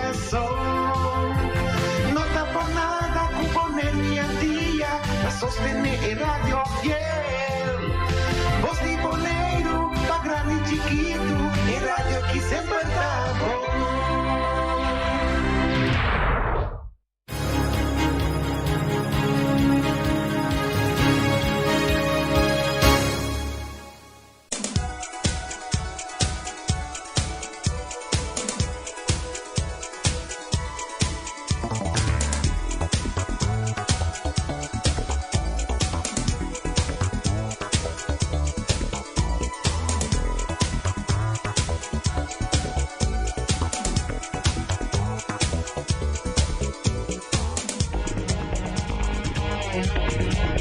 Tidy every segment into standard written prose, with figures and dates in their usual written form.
kurason. No ta por nada ku Bonaire dia ta sostené e radio fiel. Bos di Boneiru pa grandi chikitu, e radio ki semper ta bon.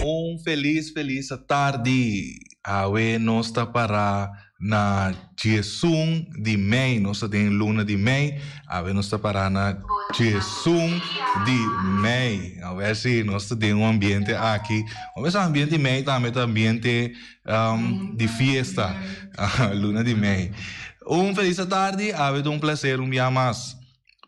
Un felis felis atardi. Awe nos ta para na diesun di mei, nos ta den luna di mei, awe nos ta para na diesun di mei. Awe si nos ta den un ambiente aki, awe sa ambiente di mei tambe ta ambiente di fiesta, luna di mei. Un felis atardi, awe ta un placer un bia mas.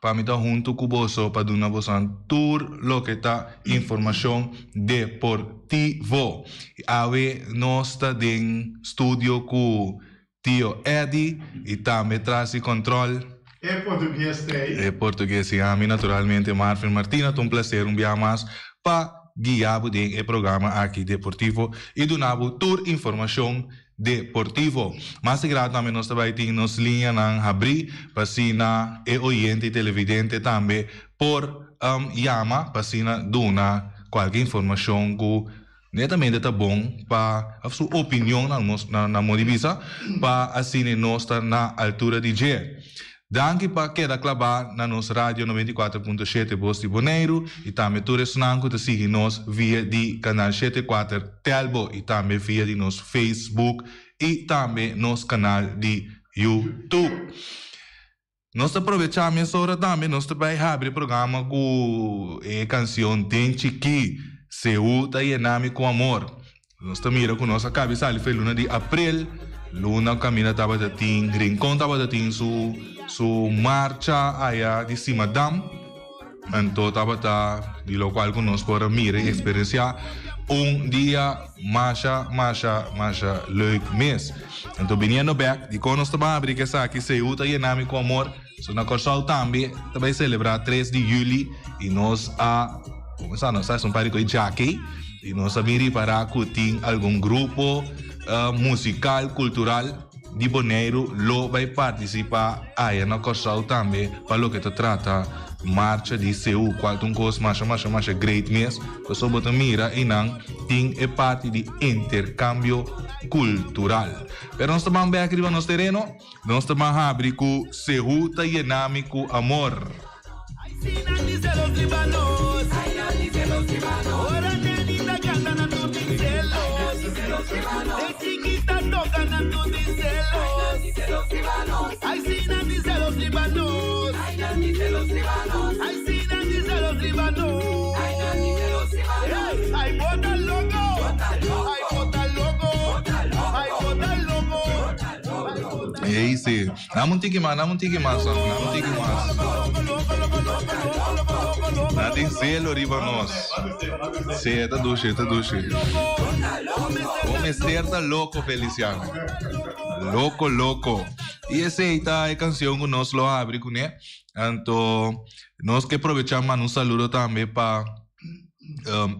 Pa mi ta huntu ku boso pa duna bosonan tur loke ta informashon deportivo. Awe nos ta den studio ku Tio Eddy i tambe tras di kòntròl. E portugues t'ei. E portugues i ami naturalmente Marvin Martina. Ta un plaser un bia mas pa guia bo den e programa aki deportivo i duna bo tur informashon Deportivo. Mas di grato tambe nos ta bai tin nos liñanan habrí pa asina e oyente i televidente tambe por yama pa asina duna kualke informashon ku netamente ta bon pa òf su opinion na nos na modo di bisa pa asina nos ta na altura di dje. Danki pa keda klabá na nos radio 94.7 Bos di Boneiru i tambe tur esnan ku ta sigui nos via di kanal shete kuater Telbo i tambe via di nos Facebook i tambe nos kanal di YouTube. Nos ta probechá mesora tambe nos ta bai habri programa ku e kansion Den Chikí, Seú ta yena mi ku amor. Nos ta mira ku nos a kabi sali for e luna di aprel, luna kaminda tabata tin Rincon tabata tin su su marcha aya di Simadam, anto tabata di lokual ku nos por a mira i eksperensiá un dia masha masha masha leuk mes. Anto biniendo bek, dikon nos ta ban abri ku esaki Seú ta yena mi ku amor? So na Kòrsou tambe ta bai selebrá tres di yüli i nos a kuminsá nos a hasi un par di kos djaki i nos a bin ripará ku tin algun grupo musikal kultural di Boneiru lo bai partisipá aya na Kòrsou tambe pa loke ta trata marcha di Seú kual ta un kos masha masha masha great mes pasobra bo ta mira einan tin e parti di interkambio kultural. Pero nos ta ban bèk riba nos tereno. Nos ta ban habri ku Sehu ta yena mi ku amor. Ei si. Dame un tiki mas, dame un tiki mas, dame un tiki mas. Nan tin zelo riba nos. Si, e ta dushi, e ta dushi. Bo mester ta loko, Feliciano. Loko, loko. I esei ta e kansion ku nos lo habri kuné. Anto nos ke probechá manda un saludo tambe pa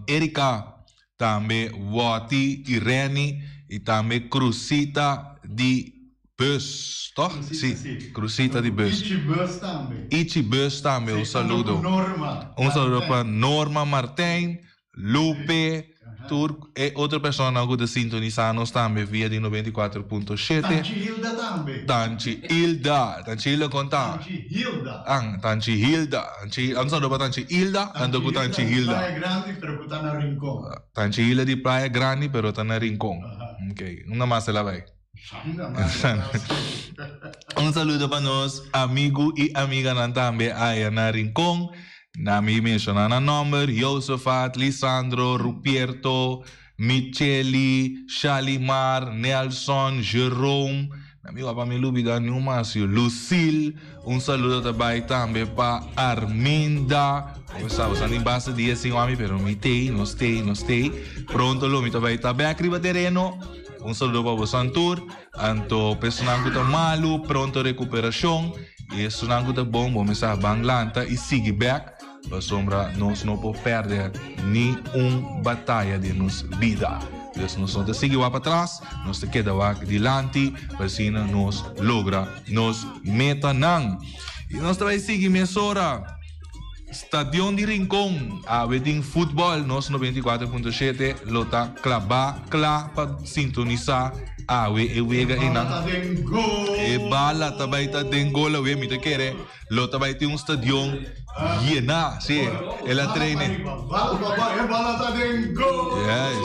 Erika Tambe Wotty i Renny i tambe Crusita di Bus, toch? Crusita, si. Crusita di Bus. Ichi Bus tambe. Ichi Bus tambe, un saludo. Ku Norma. Un saludo pa Norma Martijn, Lupe, tur e otro personanan ku ta sintonisa nos tambe via di 94.7. Tanchi Hilda tambe. Tanchi Hilda, Tanchi Hilda kon ta? Tanchi Hilda. An, Tanchi Hilda. Tanchi, un saludo pa Tanchi Hilda, anto ku Tanchi Hilda. Tanchi Hilda di Playa Grandi, pero ku ta na Rincon. Tanchi Hilda di Playa Grandi, pero ta na Rincon. Ok, unda mas el a bai? Unda mas el a bai? Un saludo pa nos amigu i amiganan tambe aya na Rincon. Na mi menshoná nan nòmber, Josefat, Lisandro, Rupierto, Micheli, Shalimar, Nelson, Jerome. Na mi wak pa mi lubida niun mas yu. Lucille, un saludo ta bai tambe pa Arminda. Como sa, boso tin basta dia sin wami, pero mi tei, nos tei, nos tei. Pronto lo mi ta bai ta bek riba tereno. Un saludo pa boso tur. Anto personan ku ta malu, pronto recuperacion. Y esunnan ku ta bon, bo mester ban lanta y sigui bek. Pasobra nos no por pèrdè ni un bataya den nos bida. Dus nos no ta sigui wak patras, nos ta keda wak dilanti pa asina nos logra nos metanan. I nos ta bai sigui mesora. Stadion di Rincon, awe tin futbòl, nos 94.7 lo ta klabá kla pa sintonisá awe e wega einan. E bala ta bai ta den gol awe, mi ta kere. Lo ta bai tin un stadion yená. Sí, el a traine. Yes.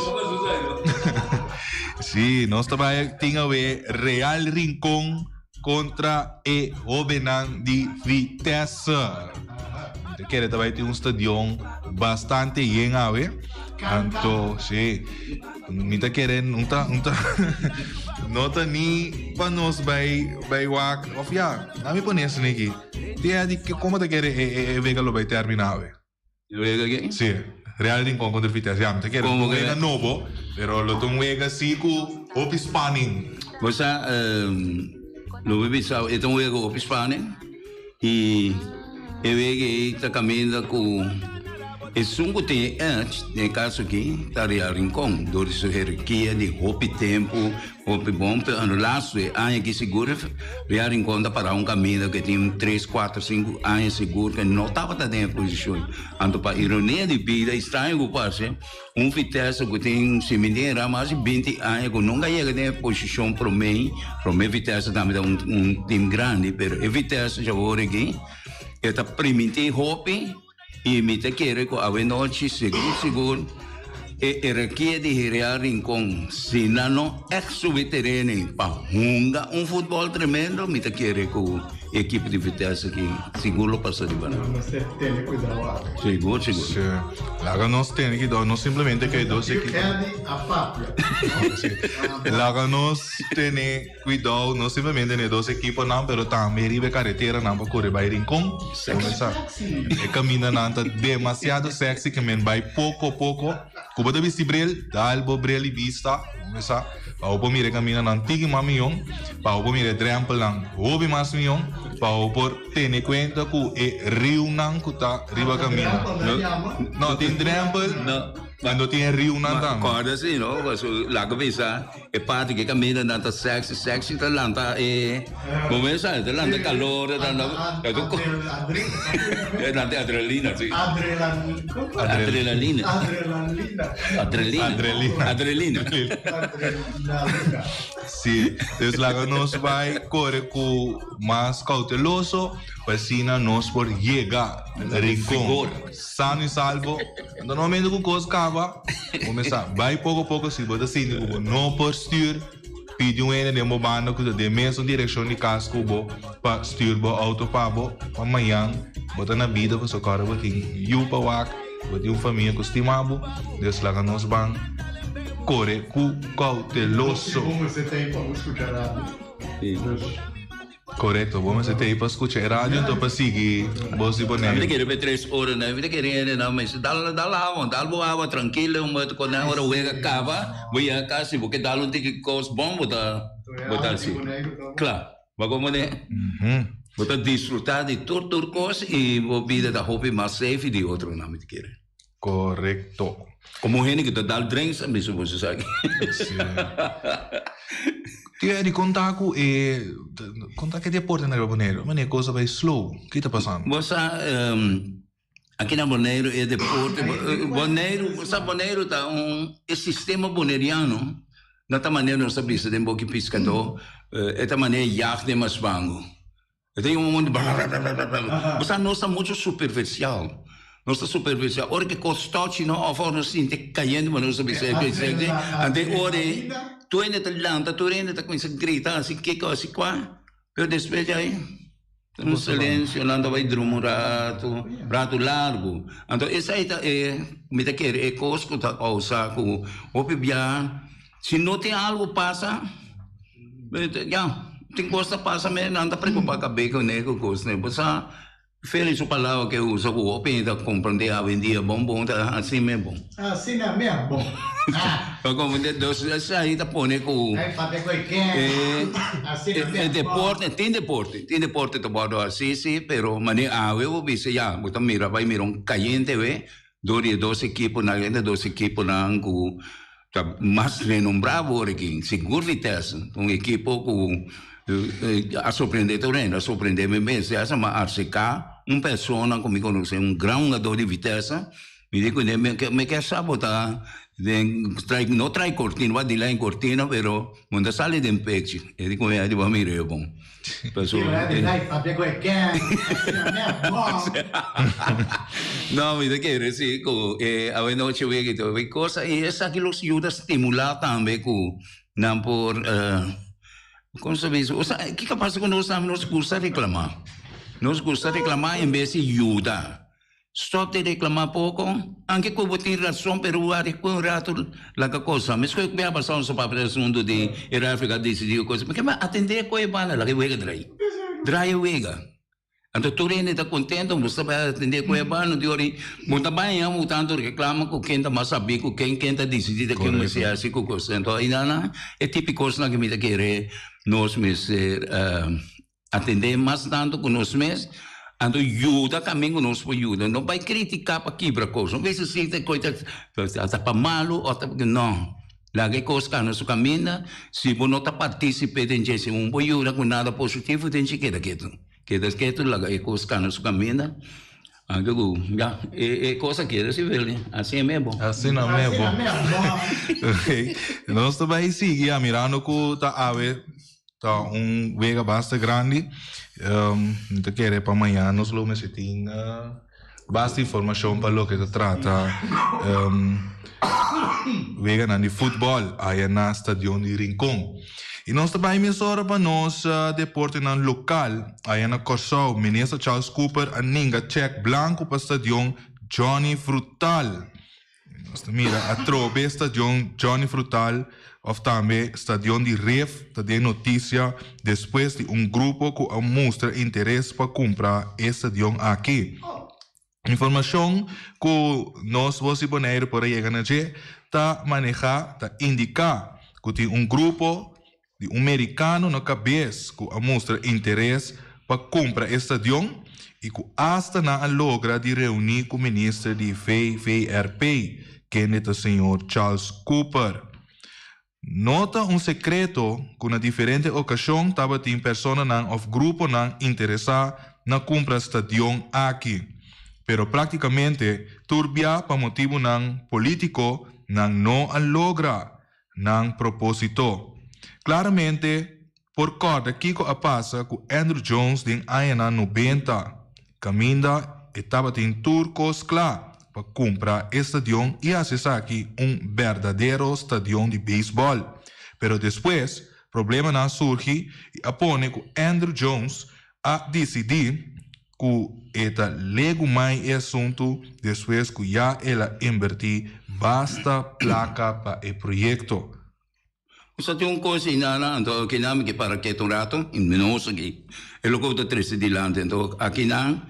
Sí, nos ta bai tin awe Real Rincón kontra e hobennan di Vitesse. Mi ta kere ta bai tin un stadion bastante yen awe. Anto, sí. Mi ta kere no ta no ta no ta ni pa nos bai bai wak of ya na mi pone esaki aki Tia di como ta kere e e wega lo bai termina awe? E wega ke? Si, Real Rincon contra Vitesse ya mi ta kere un wega nobo pero lo ta un wega si ku hopi spanning. Bo sa lo mi bisa e ta un wega ku hopi spanning i e wega ei ta kaminda ku Esun ku tin e edge den e kaso aki ta Real Rincon dor di su herarkia di hopi tempu, hopi bon, pero ando lastu e aña aki sigur Real Rincon ta para un kaminda ku e tin tres, kuater, sinku aña sigur ku e no tabata den e posishon. Anto pa ironia di bida i straño ku parse, un Vitesse ku tin si mi tin era mas di binti aña ku nunka a yega den e posishon promé, promé Vitesse tambe ta un un tim grandi, pero e Vitesse djawor aki e ta primintí hopi. I mi ta kere ku awenochi sigur sigur e erakia di Real Rincon si nan no ègt subi tereno pa hunga un futbòl tremendo mi ta kere ku e ekipo di Vitesse aki sigur lo pasa riba nan. Mester tene kuidou awe. Sigur sigur. Sí. Laga nos tene kuidou, no simplemente ku e dos ekipo. Eddie a papia. Laga nos tene. Cuidou, no simplemente na e dos ekiponan, pero tambe riba e kareteranan pa kore bai Rincon. Comenzá. E kamindanan ta demasiado sexy ke men bai poko poko. Ku bo ta bisti bril, dal bo bril i bista. Comenzá. Pa bo por mira e kamindanan tiki mas mion, pa bo por mira e drempelnan hopi mas mion, pa bo por tene kuenta ku e riunan ku ta riba kaminda. No, tin drempel, no tin e riunan tambe. Kòrda si, no? Pasobra laga bisa. E parti ke kaminda nan ta sexy, sexy ta lanta e momento sa, ta lanta calor, ta lanta lanta adrenalina, si. Adrenalina. Adrenalina. Adrenalina. Si, dus laga nos bai kore ku mas kauteloso pa asina nos por yega Rincon sano i salvo. Anto no momento ku kos kaba. Bo mester bai poko poko si bo ta sinti ku bo no por stuur, pidi un hende den bo banda ku ta den mesun direkshon di kas ku bo pa stuur bo outo pa bo pa mañan bo ta na bida pasobra kòrda bo tin yu pa wak, bo tin un famia ku stima bo, dus laga nos ban kore ku kouteloso. Bo mester ta ei pa bo skucha radio. Korekto, bo mester ta ei pa skucha e radio anto pa sigui bos di Boneiru. Mi ta kere pa e tres ora nan, mi ta kere hende nan mester dal dal awa, dal bo awa trankilo, un moto ku nan ora wega kaba, bo yega kas si bo ke dal un tiki kos bon bo ta bo ta hasi. Kla, bo a komprende? Bo ta disfruta di tur tur kos i bo bida ta hopi mas safe di otronan mi ta kere. Korekto. Komo hende ku ta dal drinks a bisa boso esaki. Sí. Tio Eddie, konta ku e konta ku e deporte na riba Boneiru. Manera e kos a bai slow. Ki ta pasando? Bo sa aki na Boneiru e deporte Boneiru bo sa Boneiru ta un e sistema boneriano na ta manera nos ta bisa den boki piskadó e ta manera yag den masbango. E ta yama un blablabla. Bo sa nos ta mucho superficial. Nos ta superficial. Ora ke kos touch no of ora nos sinti kayente bo nos ta bisa e presente. Ante ora ei tur hende ta lanta, tur hende ta kuminsa grita hasi kiko hasi kua. Pero despues djai ta un silencio, nan ta bai drumi un ratu, ratu largu. Anto esei ta e mi ta kere e kos ku ta kousa ku hopi bia si no tin algu pasa ya. Tin kos ta pasa me nan ta preocupa kabe ku ne ku kos ne. Bo sa Feli su palabra ke usa ku hopi hende ta komprende awendia bon bon ta asina me bon. Asina me bon. Pa komprende dos esei ta pone ku Ai papia ku e ken. Asina me e bon. deporte tin deporte tin deporte ta wòrdu hasi si pero manera awe bo bisa ya bo ta mira bai mira un kayente we dor di e dos ekiponan e dos ekiponan ku ta mas renombrá awor aki, sigur Vitesse, un ekipo ku a sorprendé tur hende, a sorprendé mi mes. Ya sa mi a aserká un persona ku mi konosé, un gran hungadó di Vitesse, mi di kuné mi ke mi ke sa bo ta den trai no trai kortina, bo a dila den kortina pero bo no ta sali den pechi. E di kuné a mir'é bon. No, mi ta kere si ku e awenochi wega i tur e cosa i esaki los yuda stimulá tambe ku nan por kon sa bisa osea kiko pasa ku nos tambe nos gusta reklamá nos gusta reklamá en bes di yuda. Stop di reclama poco, anke cu bo tin razon pero wak cu un rato laga cosa. Mesco cu a pasa nos papia di asunto di e refri a decidi e cosa, mi atende cu e banda laga e wega drai. Drai e wega. Anto tur hende ta contento, bo sta bay atende cu e banda di ora bo ta bay bo tanto reclama cu ken ta mas sabi cu ken, ken ta decidi ta ken mester haci cu cosa. Anto ayina e tipo di cosnan cu mi ta kere nos mester Atendé mas tantu ku nos mes, anto yuda kamin ku nos por yuda. No bai kritiká pa kibra kos. No bisa si ta kos ta ta pa malu òf ta no. Laga e kos kana su kaminda. Si bo no ta partísipe den dje, si bo no por yuda ku nada positivo den dje, keda ketu. Keda ketu, laga e kos kana su kaminda. Anto ku ya, e e kos a keda si Willy. Asina e mebo. Asina mebo. Nos ta bai sigui a mirando ku ta awe. Ta un wega basta grandi. Mi ta kere pa mañana nos lo mester tin basta informashon pa loke ta trata weganan di futbòl aya na stadion di Rincon. I nos ta bai mesora pa nos deportenan lokal aya na Kòrsou. Minister Charles Cooper a ninga chèk blanku pa stadion Johnny Frutal. Nos ta mira atrobe stadion Johnny Frutal of tambe stadion di Rif ta den noticia despues di un grupo cu a mustra interes pa cumpra e stadion aki. Informacion cu nos Voz di Bonaire por a yega na dje ta maneha ta indica cu tin un grupo di un merikano na kabes ku a mustra interes pa kumpra e stadion i ku asta nan a logra di reuní ku minister di VVRP, kende ta señor Charles Cooper. No ta un sekreto ku na diferente okashon tabatin personanan òf gruponan interesá na kumpra stadion aki, pero práktikamente tur bia pa motibunan polítiko nan no a logra nan propósito. Klaramente por kòrda kiko a pasa ku Andrew Jones den añanan nobenta, kaminda e tabatin tur kos kla pa kumpra e stadion i hasi esaki un berdadero stadion di beisbòl. Pero despues problemanan a surgi i a pone ku Andrew Jones a disidí ku e ta legumai e asuntu despues ku ya el a inbertí basta plaka pa e proyekto. Sa tin un kos ei nana, anto akinan mi ke para ketu un rato, i mi no usa aki e loke bo ta trese dilanti. Anto akinan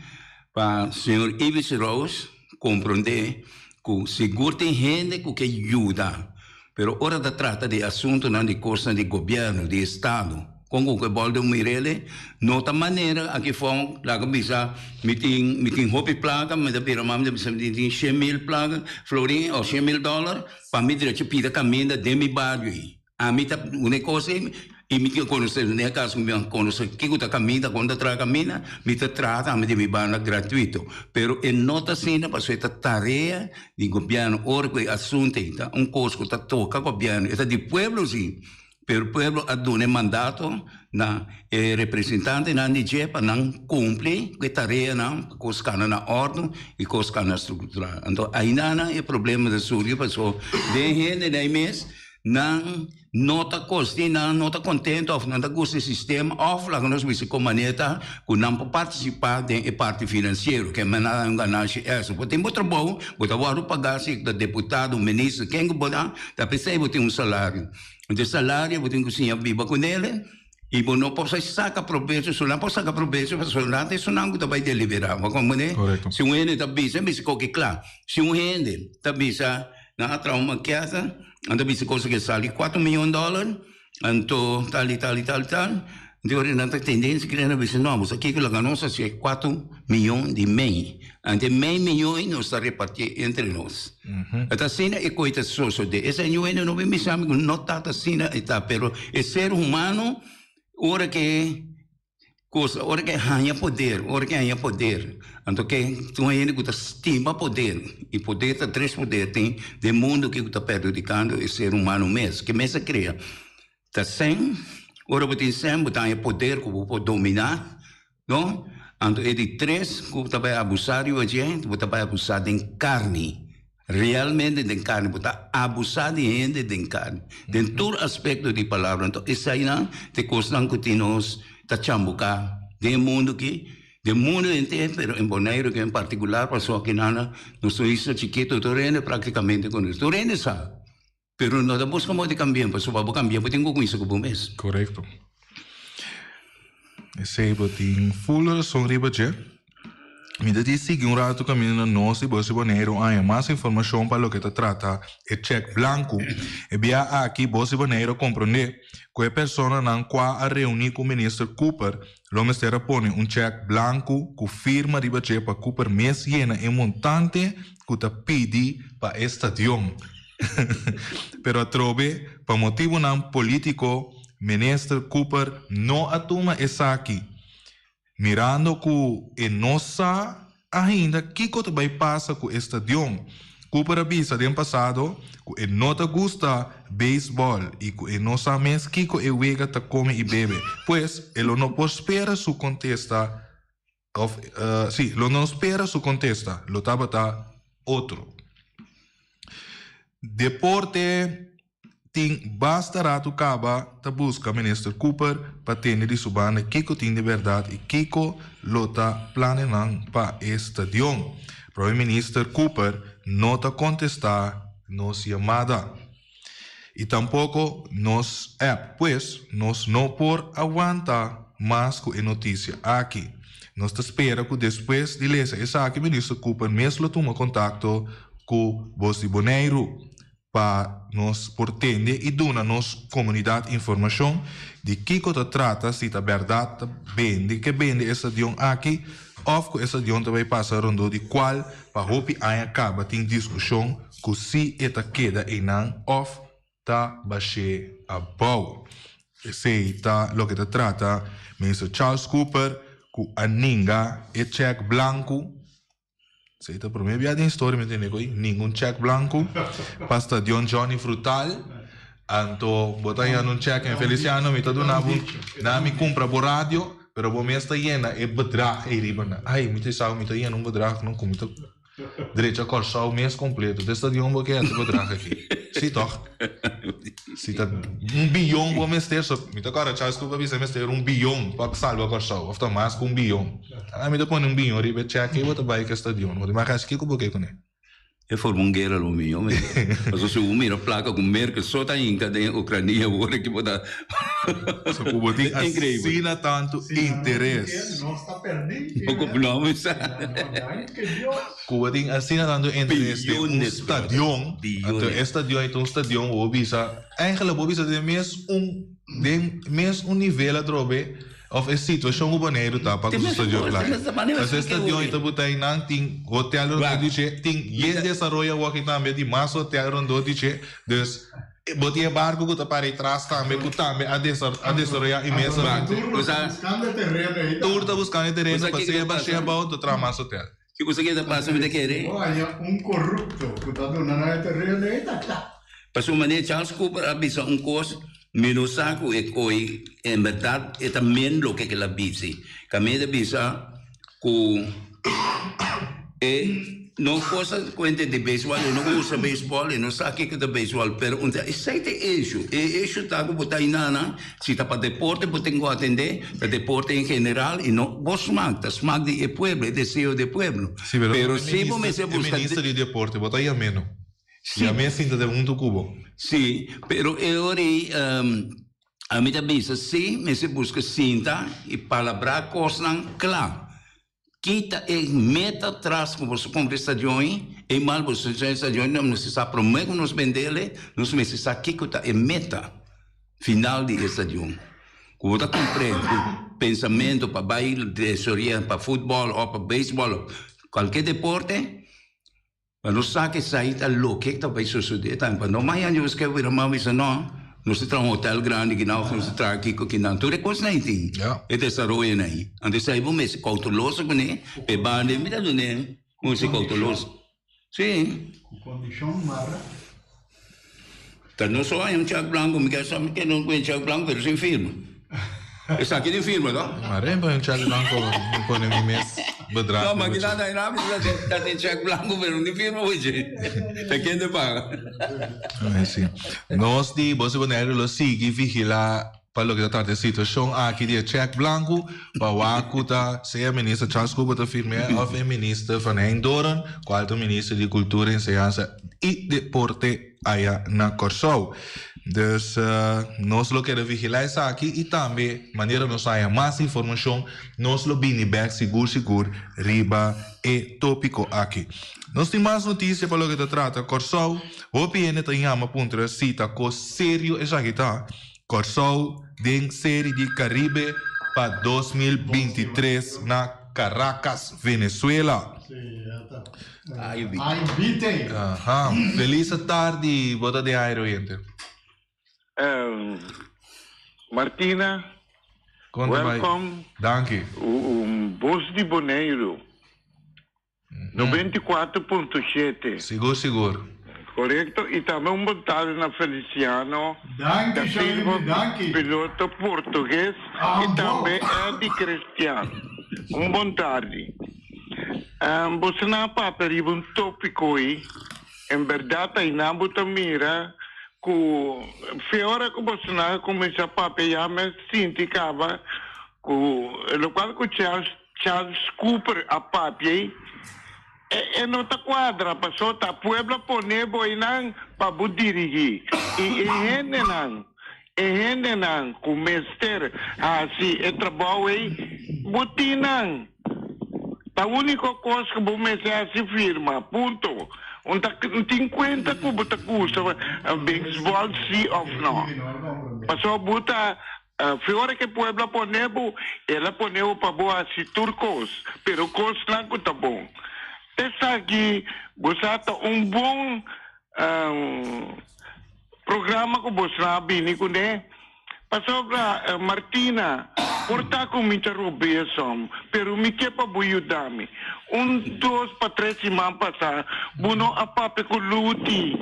pa señor Ibis Roos komprondé ku sigur tin hende ku ke yuda, pero ora ta trata di asuntunan di kosnan di gobièrnu, di estado, Kon ku e bòl den mirele no ta manera aki fon laga bisa mi tin mi tin hopi plaka mi ta bira mami ta bisa mi tin 100,000 plaka florin o 100,000 dòler pa mi drecha pida kaminda den mi bario ei ami ta un e kos ei i mi tin konosé den e kaso mi a konosé kiko ta kaminda kon ta traha kaminda mi ta traha tambe den mi banda gratuito pero e no ta asina pasobra e ta tarea di gobièrnu ora ku e asuntu ei ta un kos ku ta toka gobièrnu e ta di pueblo si. Pero pueblo a duna e mandato na e representantenan di dje pa nan cumpli cu e tareanan pa cos cana na ordo y cos cana structura. Anto ainda e problema ta surgi paso den hendenan mes nan no ta costi, nan no ta contento of nan ta gusta e sistema of laga nos bisa con manera ta cu nan por participa den e parti financiero ke manera nan ganashi extra. Bo tin bo trabou, bo ta wordo paga si ta deputado, minister, ken cu bo ta, ta pesey bo tin un salario. Anto e salario bo tin ku siña biba ku nele. I bo no por saca probecho, so nan por saca probecho pasobra nan ta esunnan cu ta bay delibera. Bo comprende? Correcto. Si un hende ta bisa, bisa koki cla. Si un hende ta bisa nan a traha un maqueta, nan ta bisa cosa ke sali cuatro miyon dollar, anto tal y tal y tal y tal, di ora nan ta tendencia kere nan bisa no, bo sa kiko laga nos haci e cuatro miyon di mei. Anto e mei miyon ei nos ta reparti entre nos. E ta asina e koe ta sosode. Esei niun hende no bin bisa mi ku no ta asina e ta, pero e ser humano ora ke kos, ora ke haña poder, ora ke haña poder, anto ke un hende ku ta stima poder, i poder ta tres poder tin den mundu ke ku ta perhudikando e ser humano mes, ke mes a krea. Ta sèn, ora bo tin sèn bo ta haña poder ku bo por dominá. No, anto e di tres ku bo ta bai abusá riba dje, bo ta bai abusá den karni. Realmente den karni, bo ta abusá di hende den karni. Den tur aspekto di palabra. Anto eseinan ta e kosnan ku tin nos ta chambuká den e mundu aki, den mundu henter, pero en Boneiru en partikular, pasobra akinan nos ta un isla chikitu, tur hende praktikamente konosé, tur hende sa. Pero no ta busca modo di cambia, pasobra pa bo cambia bo tin cu cuminsa cu bo mes. Correcto. Esey bo tin full razon riba dje. Mi ta di sigui un rato caminda na nos di Bos di Boneiru haña mas informacion pa loke ta trata e check blanco. E bia aki Bos di Boneiru a comprende cu e personanan cua a reuni cu Minister Cooper lo mester a pone un check blanco cu firma riba dje pa Cooper mes yena e montante cu ta pidi pa e stadion. Pero atrobe, pa motibunan polítiko, Minister Cooper no a tuma esaki, mirando ku e no sa ainda kiko ta bai pasa ku e stadion. Cooper a bisa den pasado ku e no ta gusta beisbòl i ku e no sa mes kiko e wega ta kome i bebe. Pues, e lo no por spera su kontesta Of, sí, lo no spera su contesta, lo tabata otro. Deporte tin basta rato caba ta busca Minister Cooper pa tende di su banda kico tin di berdad y kico lo ta planenan pa e stadion. Prome Minister Cooper no ta contesta nos yamada y tampoco nos app, pues nos no por awanta mas cu e noticia aki. Nos ta spera cu despues di lesa esaki Minister Cooper mes lo tuma contacto cu Bos di Boneiru pa nos por tende y duna nos comunidad informacion di kico ta trata si ta berdad ta bende ke bende e stadion aki of cu e stadion ta bay pasa rondó di cual pa hopi aña caba tin discusion ku si e ta keda einan òf ta bash'é abou. Esei ta loke ta trata Minister Charles Cooper ku a ninga e chèk blanku. Esei ta promé bia den historia mi tende ku ninga un chèk blanku pa Stadion Johnny Frutal. Anto bo ta hañando un chèk en Feliciano mi ta duna bo na mi kumpra bo radio pero bo mes ta yena e bedrag ei riba nan. Ai mi ta sa mi ta yena un bedrag no ku mi ta. Drecha Kòrsou mes kompleto. Des stadion bo ke hasi bo traha aki. Si tòg? Si ta un biyon bo mester, so mi ta kòrda Charles Cook a bisa mester un biyon pa salba Kòrsou, òf ta mas ku un biyon. Ami ta pone un biyon riba e chèk ei bo ta bai ku e stadion. Bo ta maka hasi kiko bo ke kuné? E forma un guera lo miyo mi. Pasobra si bo mira plaka ku Merkel so ta hinka den Ukrania awor aki bo ta. So ku bo tin asina tantu interes. Nos ta perdí. No mi sa. Ku bo tin asina tantu interes den un stadion. Anto e stadion ei ta un stadion ku bo bisa, eigenlijk bo bisa den mes un den mes un nivel atrobe òf e situashon ku Boneiru ta pa ku su stadion klaar. Pasobra e stadion ei ta buta einan tin hotel rondó di dje, tin yen desaroyo awor aki tambe di mas hotel rondó di dje. Dus. Bo tin e barco cu ta para e tras tambe cu tambe a a desaroya inmensamente. Tur ta buscando e terreno ey tambe. Tur ta buscando e terreno pa sea bashe abao ta traha mas hotel. Ki cosa ke ta pasa mi ta kere? Bo haña un corrupto cu ta duna nan e terreno ey ta cla. Pasobra manera Charles Cooper a bisa un cos, mi no sa cu e coy en berdad e ta men loke ke el a bisi. Caminda ta bisa cu e no cosa cuenta di baseball, e no gusta baseball, e no sa kico ta baseball, pero un ta esey ta e issue. E issue ta cu bo ta inana, si ta pa deporte bo tin cu atende, ta deporte en general y no bo smaak, ta smaak di e pueblo, e deseo di e pueblo. Si, pero si bo mester busca. E minister di deporte, bo ta yam'e no? Si. Yam'e sinta den hunto cu bo. Si, pero e ora ey. Ami ta bisa si mester buska sinta i palabrá kosnan kla. Ki ta e meta tras ku boso kumpra e stadion ei? E mal boso ta e stadion ei, nos mester sa promé ku nos bendel ei, nos mester sa kiko ta e meta final di e stadion. Ku bo ta kumpr'é ku pensamentu pa bai desoria pa futbòl òf pa beisbòl òf kualke deporte, Pa nos sa ku esei ta loke ta bai sosodé tambe. Pa no mañana nos ke bira mal bisa no, nos ta traha un hotel grandi kinan òf nos ta traha kiko kinan. Tur e kosnan ei tin e desaroyonan ei. Anto esei bo mester kouteloso kuné pa e banda ei mira dun'é bo mester kouteloso. Sí. Ku kondishon mara. Ta no so haña un chèk blanko, mi ke sa mi ke no un chèk blanko pero sin firma. Esaki tin firma to? Ma rempa un chèk blanko mi pone mi mes bedrag. No, ma kila ta ina bisa ta tin chèk blanko pero no tin firma bo dje. Ta ken ta paga? Ay si. Nos di Bos di Boneiru lo sigui vigila pa loke ta trata e situashon aki di e chèk blanko pa wak ku ta sea minister Charles Cooper ta firm'é òf e minister Van Heydoorn kual ta minister di Kultura, Enseñansa i Deporte. aya na Kòrsou. Dus nos lo keda vigilá esaki i tambe manera nos haña mas informashon nos lo bini bèk sigur sigur riba e tópiko aki. Nos tin mas notisia pa loke ta trata Kòrsou. Hopi hende ta yama puntra si ta kos serio esaki ta. Kòrsou den Seri di Karibe pa 2023 na Caracas, Venezuela. Aha, felis tardi, bo ta den aire oyente. Martina, Kon ta bai? welcome. Danki. Un Bos di Boneiru, 94.7. Sigur, sigur. Korekto, i tambe un bon tardi na Feliciano Danki, da Silva, Shailene, danki. piloto portugues, Ah, i bon. tambe Eddie Christian. Un bon tardi. Boso nan a papia riba un tópiko ei. En bèrdat einan bo ta mira ku fe ora ku boso nan a kuminsá papia ya mi a sinti kaba ku lokual ku Charles Charles Cooper a papia ei e e no ta kuadra pasobra ta pueblo a pone bo einan pa bo dirigí i e hendenan e hendenan ku mester hasi e trabou ei bo tin nan. Ta úniko kos ku bo mester hasi firma, punto. Un ta tin kuenta ku bo ta gusta beisbòl si òf nò. Pasobra bo ta fi ora ku e pueblo a pone bo, el a pone bo pa bo hasi tur kos, pero kosnan ku ta bon. Esaki bo sa ta un bon Programa ku bosnan a bini kuné. Pasobra, Martina, por ta ku mi ta rob'é som, pero mi ke pa bo yuda mi. Un dos pa tres siman pasá, bo no a papia ku Luti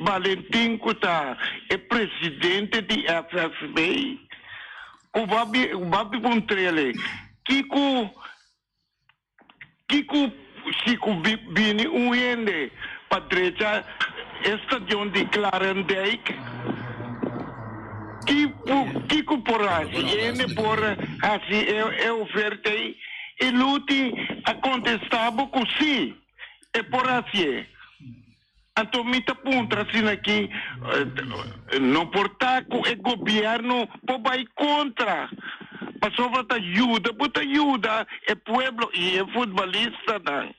Valentin ku ta e presidente di FFB? Ku bo a bi puntr'el kiko Kiko si ku bini un hende pa drecha e stadion di Klarendijk? Kiko por hasi? E hende por hasi e oferta ei? I Luti a kontestá bo ku sí, e por hasié. Anto mi ta puntra asina aki, no por ta ku e gobièrnu por bai kontra, pasobra ta yuda bo ta yuda e pueblo i e futbolistanan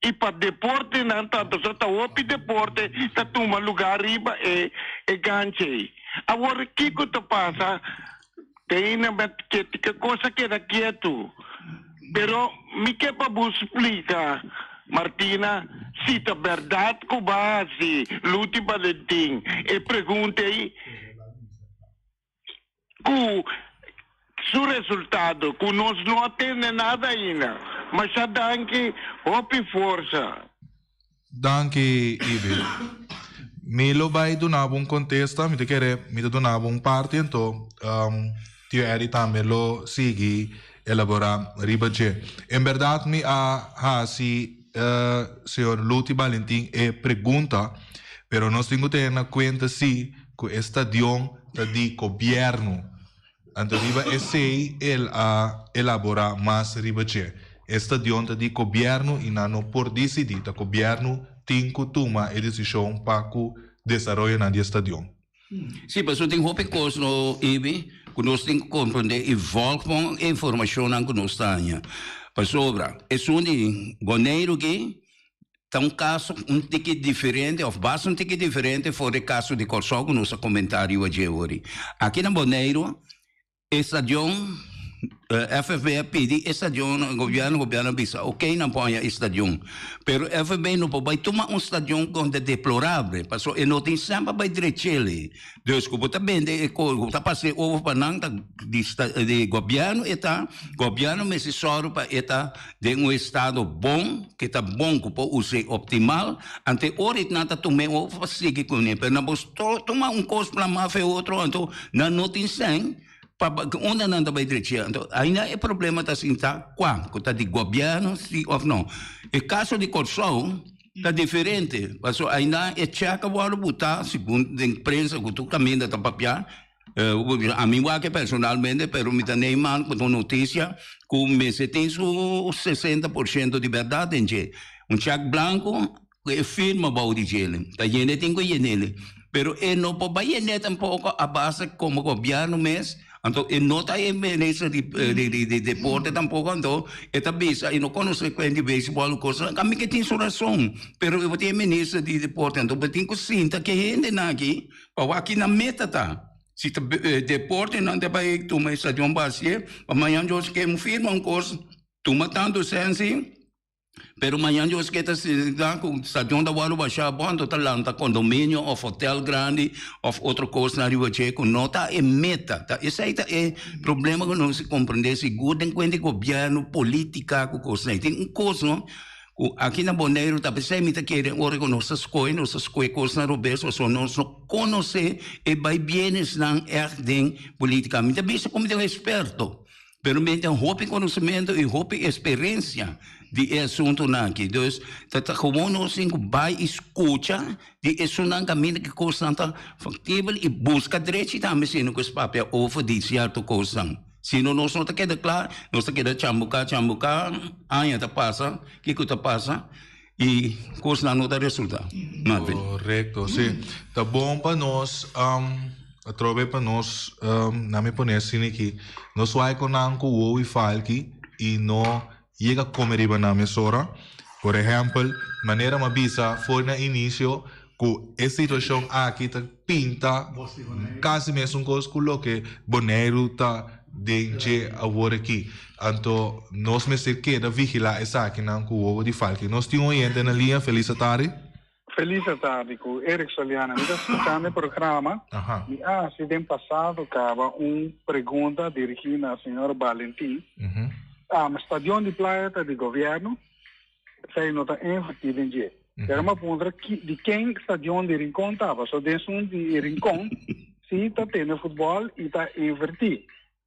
i pa deportenan tanto so ta hopi deporte ta tuma lugá riba e e gancha ei. Awor kiko ta pasa? Te met ke kos a keda kietu. Pero mi ke pa bo splika, Martina, si ta bèrdat ku bo a hasi Luti Valentin e pregunta ei ku su resultado ku nos no a tende nada ainda. Masha danki, hopi forsa. Danki, Ibi. Mi lo bai duna bo un kontesta, mi ta kere mi ta duna bo un parti anto tio Eddie tambe lo sigui elaborá riba dje. En bèrdat mi a hasi señor Luti Balentin e pregunta, pero nos tin ku tene na kuenta si ku e stadion ta di gobièrnu. Anto riba esei el a elaborá mas riba dje. E stadion ta di gobièrnu i nan no por disidí, ta gobièrnu tin ku tuma e desishon pa ku desaroyonan di e stadion. Sí, pasobra tin hopi kos no, Ibi, ku nos tin ku komprondé i vòlg bon e informashonnan ku nos ta haña. Pasobra esun di Boneiru aki ta un kaso un tiki diferente òf basta un tiki diferente for di e kaso di Kòrsou ku nos a komentá riba dje wòrdi. Aki na Boneiru E stadion, FFB a pidi e stadion na gobierno, gobierno a bisa ok nan por haña e stadion. Pero FFB no por bai tuma un stadion ku ta deplorable, pasobra e no tin sèn pa bai drech'el. Dus ku bo ta bende e kos, ku bo ta pasa e over pa nan ta di di gobierno e ta, gobierno mester sòru pa e ta den un estado bon, ku ta bon ku por us'é optimal, anto e ora nan ta tum'é over pa sigui kuné. Pero nan por tuma un kos plamá for e otro, anto Nan no tin sèn pa unda nan ta bai drechia. Anto ainda e problema ta sinta kua ku ta di gobièrnu si òf no. E kaso di Kòrsou ta diferente pasobra ainda e chèk a wòrdu butá segun den prensa ku tur kaminda ta papia. Ami wak personalmente pero mi ta neman ku ta un notisia ku mester tin su 60% di bèrdat den dje. Un chèk blanku Ku e firma bou di djele. Ta yende tin ku yenele. Pero e no por bai yende tampoko a base komo gobièrnu mes, anto e no ta e minister di di deporte tampoko, anto e ta bisa e no konosé kuen di beisbòl u kos. A mi ke tin su rason, pero e bo tin e minister di deporte, anto bo tin ku sinta ku e hendenan aki pa wak ki nan meta ta. Si ta deporte nan ta bai tuma e stadion basie, pa mañan Dios ke firma un kos tuma tantu sensi. Pero mañan Dios ke ta sinta ku stadion ta wòrdu bashá bon, anto ta lanta kondominio òf hotèl grandi òf otro kosnan riba dje ku no ta e meta. Ta esei ta e problema ku nos komprendé sigur den kuenta di gobièrnu, polítika ku kosnan. Tin un kos no ku aki na Boneiru ta p'esei mi ta kere ora ku nos ta skohe nos ta skohe kosnan robes pasobra nos no konosé e bai bienesnan ègt den polítika. Mi ta bisa ku mi ta un eksperto. Pero mi tin hopi konosementu i hopi eksperensia di e asuntunan aki. Dus ta ta gewoon nos tin ku bai i skucha di esunnan kaminda ki kosnan ta faktibel i buska drechi tambe si no ku es papia over di sierto kosnan. Si no nos no ta keda kla, nos ta keda chambuká chambuká, aña ta pasa, kiko ta pasa i kosnan no ta resultá. Marvin. Korekto, si. Ta bon pa nos atrobe pa nos nan mi pone asina aki, nos wak ku nan ku wowo i falki i no yega kome riba nan mesora. Por ehèmpel, manera mi a bisa for na inisio ku e situashon aki ta pinta kasi mesun kos ku loke Boneiru ta den dje awor aki. Anto nos mester keda vigilá esakinan ku wowo di falki. Nos tin un oyente na liña. Felis atardi. Felis atardi ku Eric Soliana. Mi ta skuchando e programa. Mi a hasi den pasado kaba un pregunta dirigí na señor Balentin. Stadion di Playa ta di gobièrnu. Esei no ta invertí den dje. Pero mi a puntra di ken stadion di Rincon ta, pasobra den esun di Rincon si ta tene futbòl i ta invertí.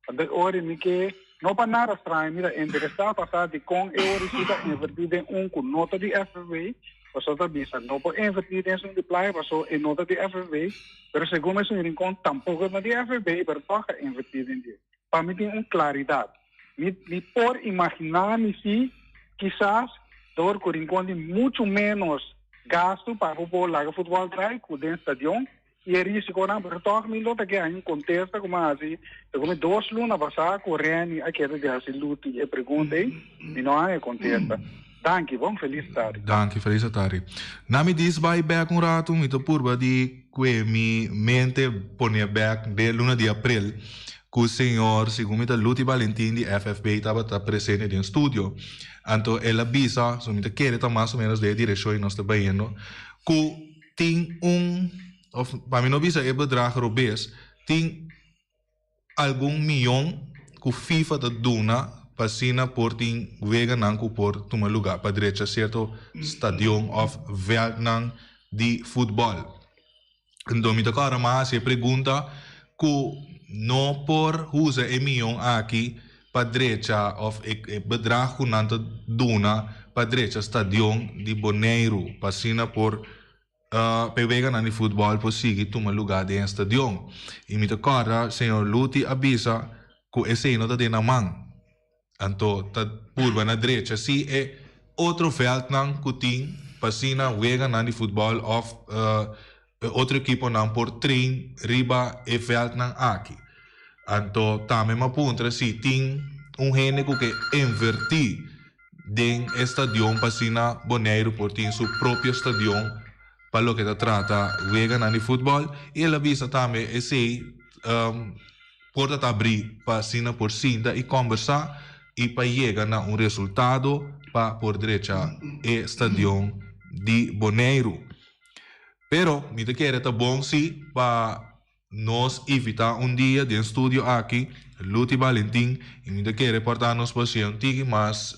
Anto e ora mi ke, no pa nada straño, mi ta interesá pa sa dikon e ora si ta invertí den un ku no ta di FFB, pasobra ta bisa no por invertí den esun di Playa pasobra e no ta di FFB, pero segun esun di Rincon tampoko ta di FFB, pero tòg a invertí den dje. Pa mi tin un klaridat. Mi mi por imaginá mi si kisas dor ku Rincon tin muchu ménos gastu pa bo por laga futbòl trai ku den stadion i e risikonan, pero tòg mi lo ta ke haña un kontesta ku mi a hasi segun mi dos luna pasá ku Renny a keda di hasi Luti e pregunta ei, mi no haña kontesta. Danki, bon felis tardi. Danki, felis tardi. Na mi dis bai bèk un ratu, mi ta purba di kue mi mente pone bèk den luna di aprel ku señor, segun mi ta Luti Balentin di FFB tabata presente den studio. Anto el a bisa, so mi ta kere ta mas o menos den e direkshon ei nos ta bayendo, ku tin un, òf pa mi no bisa e bedrag robes, tin algun miyon ku FIFA ta duna pa asina por tin weganan ku por tuma lugá pa drecha sierto stadion òf vèldnan di futbòl. Enton mi ta kòrda mi a hasi e pregunta ku no por usa e miyon aki pa drecha òf e bedrag ku nan ta duna pa drecha stadion di Boneiru pa asina por P'e weganan di futbòl por sigui tuma lugá den e stadion. I mi ta kòrda señor Luti a bisa ku esei no ta den nan man. Anto ta purba na drecha si e otro vèldnan ku tin pa asina weganan di futbòl òf. e otro ekiponan por train riba e veldnan aki. Anto tambe mi a puntra si tin un hende ku ke invertí den e stadion pa asina Boneiru por tin su propio stadion pa loke ta trata weganan di futbòl i el a bisa tambe esei porta ta abrí pa asina por sinta i kòmbersá i pa yega na un resultado pa por drecha e stadion di Boneiru. Pero mi ta kere ta bon si pa nos invitá un dia den studio aki Luti Balentin i mi ta kere por ta nos por hasié un tiki mas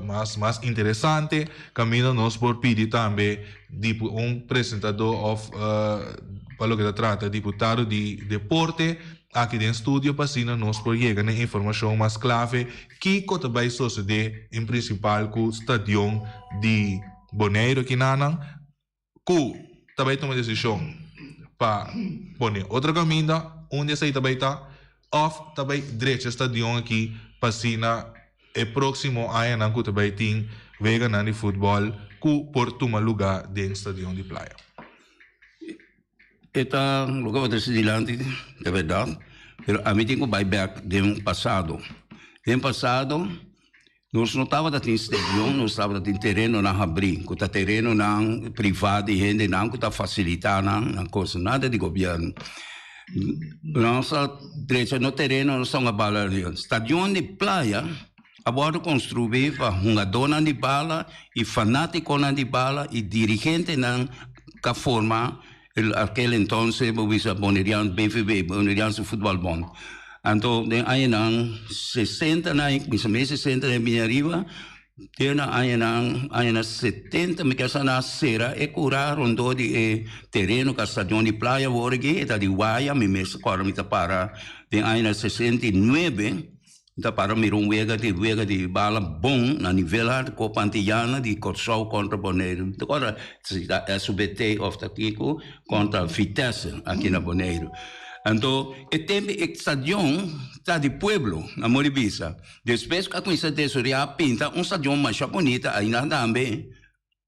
mas mas interesante kaminda nos por pidi tambe dipu un presentadó òf pa loke ta trata diputado di deporte aki den studio pa asina nos por yega na informashon mas klave kiko ta bai sosodé en prinsipal ku stadion di Boneiru kinanan ku ta bai tuma desishon pa pone otro kaminda unda esei ta bai ta òf ta bai drecha stadion aki pa asina e próksimo añanan ku ta bai tin weganan di futbòl ku por tuma lugá den stadion di Playa. E ta loke bo ta trese dilanti ta bèrdat, pero ami tin ku bai bèk den pasado. Den pasado nos no tabata tin stadion, nos tabata tin terenonan habrí, ku ta terenonan privá di hendenan ku ta fasilitá nan nan kos, nada di gobièrnu. Nos a drecha no tereno, nos ta hunga bala ariba. Stadion di Playa a wòrdu konstruí pa hungadónan di bala i fanátikonan di bala i dirigentenan ku a forma el akel entonces bo bisa Bonerian BVB, Boneriaanse Voetbal Bond. Anto den añanan sesenta na kuminsá mes sesenta na bini ariba te na añanan añanan setenta mi kesa nan a sera e kura rondó di e tereno ku a stadion di Playa awor aki e ta di waya mi mes kòrda mi ta para den añanan 69. Mi ta para mira un wega di wega di bala bon na nivel hard Copa Antillana di Kòrsou kontra Boneiru. Mi ta kòrda si ta SBT òf ta kiko kontra Vitesse aki na Boneiru. Anto e tempu e stadion ta di pueblo, na modo di bisa. Despues ku a kuminsá desoreá pinta un stadion masha bunita ainda tambe.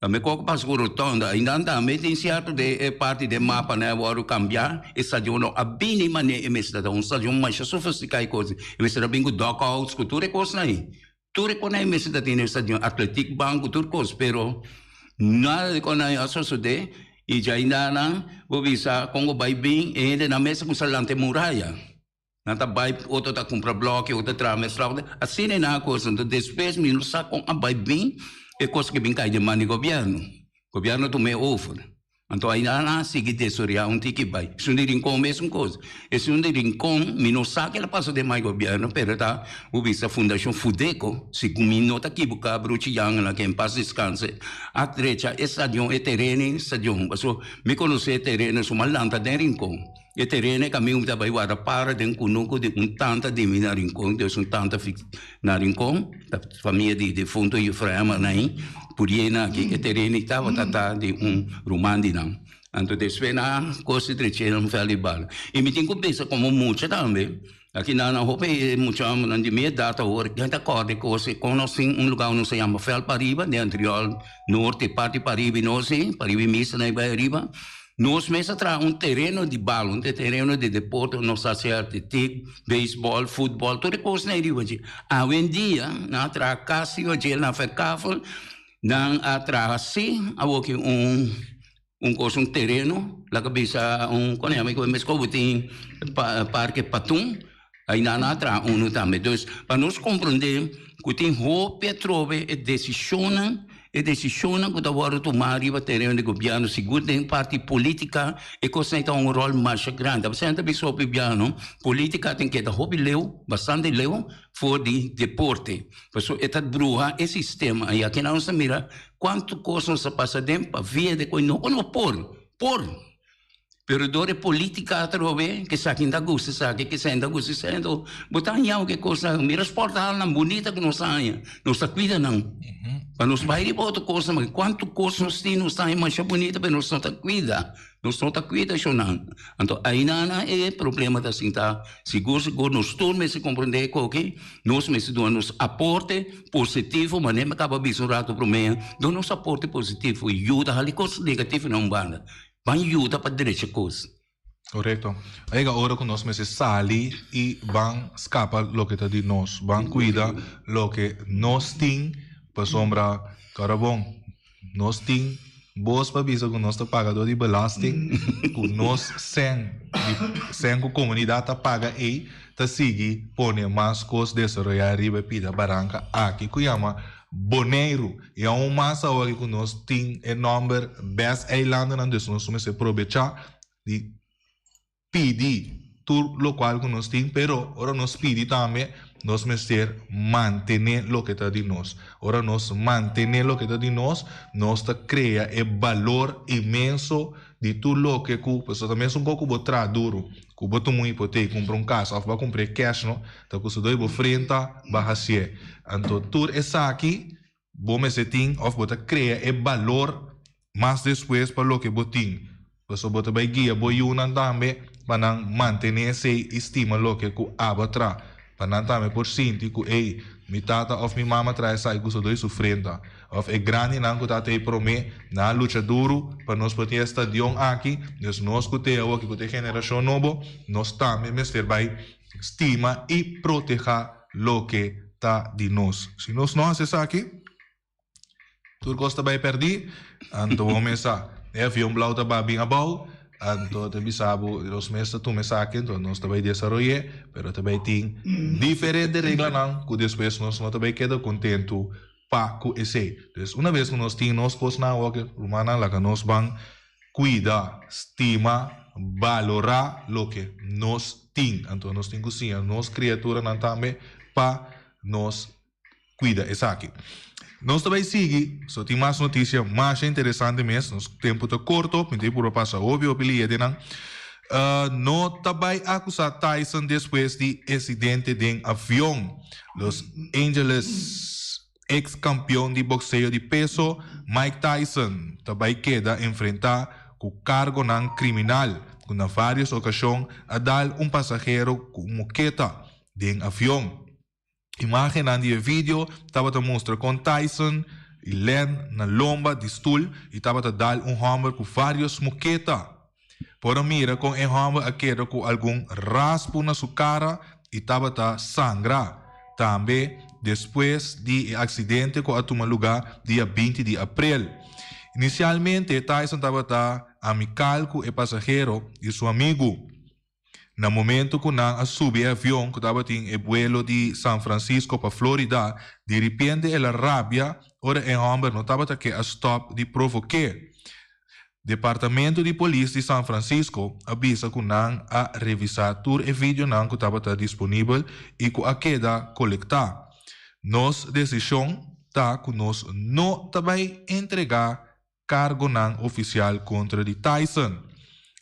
Tambe kok pasa ku rotonda ainda tambe tin sierto de e parti den mapa nan a wòrdu kambiá e stadion no a bini manera e mester ta un stadion masha sofistiká i kos e mester a bin ku dugouts ku tur e kosnan ei tur e kosnan ei mester ta tin den e stadion atletiek bank ku tur kos pero nada di kosnan ei a sosodé i djainda nan bo bisa kon ku bai bin e hendenan mester kuminsá lanta e muraya. Nan ta bai, otro ta kumpra blòki, otro ta traha mes trabou. Asina e nan a kos. Anto despues mi no sa kon a bai bin e kos ke bin kai den man di gobièrnu. Gobièrnu a tuma e over. Anto ai nan a sigui desoriá un tiki bai. Esun di Rincon mesun kos. Esun di Rincon mi no sa ke la pasa den man di gobièrnu pero ta bo bisa Fundashon Fudeco, segun mi no ta kibuká Bruchi Jangela ke en pas deskanse a drecha e stadion e tereno e stadion. Pasobra mi konosé e tereno suma lanta den Rincon. E tereno e kaminda mi ta bai warda para den kunuku di un tanta di mi na Rincon, dus un tanta na Rincon, ta famia di defunto Eufraim Arnain, puriena aki e tereno i tabata ta di un ruman di nan. Anto despues nan a kos di dreche nan vèlt di bala. I mi tin ku bisa komo mucha tambe, aki nan nan hopi e muchanan di mi edat awor nan ta kòrda e kos kon nos tin un lugar nos ta yama vèlt pariba den Antriol Norte parti pariba i nos pariba i misa nan bai ariba. Nos mes a traha un tereno di bal, un tereno di deporte, nos a haci atletik, beisbol, futbol, tur e cosnan ei riba dje. Awendia nan a traha cas riba dje, nan a verkavel, nan a traha si awoki un un cos, un tereno, laga bisa un, con yama e mes como tin parke Patun, ai nan a traha uno tambe. Dus pa nos comprende cu tin hopi atrobe e decisionnan. E desishonnan ku ta wòrdu tumá riba tereno di gobièrnu, sigur den parti polítika, e kosnan ei ta un ròl masha grandi. Apesar ta bisa hopi biaha, polítika tin keda hopi leu, bastante leu, for di deporte. Pasobra e ta bruha e sistema. I aki nan nos ta mira kuantu kos nos ta pasa den pa via di ku no ku no por, por. Pero dor e politica atrobe, ke esaki no ta gusta esaki, ke esei no ta gusta esei, anto bo ta haña ke kosnan, mira sporthalnan bunita ku nos ta haña, nos ta kuida nan. Pa nos bai riba otro kosnan, pasobra kuantu kos nos tin nos ta haña masha bunita pero nos no ta kuida, nos no ta kuida eshonan. Anto ainana e problema ta sinta, sigur sigur nos tur mester komprende koki, nos mester duna nos aporte positivo, manera mi a kaba bisa un rato prome, duna nos aporte positivo, yuda hali kos negativo na un banda. Ban yuda pa drecha kos. Korekto. A yega ora ku nos mester sali i ban skapa loke ta di nos. Ban kuida loke nos tin pasobra kòrda bon, nos tin bos pa bisa ku nos ta pagadó di belasting, ku nos sèn di sèn ku komunidat ta paga ei ta sigui pone mas kos desaroyá riba e pida baranka aki ku yama Boneiru. I aun mas awor ku nos tin e nòmber bes eilandennan dus nos mester probechá di pidi tur lokual ku nos tin, pero ora nos pidi tambe nos mester mantené loke ta di nos. Ora nos mantené loke ta di nos, nos ta krea e balor inmenso di tur loke ku, pasobra ta mesun kos ku bo traha duru, ku bo tuma un hipotek, kumpra un kas òf bo a kumpr'é kèsh no, ta ku su doi bo frenta bo a hasié. Anto tur esaki bo mester tin òf bo ta krea e balor mas despues pa loke bo tin. Pasobra bo ta bai guia bo yunan tambe pa nan mantené esei i stima loke ku abo a traha. Pa nan tambe por sinti ku, ey, mi tata òf mi mama traha esaki ku sodoi su frenta. Òf e grandinan ku ta ei promé, nan a lucha duru pa nos por tin e stadion aki. Dus nos ku te awoki, ku ta e generashon nobo, nos tambe mester bai stima i protehá loke ta di nos. Si nos no hasi esaki, Tur kos ta bai pèrdí, anto bo mes sa. E avion blou ta ba bin abou, anto ta bisa bo, nos mes ta tuma esaki, anto nos ta bai desaroy'é, pero ta bai tin diferente reglanan ku despues nos no ta bai keda kontentu pa ku esei. Dus una bes ku nos tin nos kosnan awor, rumannan, laga nos ban kuida, stima, balorá loke nos tin. Anto nos tin ku siña nos kriaturanan tambe pa nos Cuida esaki. Nos ta bay sigui, so tin mas noticia masha interesante mes, nos tempo ta corto, mi ta purba pasa hopi hopi lihe den nan. No ta bay acusa Tyson despues di incidente den avion. Los Angeles, Ex campeon di boxeo di peso, Mike Tyson, ta bay keda enfrenta cu cargonan criminal, cu na varios ocasion a dal un pasahero cu un moketa den avion. Imágennan di e video tabata mustra kon Tyson i Len na lomba di stul i tabata dal un hòmber ku vários moketa. Por a mira kon e hòmber a keda ku algun raspu na su kara i tabata sangra. Tambe despues di e aksidente ku a tuma lugá dia 20 di aprel. Inisialmente Tyson tabata amikal ku e pasahero i su amigu. Na momento cu nan a subi e avion cu tabatin e buelo di San Francisco pa Florida, diripiente el a rabia ora e homber no tabata ke a stop di provoke. Departamento di Polis di San Francisco a bisa cu nan a revisa tur e videonan cu tabata disponibel y cu a keda colecta. Nos decision ta cu nos no ta bay entrega kargonan ofisial kontra di Tyson,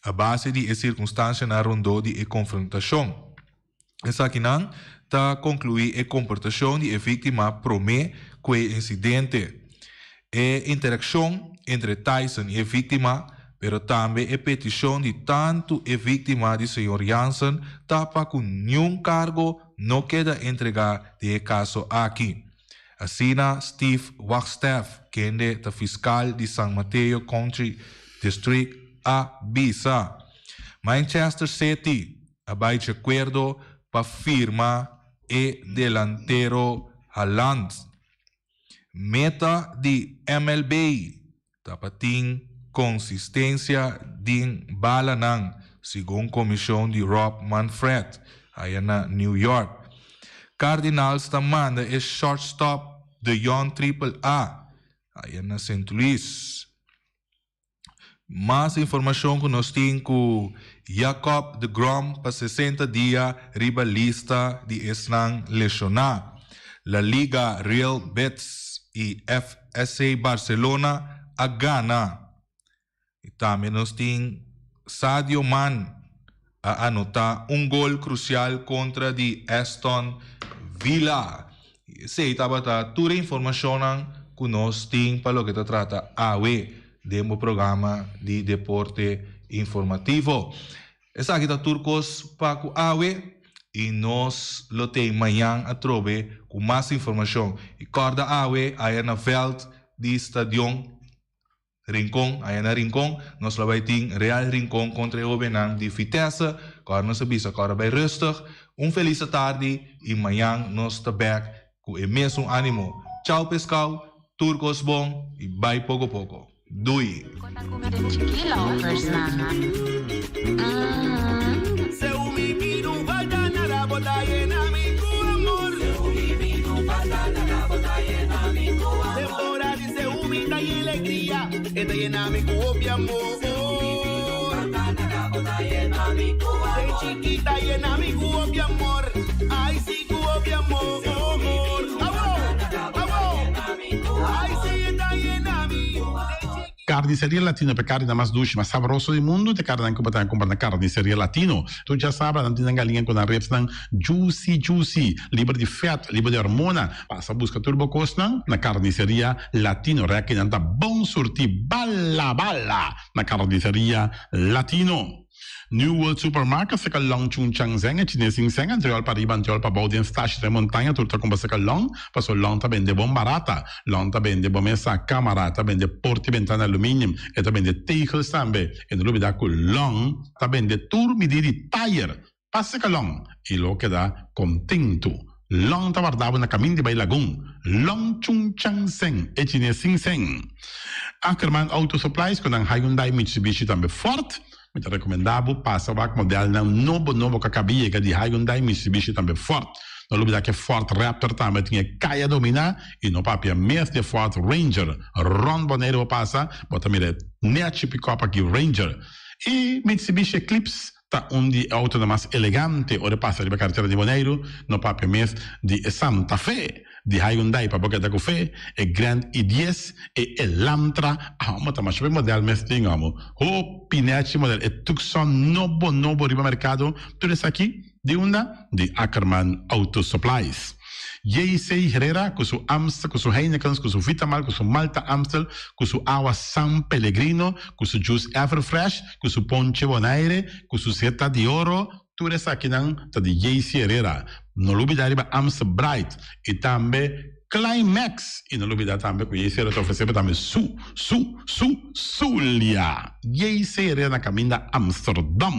a base di e sirkunstansianan rondó di e konfrontashon. Esakinan ta konkluí e komportashon di e víktima promé ku e insidente, e interakshon entre Tyson i e víktima, pero tambe e petishon di tantu e víktima di señor Jansen ta pa ku niun kargo no keda entregá den e kaso aki. Asina Steve Wagstaff, kende ta fiskal di San Mateo County District a bisa. Manchester City a bai di akuerdo pa firma e delantero Haaland. Meta di MLB ta pa tin konsistensia den balanan, segun komishon di Rob Manfred, aya na New York. Cardinals ta manda e shortstop DeJong Triple A, aya na Sint Louis. Mas informashon ku nos tin ku Jacob deGrom pa 60 dia riba lista di esnan leshoná. La Liga Real Betis i FC Barcelona a gana. I tambe nos tin Sadio Mane a anotá un gol krusial kontra di Aston Villa. Esei tabata tur e informashonnan ku nos tin pa loke ta trata awe den bo programa di deporte informativo. Esaki ta tur kos pa ku awe i nos lo tei mañan atrobe ku mas informashon. I kòrda awe aya na vèlt di stadion. Rincon, aya na Rincon, nos lo bai tin Real Rincon kontra e hobennan di Vitesse. Kòrda nos a bisa, kòrda bai rustig. Un felis atardi i mañan nos ta bèk ku e mesun ánimo. Chau pescao, tur kos bon i bai poko poko. Doei! Carniceria Latino pa e carninan mas dushi, mas sabroso di mundu ta e carninan cu bo ta cumpra na Carniceria Latino. Tur djasabra nan tin nan galiña cu nan ribsnan juicy juicy, liber di vet, liber di hormona. Pasa busca tur bo cosnan na Carniceria Latino. Rekinan ta bon surti bala bala na Carniceria Latino. New World Supermarket seka Long Chun Chang Zeng e chines sin seng antriol pa riba antriol pa bou den stashi den montaña tur ta cumpra seka Long paso Long ta bende bon barata. Long ta bende bo mesa, camara, ta bende porta y bentana aluminium, e ta bende tegels tambe. E no lubida cu Long ta bende tur midi di tayer. Pasa seka Long y lo keda contento. Long ta warda bo na kamin di bai Lagun. Long Chung Chang Seng, e chines sin seng. Ackerman Auto Supplies ku nan Hyundai, Mitsubishi tambe Ford. Mi ta rekomendá bo pasa wak modelnan nobo nobo ku a kaba yega di Hyundai, Mitsubishi tambe Ford. No lubidá ku e Ford Raptor tambe tin e kaya dominá i no papia mes di e Ford Ranger. Rònt Boneiru bo pasa, bo ta mira e nèchi pikòp aki Ranger. I Mitsubishi Eclipse Ta un di e autonan mas elegante ora e pasa riba karetera di Boneiru, no papia mes di e Santa Fe, di Hyundai pa bo keda ku fe, e Grand i dies, e Elantra, amo ta masha be model mes tin amo, hopi nechi model, e Tucson nobo nobo riba merkado, tur esaki di unda? Di Ackerman Auto Supplies. JC Herrera ku su Amstel, ku su Heinekens, ku su Vitamal, ku su Malta Amstel, ku su awa San Pellegrino, ku su juice Everfresh, ku su ponche Bonaire, ku su seta di oro, tur esakinan ta di JC Herrera. No lubida riba Amstel Bright i tambe Climax! I no lubida tambe ku JC Herrera ta ofresé bo tambe su, su, su, Zulia! JC Herrera na kaminda Amsterdam.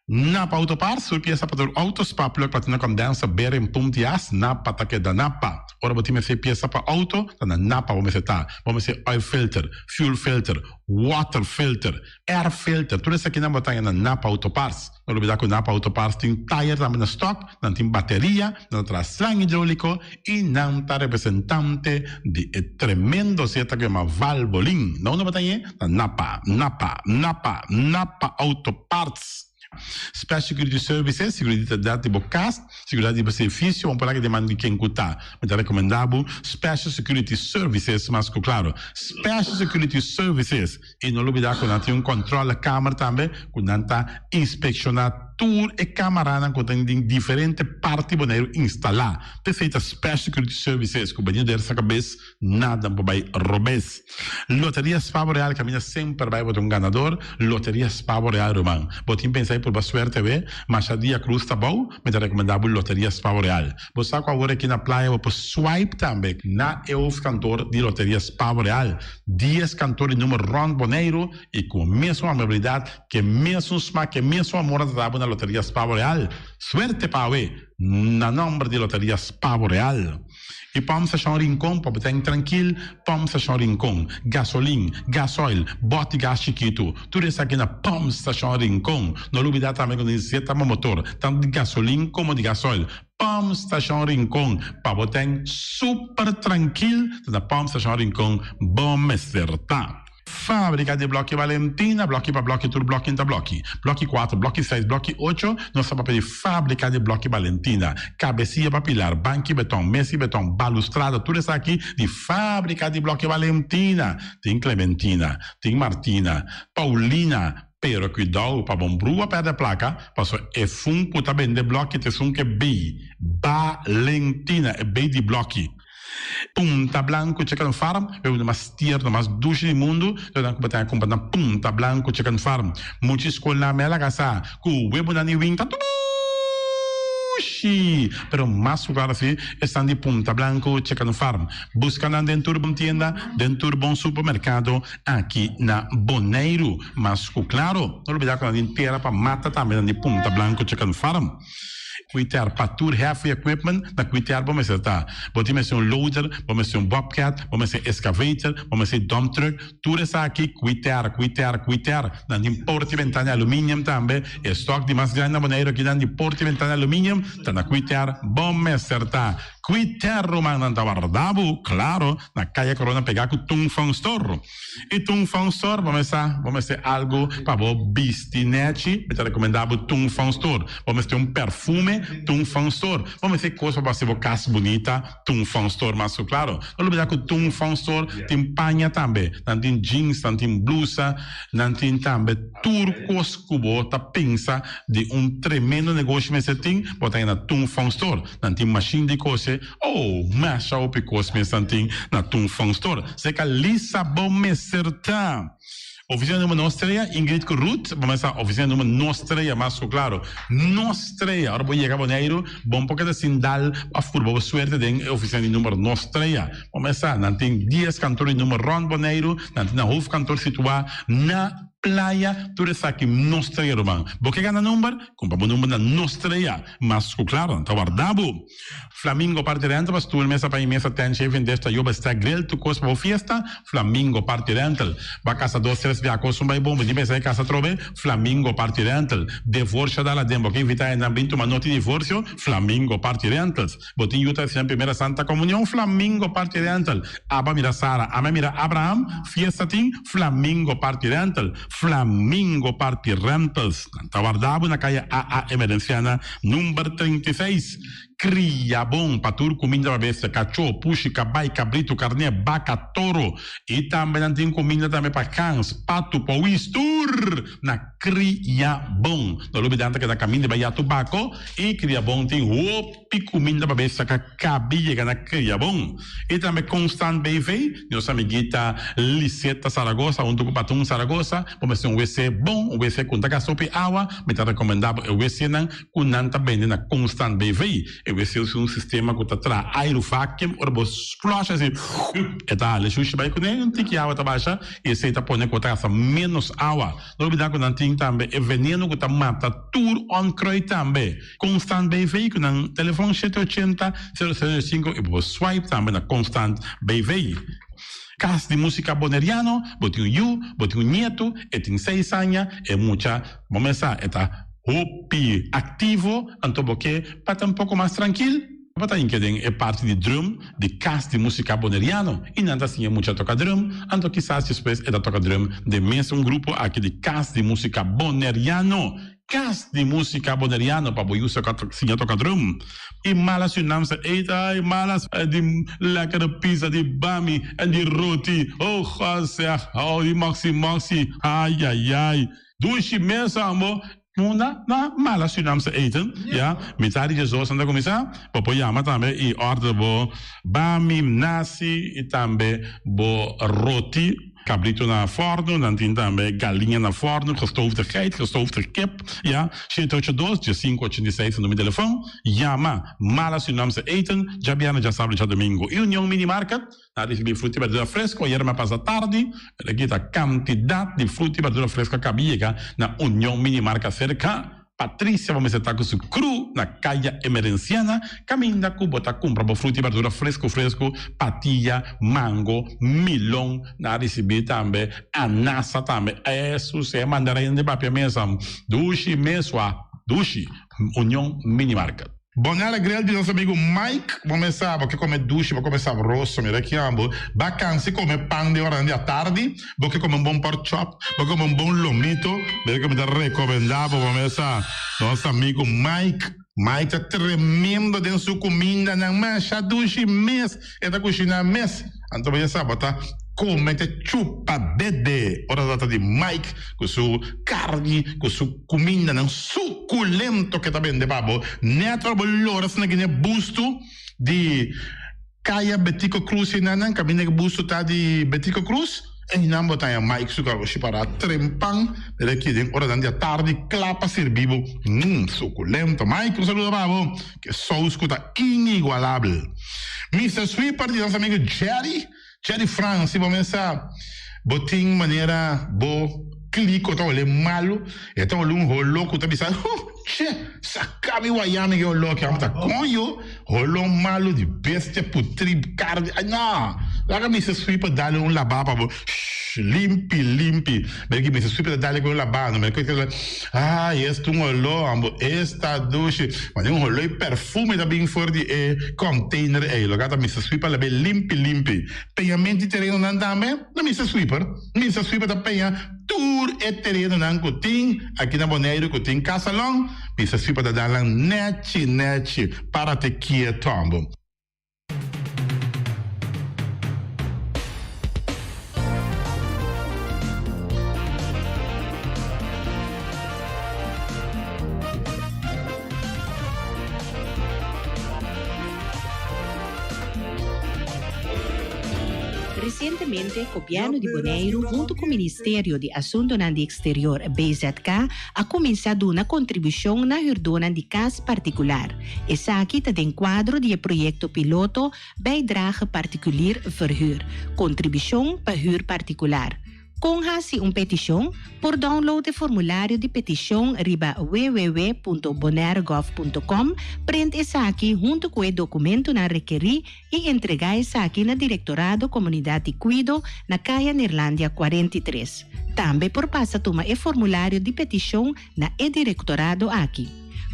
Napa Auto Parts, tur piesa pa tur auto, spark plug, platina condenser, bearing, pump di as, Napa ta keda Napa. Ora bo tin mester piesa pa auto, ta na Napa bo mester ta. Bo mester oil filter, fuel filter, water filter, air filter, tur esakinan bo ta haña na Napa Auto Parts. No lubida ku Napa Auto Parts tin tayer tambe na stock, nan tin bateria, nan ta traha slang hidrolico y nan ta representante di e tremendo zeta ku yama Valvoline. Na unda bo ta hañ'e? Na Napa, Napa, Napa, Napa Auto Parts. Special Security Services, Seguridat di bo kas, seguridat di bo servisio, bo por laga deman di ken ku ta. Mi ta rekomendá bo Special Security Services mas ku klaro. Special Security Services i no lubidá ku nan tin un kòntròle kamer tambe ku nan ta inspekshoná tur e kamaranan ku tin den diferente parti Boneiru instalá. P'esei ta Special Security Services ku bini der sa kabes Nada por bai robes. Loteria Spavo Real caminda semper bai bo ta un ganador. Loteria Spavo Real ruman. Bo tin pensa di purba suerte awe? Masha dia cruz ta bou, mi ta recomenda bo Loteria Spavo Real. Bo sa cu awor aki na playa bo por swipe tambe na e hoofdkantoor di Loteria Spavo Real. Dies kantoor di numero rond Boneiru y cu mesun amabilidad, ke mesun smak, ke mesun amor nan ta da bo na Loteria Spavo Real. Suerte pa awe na nomber di Loteria Spavo Real. I pòmp stashon Rincon pa bo ta trankil, pòmp stashon Rincon, gasolin, gasoil, bòt di gas chikitu, tur esaki na pòmp stashon Rincon. No lubidá tambe ku nos zeta pa motor, tantu di gasolin komo di gasoil. Pòmp stashon Rincon pa bo ta super trankil, ta na pòmp stashon Rincon bo mester ta. Fábrika di blòki Valentina, blòki pa blòki, tur blòki ta blòki. Blòki kuater, blòki seis, blòki ocho, nos ta papia di fábrika di blòki Valentina. Kabesia pa pilar, banki beton, mesi beton, balustrada, tur esaki di fábrika di blòki Valentina. Tin Clementina, tin Martina, Paulina, pero kuidou pa bon brua pèrdè plaka, pasobra e fun ku ta bende blòki ta esun ku e bei, Valentina, e bei di blòki. Punta Blanco Chicken Farm, e un mas tierno, mas dushi di mundu, lo nan ku bo ta kumpra na Punta Blanco Chicken Farm. Mucha skolnan mei a laga sa ku webonan di winta tur Dushi! Pero mas ku klaro si esnan di Punta Blanco Chicken Farm. Buska nan den tur bon tienda, den tur bon supermerkado aki na Boneiru. Mas ku klaro, no lubida ku nan tin tera pa mata tambe nan di Punta Blanco Chicken Farm. Kuiter pa tur heavy equipment na kuiter bo mester ta. Bo tin mester un loader, bo mester un bobcat, bo mester excavator, bo mester dump truck, Tur esaki kuiter, kuiter, kuiter. Nan tin porta i bentana di aluminium tambe. E stok di mas grandi na Boneiru aki nan di porta i bentana di aluminium ta na kuiter. Bo mester ta kuiter, ruman. Nan ta warda bo, klaro, na Kaya Korona pegá ku Tung Fong Store. I Tung Fong Store, bo mester, bo mester algu pa bo bisti nèchi, mi ta rekomendá bo Tung Fong Store. Bo mester un perfume, Tung Fong Store. Bo mester kos pa bo hasi bo kas bunita. Tung Fong Store mas ku klaro. No lubida ku Tung Fong Store tin paña tambe. Nan tin jeans, nan tin blusa, nan tin tambe tur kos ku bo ta pensa di un tremendo negoshi mester tin, bo ta na Tung Fong Store. Nan tin mashin di kose, oh, masha hopi kos mes nan tin na Tung Fong Store. Seka lisa bo mester ta. Oficina numero nos trea, Ingrid cu Ruth, bo mester sa oficina numero nos trea mas cu claro. Nos trea, ora bo yega Boneiru, bo no por keda sin dal of purba bo suerte den e oficina di numero nos trea. Bo mester sa, nan tin dies kantoor di numero rond Boneiru, nan tin nan hoofdkantoor situa na Playa, tur esaki nos trea ruman. Bo ke gana number? Cumpra bo number na nos trea, mas cu claro, nan ta warda bo. Flamingo Party Rental pa stoel, mesa pa mesa, tent, shaving dish, tayoba, stack, grill, tur kos pa bo fiesta, Flamingo Party Rental. Ba kasa dos tres bia kos un bai bon, bo tin pensa e kasa atrobe, Flamingo Party Rental. Devorsio dal aden, bo ke invita hendenan bin tuma noti divorsio, Flamingo Party Rentals. Bo tin yu ta hasi nan primera Santa Comunion, Flamingo Party Rental. Aba mira Sara, ame mira Abraham, fiesta tin, Flamingo Party Rental. Flamingo Party Rentals. Nan ta warda bo na kaya AA Emerenciana number 36. Kria bon pa tur kuminda pa bestia, kachó, pushi, kabai, kabritu, karné, baka, toro. I tambe nan tin kuminda tambe pa gans, patu, powis, tur na Kria Bon. No lubida nan ta keda kaminda bai ya tubako i Kria Bon tin hopi kuminda pa bestia ka kabi yega na Kria Bon. I tambe Constant BV, nos amiguita Liseta Zaragoza huntu ku Patun Zaragoza, bo mester un wc bon, un wc ku no ta gasta hopi awa, mi ta rekomendá bo e wcnan ku nan ta bende na Constant BV. E wc usa un sistema ku ta traha airu vacuum, ora bo flush asi e ta hala e shushi bai kuné, un tiki awa ta basha i esei ta pone ku bo ta gasta ménos awa. No olbidá ku nan tin tambe e veneno ku ta mata tur onkruid tambe. Constant BV ku nan telefòn shete ochenta, sero sero sinku i bo por swipe tambe na Constant BV. Kas di Músika Boneriano, bo tin un yu, bo tin un nietu, e tin seis aña, e mucha bo mesa e ta hopi aktivo, anto bo ke pa ta un poko mas trankil, bo ta hinka den e parti di drum di Kas di Músika Boneriano i nan ta siña mucha toka drum, anto kisas despues e ta toka drum den mes un grupo aki di Kas di Músika Boneriano. Kas di Músika Boneriano pa bo yusa siña toka drum. I mala Surinaamse eten, ai malas di lekkere pizza, di bami en di roti, oh God zeg, oh di moxi moxi, ai ai ai. Dushi mes ambo. Munda na mala Surinaamse eten, ya, mitad di djesdos nan ta kuminsá, bo por yama tambe i order bo bami, nasi i tambe bo roti. Cabrito na forno, nan tin tambe galiña na forno, gestoofde geit, gestoofde kip, ya, shete ocho dos, diesinco ochenta i seis ta numero di telefon, yama Mala Surinaamse Eten, djabièrnè, djasabra i djadomingo. I Union Mini Market, nan a ricibi fruta i berdura fresco, ayera mi a pasa tardi, pero aki ta cantidad di fruta i berdura fresco a caba yega na Union Mini Market cerca. Patricia bo mester ta ku su kru na Kaya Emerenciana kaminda ku bo ta kumpra bo fruta i berdura fresku fresku, patia, mango, milon, nan a risibí tambe anasa tambe, esu si e mandarin di papia mesa dushi mesua dushi, Union Mini Market. Bonella Grill di nos amigo Mike, bo mes sa bo ke come dushi, bo come sabroso, mira ki ambo, ba cansi come pan den oranan di atardi, bo ke come un bon pork chop, bo ke come un bon lomito, mira ke mi ta recomenda bo, bo mes sa nos amigo Mike, Mike ta tremendo den su cumindanan, masha dushi mes e ta cushina mes, anto bo ya sa bo ta come te chupa dede ora ta trata di Mike cu su carni, cu su. Kumindanan sukulento ke ta bende pa bo. Nèt ora bo lora asina gine bustu di Kaya Betico Cruz ei nan, kaminda ku bustu ta di Betico Cruz. Einan bo ta haña Mike su garoshi pará trempan den aki den oranan di atardi kla pa sirbi bo. Mmm, sukulento. Mike, un saludo pa bo. Ke sous ku ta inigualabel. Mister Sweeper di nos amigo Jerry, Jerry Frans, si bo mes sa bo tin manera bo kliko ta hole malu, e ta hole un holo ku ta bisa, huh, che, saka mi waya mi ke holo aki, amo ta koño, holo malu di bestia putri karni, ay no, laga Mister Sweeper dale un labá pa bo, shh, limpi, limpi, mira ki Mister Sweeper ta dale ku un labá, no, mira ku ay, esta un holo, amo, esta dushi, mane un holo i perfume ta bin for di e container ey, loke ta Mister Sweeper lab'é limpi, limpi. Peñament di terenonan tambe na Mister Sweeper. Mister Sweeper ta peña tur e terenonan ku tin aki na Boneiru ku tin kasalon. Mister Sweeper ta dal nan nechi nechi para te kieto ambo. Resientemente, Gobièrnu di Boneiru huntu ku Ministerio di Asuntunan di Eksterior, BZK, a kuminsá duna kontribushon na hürdónan di kas partikular. Esaki ta den kuadro di e proyekto piloto Bijdrage Particulier Verhuur, Kontribushon pa Hür Partikular. Kon hasi un petishon? Por download e formulario di petishon riba www.bonairegov.com, print esaki huntu ku e dokumentunan rekerí i entregá esaki na Direktorado Komunidat di Kuido na Kaya Neerlandia 43. Tambe por pasa tuma e formulario di petishon na e direktorado aki.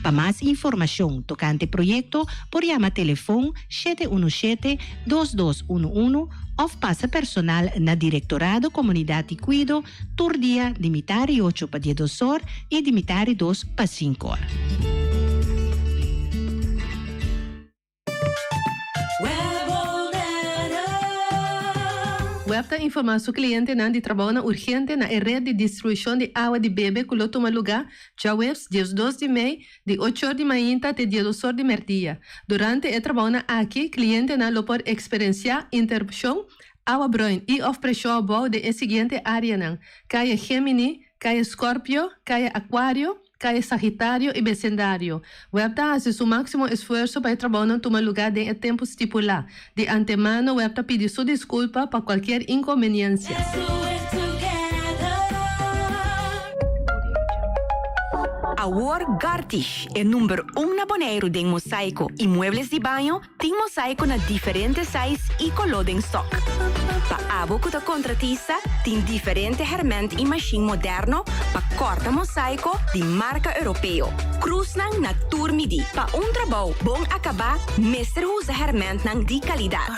Pa mas informashon tokante proyekto por yama telefon 717 2211 òf pasa personal na Direktorado Komunidat di Kuido tur dia di mitar i ocho pa diesdos or i di mitar i dos pa sinku or. Web ta informá su klientenan di trabounan urgente na e ret di distribushon di awa di bebe ku lo tuma lugá djaweps 12 di mei di ocho or di mainta te diesdos or di mèrdia. Durante e trabounan aki klientenan lo por eksperensiá interupshon, awa bruin i òf preshon abou den e siguiente áreanan, Kaya Gemini, Kaya Scorpio, Kaya Aquario, Kaya Sagitario i besindario. Web ta hasi su máksimo esfuerso pa e trabounan tuma lugá den e tempu stipulá. Di antemano web ta pidi su diskulpa pa kualkier inkonbeniensia. Awor Gartish, e number un na Boneiru den mosaiko i muebles di baño, Tin mosaiko na diferente size i koló den stok. Pa abo ku ta kontratista, tin diferente hèrmènt i mashin moderno pa kòrta mosaiko di marka europeo. Krusnan na tur midí. Pa un trabou bon akabá mester usa hèrmèntnan di kalidat.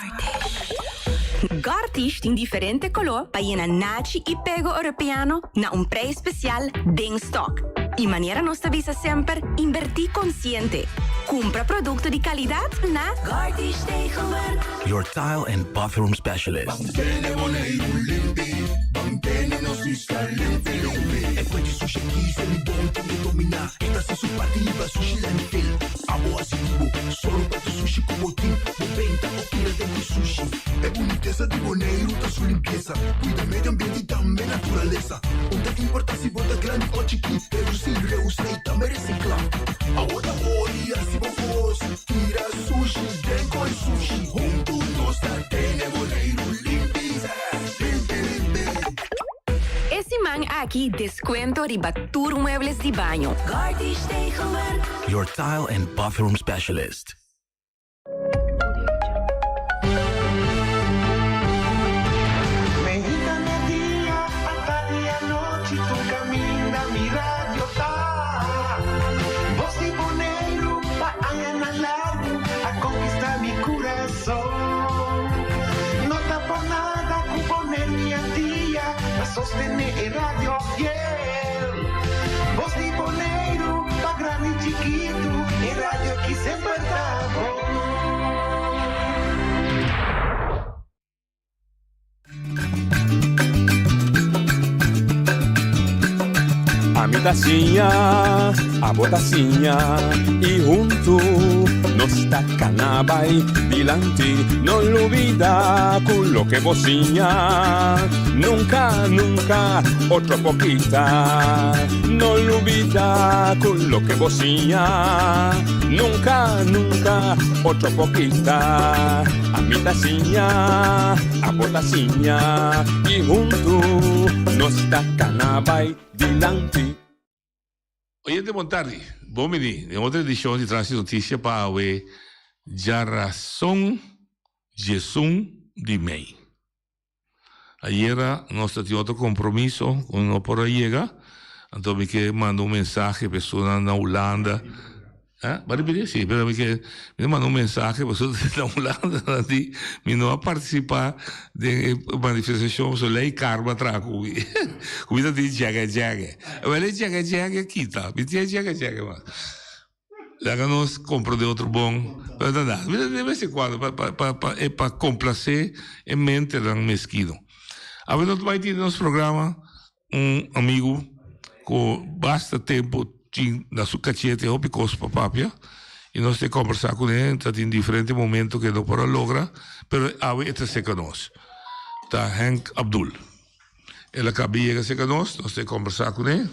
Gartish tin diferente koló pa yena nachi i pego europeano na un preis spesial den stok. I manera nos ta bisa semper, inbertí konsiente. Kumpra produkto di kalidat na Gartish Tegelwerk. Your tile and bathroom specialist. Mantene Boneiru limpi, mantene nos isla limpi limpi. E kwechi sushi kis e lidon tin ke dominá. E ta hasi su parti libra sushi landfill. Abo hasi di bo, sòru pa tur sushi ku bo tin. Bo benta o tira den ku sushi. E bunitesa di Boneiru ta su limpiesa. Kuida medio ambiente i tambe naturalesa. Un ta importa si bo ta grandi o chikí, redusí, reusá i tambe resiklá. Awo ta ori hasi bo kos, tira sushi den koi sushi. Huntu nos ta tene Boneiru limpi, limpi limpi. E siman aki descuento riba tur muebles di baño. Gartish Tegelwerk. Your tile and bathroom specialist. Meinta merdia, atardi anochi, tur caminda mi radio ta. Bos di Boneiru pa añanan largu a conquista mi curason. No ta por nada cu Boneiru y Antia ta sostene e radio fiel. Bos di Boneiru pa grandi y chikitu, e radio ki semper ta bon. Ami ta siña, abo ta siña, i huntu. Nos ta cana bay dilanti, no lubida cu loke bo siña nunca, nunca otro por kita. No lubida cu loke bo siña nunca, nunca otro por kita. Ami ta siña, abo ta siña y hunto nos ta cana bay dilanti. Oyente bon tardi, bon bini den otro edicion di Trans Noticia pa awe djarason diesun di mei. Ayera nos ta tin otro compromiso cu no por a yega, anto mi ke manda un mensahe pa esunnan na Hulanda. Ah, ba ripiti? Si, pero mi ke mi manda un mensahe pasobra na Hulanda nan di mi no a participa den e manifestacion pasobra ley karma traha cu mi. Cu mi ta tin djege djege. Awel e djege djege kita, mi tin e djege djege mas. Laga nos comprende otro bon, pero ta da. Mi ta de bes en cuando pa pa pa pa e pa complace e mentenan meskino. Awe nos bai tin den nos programa Un amigu ku basta tempu tin na su kachete hopi kos pa papia i nos ta kombersá kuné, ta tin diferente momento ku e no por a logra, pero awe e ta seka nos. Ta Henk Abdul. El a kaba di yega seka nos, nos ta kombersá kuné.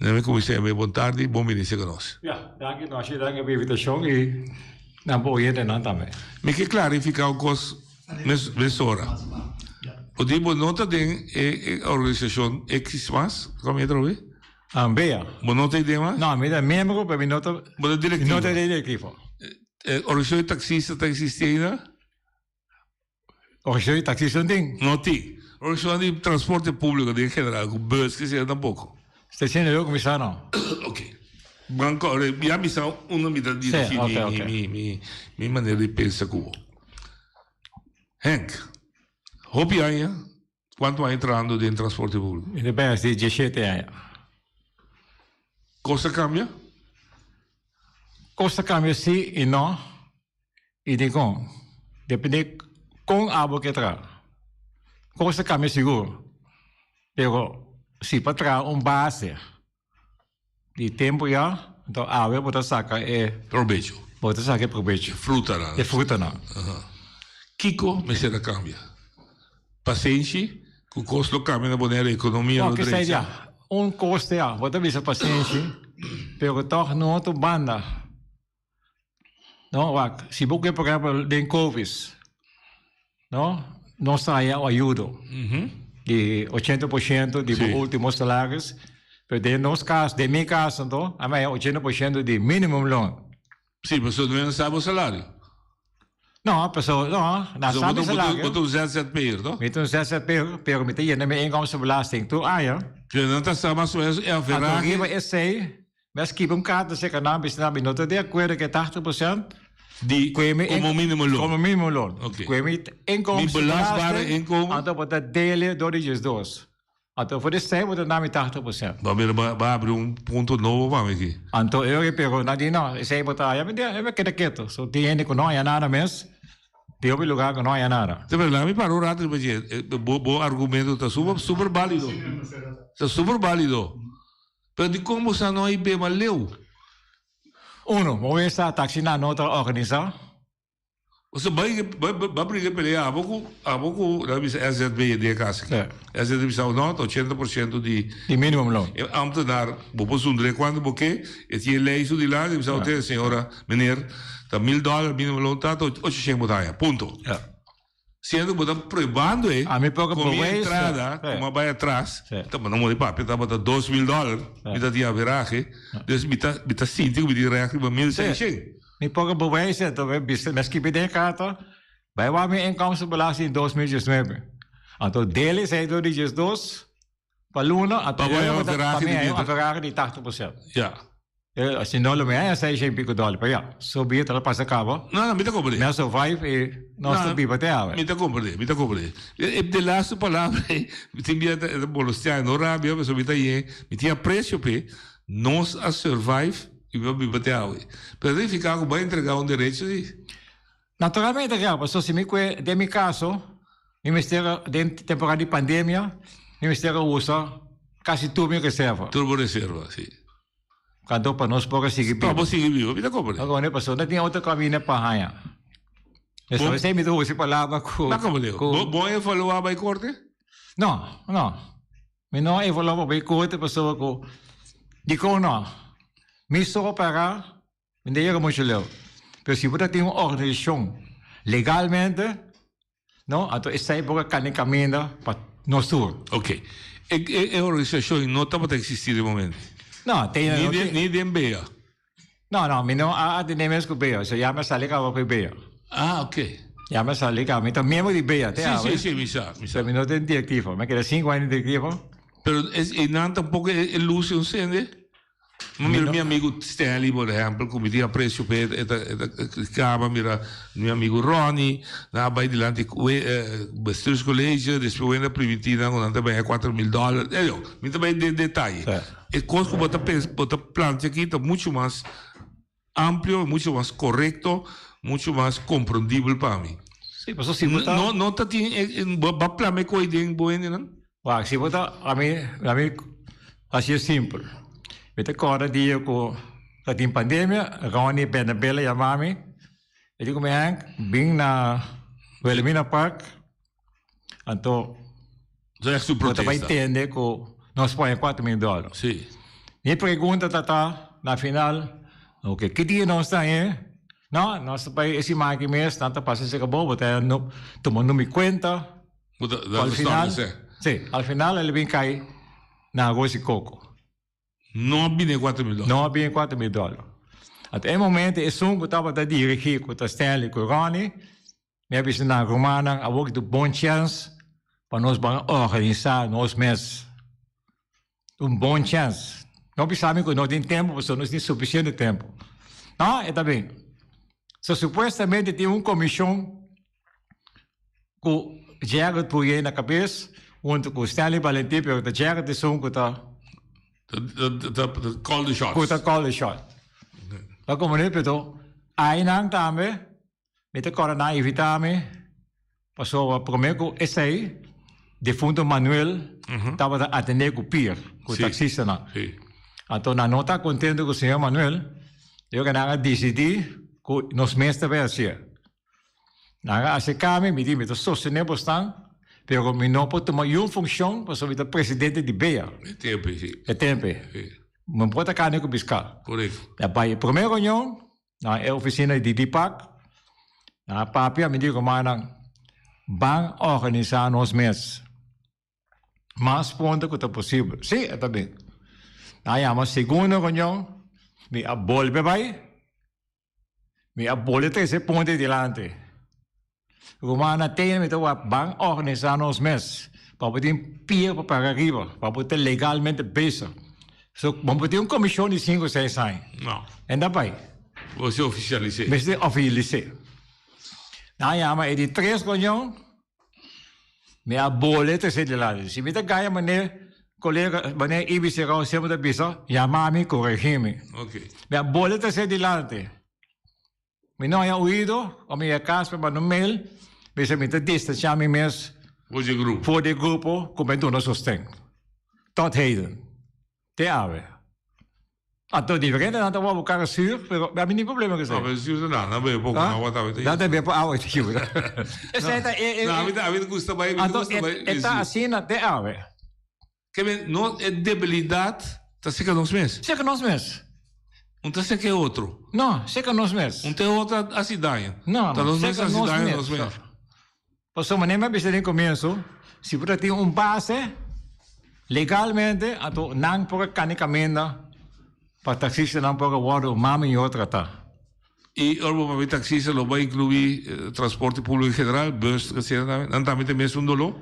Nan mi kuminsá yam'é bon tardi, bon bini seka nos. Ya, danki Noshi, danki pa e invitashon i nan pa oyentenan tambe. Mi ke klarifiká un kos Mesora. Bo di bo no ta den e organisashon X mas? Kon mi a trobe? Bea. Bo no ta ei den mas? No, mi ta miembro, pero mi no ta. Bo ta direktivo? Mi no ta direktivo. E organisashon di taksista ta eksistí ainda? Organisashon di taksista no tin. No tin. Organisashon di transporte públiko den general, ku bus, ke sea, tampoko. Stacien de loco mi sa no. Ok. Banco, ya mi sa unda mi ta dirigi mi, mi, mi, mi, mi manera di pensa ku bo. Henk, hopi aña, kuantu aña trahando den transporte públiko? Mi ta pensa di diesshete aña. Kos a kambia? Kos a kambia si i no. I dikon? Depende kon abo ke traha. Kos ta kambia sigur, pero si pa traha un base di tempu ya, anto awe bo ta saka e Probecho. Bo ta saka e probecho. E frutanan. E frutanan. Kiko mester a kambia? Pasenshi ku kos lo kambia na Bonaire, ekonomia lo drecha. Un kos ta ya, bo ta bisa pasenshi, pero tòg no otro banda. No, wak, si bo ke por ehempel den Covid, no, nos ta haya un ayudo di ochenta por ciento di bo ultimo salaris, pero den nos caso, den mi caso anto, a mi haya ochenta por ciento di minimum loon. Si, pasobra no nan sa bo salario. No, pasobra, no, nan sa mi salario. Bo ta un ZZP'er, no? Mi ta un ZZP'er, pero mi ta yena mi inkomstenbelasting tur aña. Pero nan ta sa mas o menos e averahe. Anto riba esey, Mi a skibi un karta serka nan bisa nan mi no ta di akuerdo ku e tachtig por sènt Di komo mínimo loon. Komo mínimo loon. Oké. Ku e mi Mi belastbare inkomen. Anto bo ta dele dor di diesdos. Anto for di sei bo ta duna mi 80%. Bo mira bo a abri un punto nobo pa mi aki. Anto e ora pero nan di no esei bo ta haya mi di mi keda ketu. So tin hende ku no haya nada mes. Tin hopi lugar ku no haya nada. Te pero laga mi para un rato riba dje. Bo argumento ta super super balido. Ta super balido. Pero dikon bo sa no a beba leu? Uno, bo wens ta taxinan no ta organisá. Bo bai bai briga pelea abo ku abo ku nan bisa SZB den e kas aki. SZB bisa no ta 80% di Di minimum loon. E ambtenaar bo por zundr'é kuantu bo ke e tin e lei su dilanti e bisa ote señora meneer ta mil dòler minimum loon ta ta ocho shen bo ta haña punto. Siendo bo ta pruebando e Ami poco con mi bewijs, entrada, sí. como a bay atras, Sí. ta no mori papia, tabata $2000, mi ta tin averahe, dus mi ta mi ta sinti cu mi tin recht riba mil Sí. seishent. Mi poco bewijs, enton mi bisa, mi a skibi den e carta, bay wak mi inkomstenbelasting 2019. Anto dele esei door di 12 Pa luna, a Pa bo pa averahe mi di hay un bida. averahe di 80%. Ja. Si no lo mi hay a 600 y pico dòler, pero ya, so bia ta pasa caba. No, no, mi ta comprende. Mi a survive y nos ta biba te awe. Mi ta comprende, mi ta comprende. E de laatste palabra, mi tin bia ta molestia, no rabia, pasobra mi ta yen, mi tin aprecio p'e, nos a survive y mi a biba te awe. Pero ta significa cu bo a entrega un derecho si. Naturalmente ya, pasobra si mi kue den mi kaso, mi mester a, den temporada di pandemia, mi mester a usa kasi tur mi reserva. Tur bo reserva, si. Kanto pa nos por a sigui biba. Pa bo sigui biba, mi ta comprende. Ta comprende, pasobra no tin otro camino pa haña. Bo esei mi ta usa e palabra ku. Ta comprende. Bo bo a evaluá bai korte? No, no. Mi no a evaluá pa bai korte pasobra ku dikon no? Mi so para Mi ta yega muchu leu. Pero si bo ta tin un organisashon legalmente, no, anto esei por a kani kaminda pa nos tur. Ok. E e organisashon no tabata eksistí den momento? No, te Ni den ni den bea? No, no, mi no a atendé mes ku bea. So ya mi a sali kaba ku e bea. Ah, ok. Ya mi a sali kaba. Mi ta miembro di bea te awe. Sí, sí, sí, mi sa, mi sa. Pero mi no ta den direktiva. Mi a keda sinku aña den direktiva. Pero es einan tampoko e lus e un sende? Mi mira mi amigu Stanley por ehempel ku mi tin apresio p'e e ta e ta kaba mira mi amigu Ronnie nan a bai dilanti bestuurscollege despues wende a primiti nan ku nan ta benya kuater mil dòler anyway mi ta bai den detaye e kos ku bo ta pensa bo ta plantia aki ta muchu mas amplio muchu mas korekto muchu mas komprondibel pa mi no no ta tin bo a plama e koi den bo hendenan. Wak, si bo ta, ami, ami hasi e simpel. Mi ta kòrda dia ku ta tin pandemia, Ronnie Bernabela yama mi, e di ku mi, Henk, bin na Wilhelmina Park, anto bo ta bai tende ku nos pone 4000 dòler. Mi pregunta ta ta, na final, oke, ki dia nos ta hañ'é? No, nos ta bai e siman aki mes, nan ta pasa serka bo, bo ta tuma numi kuenta. Al final, sí, al final el bin kai na arroz y coco. No a bini e 4000 dòler. No a bini e 4000 dòler. At e momento esun ku tabata dirigí ku ta Stanley ku Ronnie, mi a bisa nan rumannan awor ki ta un bon chèns pa nos ban organisá nos mes. Un bon chèns. No bisa mi ku no tin tempu pasobra nos tin sufisiente tempu. No, e ta bin. So supuestamente tin un komishon ku Gerrit Pourier na kabes huntu ku Stanley Valentin pero ta Gerrit esun ku ta Ta call the shots. Ku ta call the shot. Ta komprende pero ainan tambe mi ta kòrda nan invitá mi pasobra promé ku esei difunto Manuel tabata atendé ku Pier ku taksistanan. Anto nan no ta kontento ku señor Manuel yo ke nan a disidí ku nos mes ta bai hasié. Nan a acerca mi, mi di mi ta sostene bosnan, pero mi no por tuma yun funcion pasobra mi ta presidente di bea. E tempo si. E tempo. Si. Mi por ta cana cu bisca. Correcto. Mi a bay e prome reunion na e oficina di DPAC, nan a papia, mi di rumannan, ban organisa nos mes. Mas pronto cu ta posibel. Si, e ta bin. Nan a yama segundo reunion, mi a bolbe bay. Mi a bole trese punto dilanti. Rumannan tene mi ta wak ban organisa nos mes pa bo tin pia pa para riba, pa bo ta legalmente bezig. So bo por tin un komishon di sinku seis aña. No. En ta bai. Bo si ofisialis'é. Mester ofisialis'é. Nan a yama e di tres reunion. Mi a bole trese dilanti. Si mi ta gaya manera colega, manera Ibi Serrao semper ta bisa, yama mi, coregi mi. Mi a bole trese dilanti. Mi no haya oido, ora mi yega cas mi manda un mail, mi bisa mi ta distancia mi mes For di e grupo. For di e grupo cu mi a duna sosten. Tot heden. Te awe. Anto diferente nan ta wou buka zuur, pero mi a tin problema ku esei. No, pero zuur ta nan, nan bebe poko awa tambe ta yuda. Nan ta bebe poko awa ta yuda. Esei ta e. No, ami ta ami ta gusta bai, mi ta gusta bai. Anto e ta asina te awe. Ke men, no e debilidat ta seka nos mes. Seka nos mes. Un ta seka e otro. No, seka nos mes. Un ta e otro a hasi daño. No, Ta nos mes a hasi daño nos mes. Pasobra manera mi a bisa den komienso, si bo ta tin un base legalmente, anto nan por a kani kaminda pa taksistanan por a wòrdu mas mihó tratá. I ora bo papia taksista lo bai inkluí transporte públiko en general, bus, etcetera tambe? Nan tambe tin mesun doló?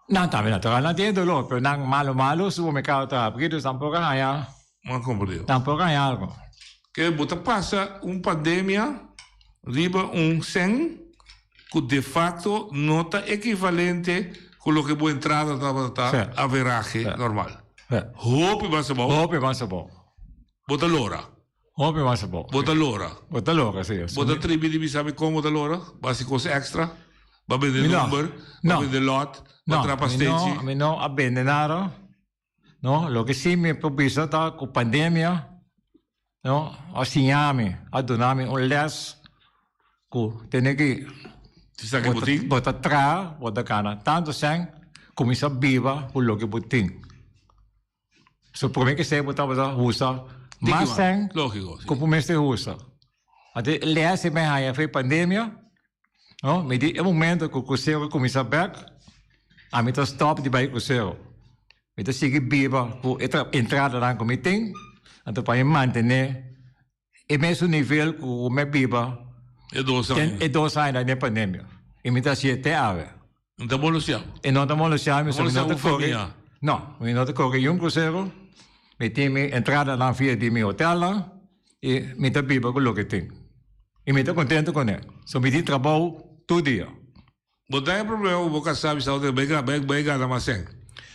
Nan tambe natural nan tin e doló, pero nan malo malo supermerkado ta habrí, dus nan por a haña. M'a komprendé. Nan por a haña algo. Ke bo ta pasa un pandemia riba un sèn ku de facto no ta ekivalente ku loke bo entrada tabata ta averahe normal. Hopi mas abou. Hopi mas abou. Bo ta lora. Hopi mas abou. Bo ta lora. Bo ta lora, si. Bo ta tribi di bisa mi kon bo ta lora? Bo hasi kos extra? Bo a bende number? Bo a bende lot? Bo a trapa stechi? No, mi no a bende nada. No, loke si mi por bisa ta ku pandemia. No, a siña mi, a duna mi un les ku tene ki bo ta traha, bo ta gana tantu sèn, kuminsá biba ku loke bo tin. So promé ke esei bo tabata usa mas sèn ku bo mester usa. Anto e les ei mi a haña for e pandemia, no, mi di e momento ku krusero kuminsá bèk, ami ta stòp di bai krusero. Mi ta sigui biba ku e entradanan ku mi tin, anto pa mi mantené e mesun nivel ku mi a biba e dos añanan den pandemia. I mi ta hasié te awe. No ta molestiá bo? E no ta molestiá mi, mi no ta kore, no, mi no ta kore niun krusero. Mi tin mi entradanan via di mi hotelnan i mi ta biba ku loke tin. I mi ta kontento kuné. So mi tin trabou tur dia. Bo ta e problema ku bo kasá bisa bo bai bai bai gana mas sèn.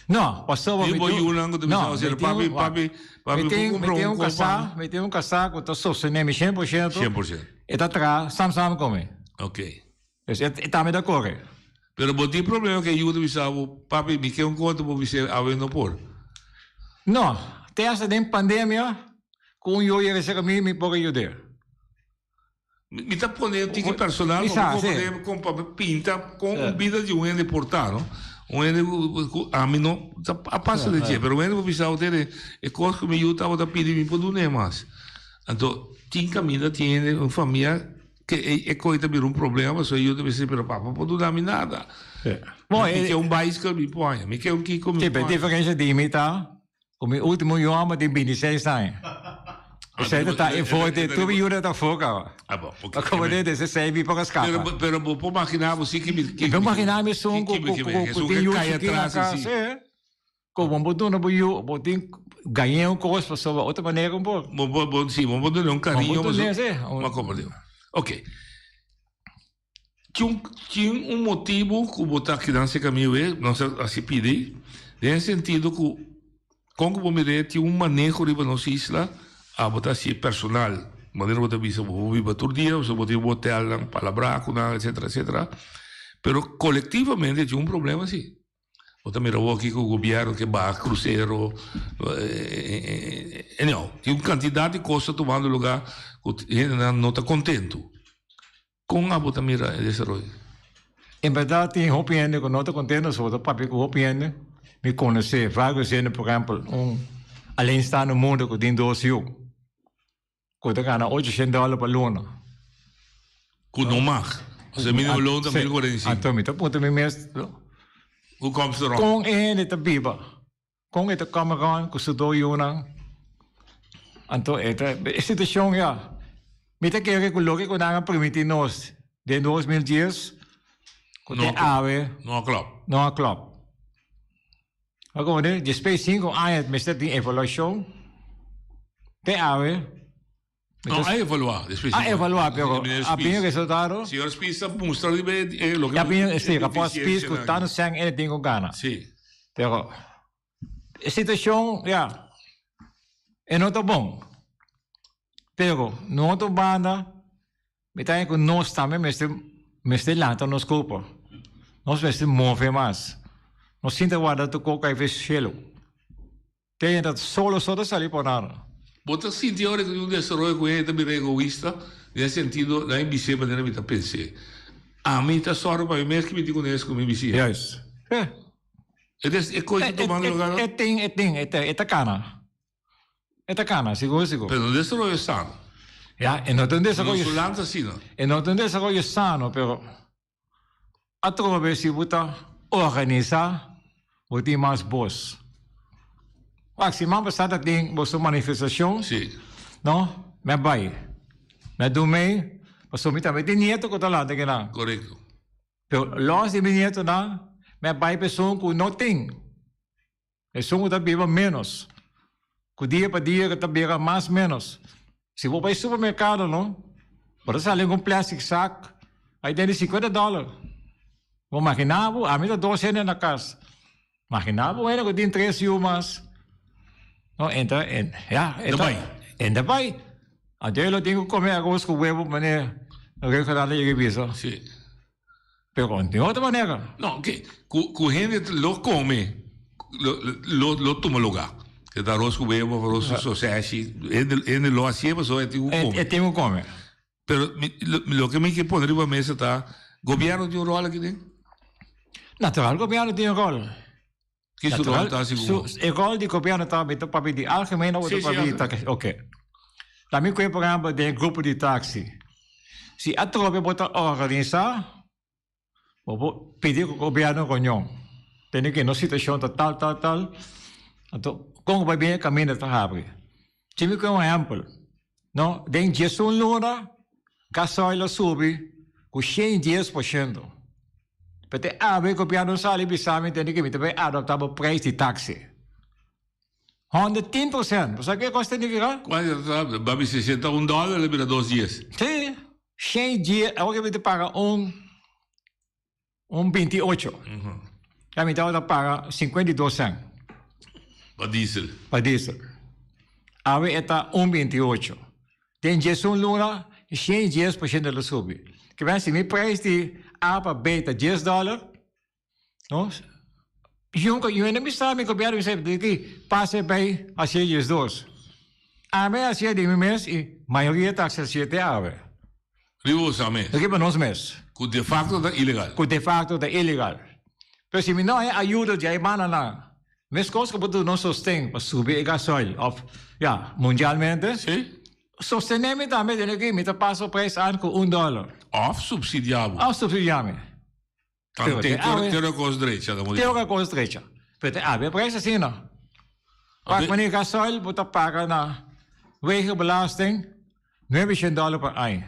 No, pasobra mi tin bo yunan ku ta bisa bo sera papi papi papi bo kumpra un kos pa mi. Mi tin un kasá ku ta sostené mi 100%. 100%. E ta traha sam sam ku mi. Ok. Dus e tambe ta kore. Pero bo tin problema ku e yu ta bisa bo papi mi ke un kos bo bis'é awe no por. No, te hasta den pandemia ku un yu yega serka mi mi por a yud'é. Mi ta pone un tiki personal pa bo comprende con pa pinta con un bida di un hende por ta, no? Un hende cu ami no ta a pasa de dje, pero un hende por bisa bo tene e cos cu mi yu tabata pidi mi por dun'e mas. Anto tin caminda tin hende un famia ke e coy ta bira un problema pasobra e yu ta bisa pero papa por duna mi nada. Mi ke un bicycle mi por haña, mi ke un kiko mi por haña. E diferencia di mi ta Ku mi ultimo yu hòmber tin bintiseis aña. Esei ta ta e for di tur mi yunan ta for kaba. Ah bon, ok. Pa komo den esei sei mi por a skapa. Pero pero bo por magina bo si ki mi Mi por magina mi esun ku ku ku tin yu chikí na kas, si. Ku bo por duna bo yu, bo tin gañ'é un kos pasobra otro manera un por. Bo por bo si bo por dun'é un kariño. Bo por dun'é si. Bo a komprendé. Ok. Tin un motibu ku bo ta kidan serka mi awe, nos a hasi pidi, den e sentido ku kon ku bo mir'é tin un maneho riba nos isla, abo ta hasié personal, manera bo ta bisa bo por biba tur dia, pasobra bo tin bo hotelnan, palabrá ku nan, etcetera, etcetera, pero kolektivamente tin un problema si. Bo ta mira awor kiko gobierno ke baha crucero, anyhow, tin un cantidad di cos ta tumando lugar cu hendenan no ta contento. Con abo ta mira e desaroyo? En berdad tin hopi hende cu no ta contento, so bo ta papia cu hopi hende. Mi conoce varios hende, por ehempel, un alleenstaande moeder cu tin dos yu. Ku ta gana ochocientos dòler pa luna. Ku no mag. Osea minimo loon ta 1045. Anto mi ta puntra mi mes. Hoe komt ze erop? Kon e hende ta biba? Kon e ta kòme rònt ku su dos yunan? Anto e ta e situashon ya. Mi ta kere ku loke ku nan a primiti nos den 2010 ku te awe. No a klòp. No a klòp. A komo despues sinku aña mester tin evaluashon te awe. No, a evaluá despues. A evaluá, pero a bin resultado. Señor Spies a mustra riba e loke. A bin, si, rapòrt Spies ku tantu sèn e tin ku gana. Si. Pero e situashon, ya, e no ta bon. Pero na otro banda mi ta haña ku nos tambe mester mester lanta nos kurpo. Nos mester move mas. No sinta warda tur kos kai ves shelu. Te hende ta solo so ta sali por nada. Bo ta sinti ora ku tin un desaroyo ku hende ta bira egoista den e sentido nan e bis'é manera mi ta pens'é. Ami ta sòru pa mi mes ki mi tin kunes ku mi bisiña. Juist. E des e kos ta tumando lugar. E tin e tin e ta kana. E ta cana, sigur sigur. Pero no desaroyo sano. Ya, e no ta un desaroyo. No su lanta asina. E no ta un desaroyo sano, pero atrobe si bo ta organisa, bo tin mas bos. Wak, siman pasá ta tin boso manifestacion. Si. No, mi a bai. Mi a dumei, pasobra mi tambe tin nieto cu ta lanta kinan. Corecto. Pero los di mi nietonan, mi a bai pa esun cu no tin. Esun ku ta biba ménos, ku dia pa dia ta bira mas ménos. Si bo bai supermerkado no, bo ta sali ku un plastic sak ai den di sinkuenta dòler. Bo maginá bo, ami ta dos hende na kas, maginá bo un hende ku tin tres yu mas. No, e ta, ya, e ta, e ta bai. Anto e lo tin ku kome aros ku webo manera Reverendo a yega bisa. Sí. Pero di otro manera. No, ke ku ku hende lo kome lo lo lo tuma lugá. Te ta arroz ku webo, arroz ku soseshi. Hende lo hasié pasobra e tin ku kome. E tin ku kome. Pero loke mi ke pone riba mesa ta, gobièrnu tin un ròl aki den? Natural gobièrnu tin un ròl. Ki su ròl ta sigur? E ròl di gobièrnu ta, mi ta papia di algemeen of mi ta papia di taxi? Oke. Ta mi kue por ehèmpel den e grupo di taxi. Si atrobe bo ta organisá, Bo por pidi ku gobièrnu reunion. Tende ke nos situashon ta tal, tal, tal. Anto kon ku bai bin e kaminda ta habri. Tin mi ku un ehèmpel, no? Den diesun luna gasoil a subi ku 110%. P'e awe gobièrnu sali bisa mi tende ke mi ta bai adaptá bo preis di taksi. 110%. Bo sa ke kos ta nifiká? Kuantu ta ta? Ba bisa si ta un dòler el a bira dos dies. Sí, shen dies, awor ke mi ta paga un un 28. Ya mi tabata paga 52 sènt. Pa diesel. Pa diesel. Awe e ta un 28. Den diesun luna, 110% el a subi. Ke men si mi prijs di A pa B ta dies dòler, No, yunka yu hende bisa mi gobierno bisa di ki pase bay hacié 12. Ami a hacié di mi mes y mayoria ta hacié te awe. Riba boso mes? Riba nos mes. Cu de facto ta ilegal? Cu de facto ta ilegal. Pero si mi no hay ayudo di ay banda mescos cu bo duna un sosten pa subi e gasoil of ya mundialmente. Si. Sostené mi tambe den aki mi ta pasa prijs aan cu un dollar. Of subsidia bo. Of subsidia mi. Pero te awe. Te ora kos drecha. Te ora kos drecha. Pero te awe prijs asina. Pak wanneer gasoil bo ta paga na wegenbelasting 900 dollar per aña.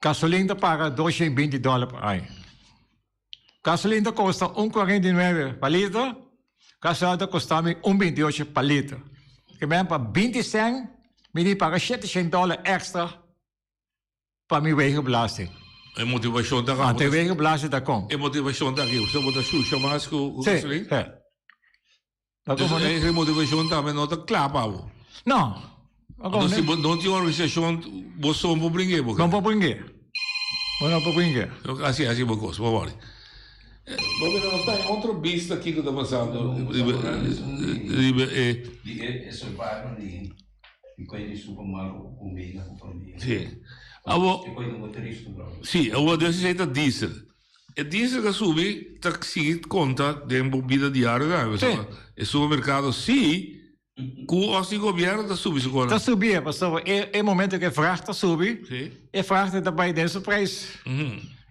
Gasolin ta paga 220 dollar per aña. Gasolin ta kosta 1,49 pa liter, gasoil ta kosta mi 1,28 pa liter. Ke men pa 20 cent mi di paga 700 dollar extra Pa mi wegenbelasting. E motivashon ta Anto e wegenbelasting ta kon? E motivashon ta aki, bo ta shusha mas ku gasolin? Si, si. Dus e motivashon tambe no ta kla pa bo? No. Anto si bo no tin organisashon, bo so por bring'é bo? No por bring'é. Bo no por bring'é. Asi asi bo kos, bo wòrdu. Bo mira nos ta en otro bista kiko ta pasando riba e. Di e survival di. E koi di supermarkt ku kumida ku famia. Sí. Awo, E koi di motorista bro. sí, awo des esei ta diesel. E diesel ka subi ta sigui konta den bo bida diario tambe. Sí. Pasobra e supermerkado sí ku òf sin gobièrnu ta subi su kos. Ta subi e pasobra e e momento ku e vracht ta subi, Sí. e vracht ta bai den su prijs.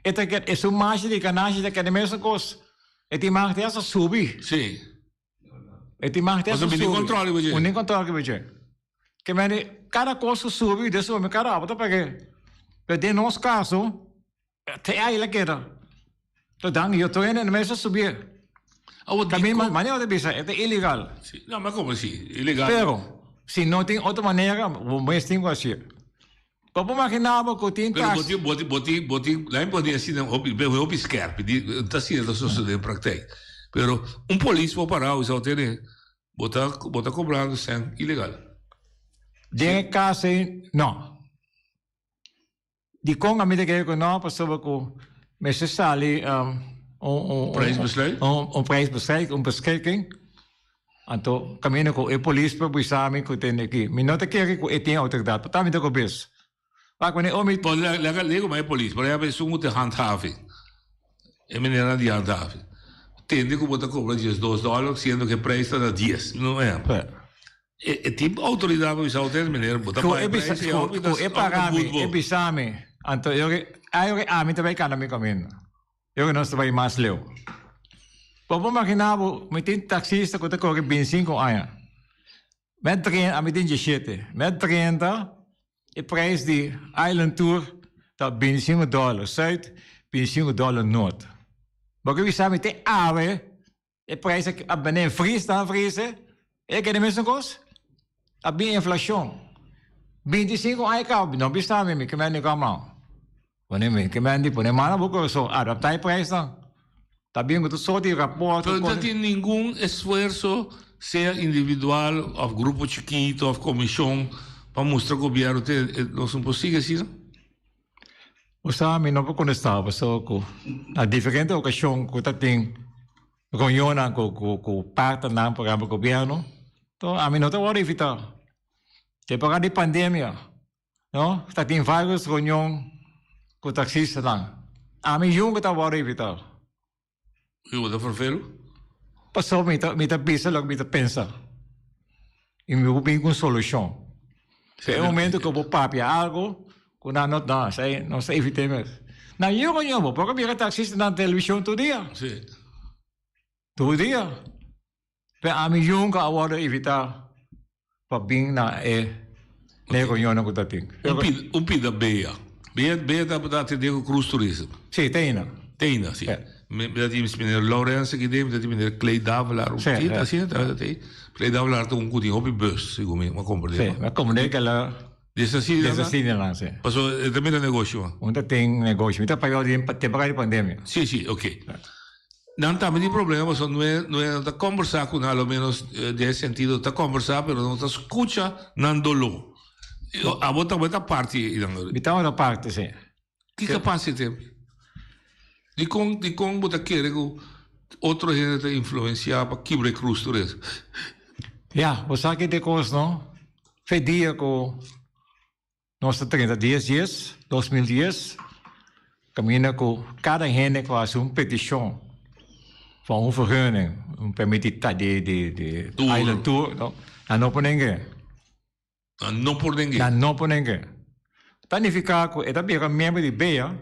E ta keda e su marge di ganashi ta keda e mesun kos. E tin marge te hasta subi. Sí. E tin mag te Pasobra mi tin subi. control riba dje. Un tin control riba dje. Ke mende kada kos ku subi de subi kada abo ta pag'é. Pero den nos kaso te ai la keda. To dan yo tur hende mester subié. Awo También dikon. manera bo ta bisa e ta ilegal. Si, no ma como si ilegal. Pero si no tin otro manera bo mes tin ku hasié. Bo por magina bo ku tin Pero tax. bo tin, bo tin, bo tin, bo tin, laat me pone asina, hopi, ben hopi skerp, di, ta asina ta sosode den praktijk. Pero un polis por para bo y sa bo tene, bo ta, bo ta kobrando sèn ilegal. Den e kas ei, no. Dikon ami ta kere ku no? Pasobra ku mester sali un, un, Prijsbesluit? un, un prijsbesluit, un beschikking. Anto kaminda ku e polis por bisa mi ku tende aki. Mi no ta kere ku e tin outoridat, por ta mi ta ku bis. Wak wanneer omi. Bon, laga lego ma e polis, por ehempel esun ku ta handhaving, e menernan di handhaving, tende ku bo ta kobra 12 dòler siendo ku e prijs ta na dies, un ehempel. E tin outoridat pa bisa bo tende meneer, bo ta paga e prijs i awor mi ta Ku e para mi, e bisa mi, anto ayori ami ta bai kanda mi kaminda. Yo ku nos ta bai mas leu. Bo por magina bo, mi tin taxista ku ta kore 25 aña. Met 30, ami tin 17. Met 30, e prijs di Island Tour ta 25 dollar zuid, 25 dollar noord. Bo ke bisa mi te awe e prijs a benen vries dan vrieze, e kende mesun kos? A bin inflacion. 25 aña kaba, no bisa mi, mi ke mende kama. Pone mi ke men di pone man na bo corazon, adapta e prijsnan. Ta bin cu tur soort di rapport. Pero no tin ningun esfuerso, sea individual of grupo chikito of comision, pa mustra gobierno te nos no por sigui asina? Bo sa mi no por contesta pasobra cu na diferente ocasion cu ta tin reunionnan cu cu partnernan, por ehempel gobierno. To ami no ta wòrdu invitá. Temporada di pandemia, no, ta tin vários reunion ku taksistanan. Ami yunga ta wòrdu invitá. I bo ta ferfelu? Pasobra mi ta mi ta bisa loke mi ta pensa i mi por bin ku un solushon. E momento ku bo papia algu ku nan no no esei nos ta evit'é mes. Na yu reunion bo por a mira taksistanan televishon tur dia. Si. Tur dia. Pero ami nunca a wordo invita pa bin na e reunionnan cu ta tin. Un pida Bea. Bea Bea ta atende cu Cruz Tourism. Si, te aina. Te aina, si. Mi ta tin meneer Lawrence aki den, mi ta tin meneer Clay Davelaar. Si. Si, asina ta ta ei. Clay Davelaar ta un cu tin hopi bus, segun mi, mi a comprende. Si, mi a comprende cu el a. Desasina nan? Desasina nan, si. Paso e ta mira negoshi man. Un ta tin negoshi. Mi ta papia di temporada di pandemia. Si, si, ok. Nan tambe tin problema pasobra no e no e no ta kombersá ku nan, a lo ménos den e sentido ta kombersá pero no ta skucha nan doló. Abo tambe ta parti e nan. Mi tabata parti, si. Ki kapasite? Dikon dikon bo ta kere ku otro hende ta influensiá pa kibra e krus tur es? Ya, bo sa ki ta e kos no? Fe dia ku nos ta 30 dies dies, 2010, kaminda ku kada hende ku hasi un petishon pa un vergunning, un permit di di di di island tour, no, nan no por nenga. Nan no por nenga. Nan no por nenga. Ta nifiká ku e ta bira miembro di bea,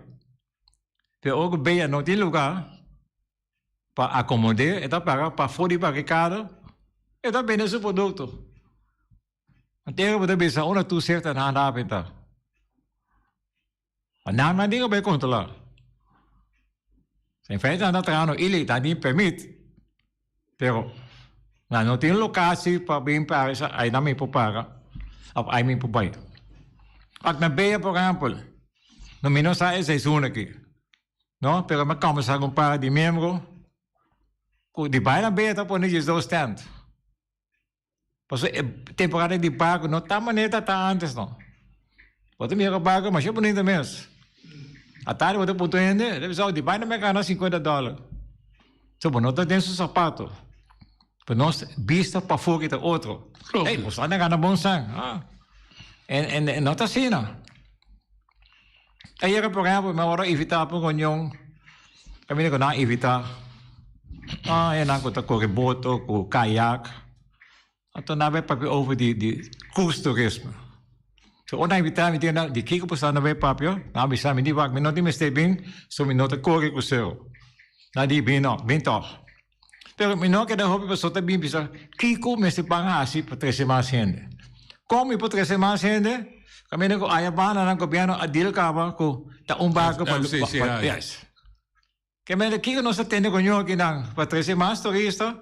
pero ora ku bea no tin lugá pa akomod'é, e ta para pafó di barikada, e ta bende su produkto. Antes bo ta bisa ora tur serta nan a benta. Ma nan nan tin ku bai kontrolá. En feite nan ta trahando ilegal, nan tin permit, pero nan no tin lokasie pa bin para esei, ai nan mi por para òf ai mi por bai. Ak na Bea por ehèmpel, no mi no sa e seizoen aki, no, pero mi a kòmbersá ku un par di miembro ku di bai na Bea ta pone diesdos tent. Pasobra e temporada di barco no ta manera ta ta antes no. Bo ta mira barco masha bunita mes. Atardi bo ta puntra hende, e ta bisa, oh, di baina mi a gana 50 dollar. So bo no ta den su sapato. Pero nos bista pafó ki ta otro. Hey, bo sa na gana bon san. Ah. En, en, en no ta asina. Ayera, por ehempel, mi a wòrdu invitá pa un reunion, kaminda ku nan a invitá hendenan ku ta kore boto, ku kayak. Anto nan a bai papia over di di cruise turismo. So ora nan a invitá mi, di nan, di kiko bo sa nan bai papia? Nan a bisa mi, di wak, mi no tin mester bin, so mi no ta kore kusero. Nan di, bin no, bin tòg. Pero mi no a keda hopi pasobra ta bin bisa kiko mester ban hasi pa trese mas hende. Kon mi por trese mas hende? Kaminda ku aya banda nan gobièrnu a deal kaba ku ta un barko pa yes. Kaminda kiko nos ta tende ku ño akinan pa trese mas turista?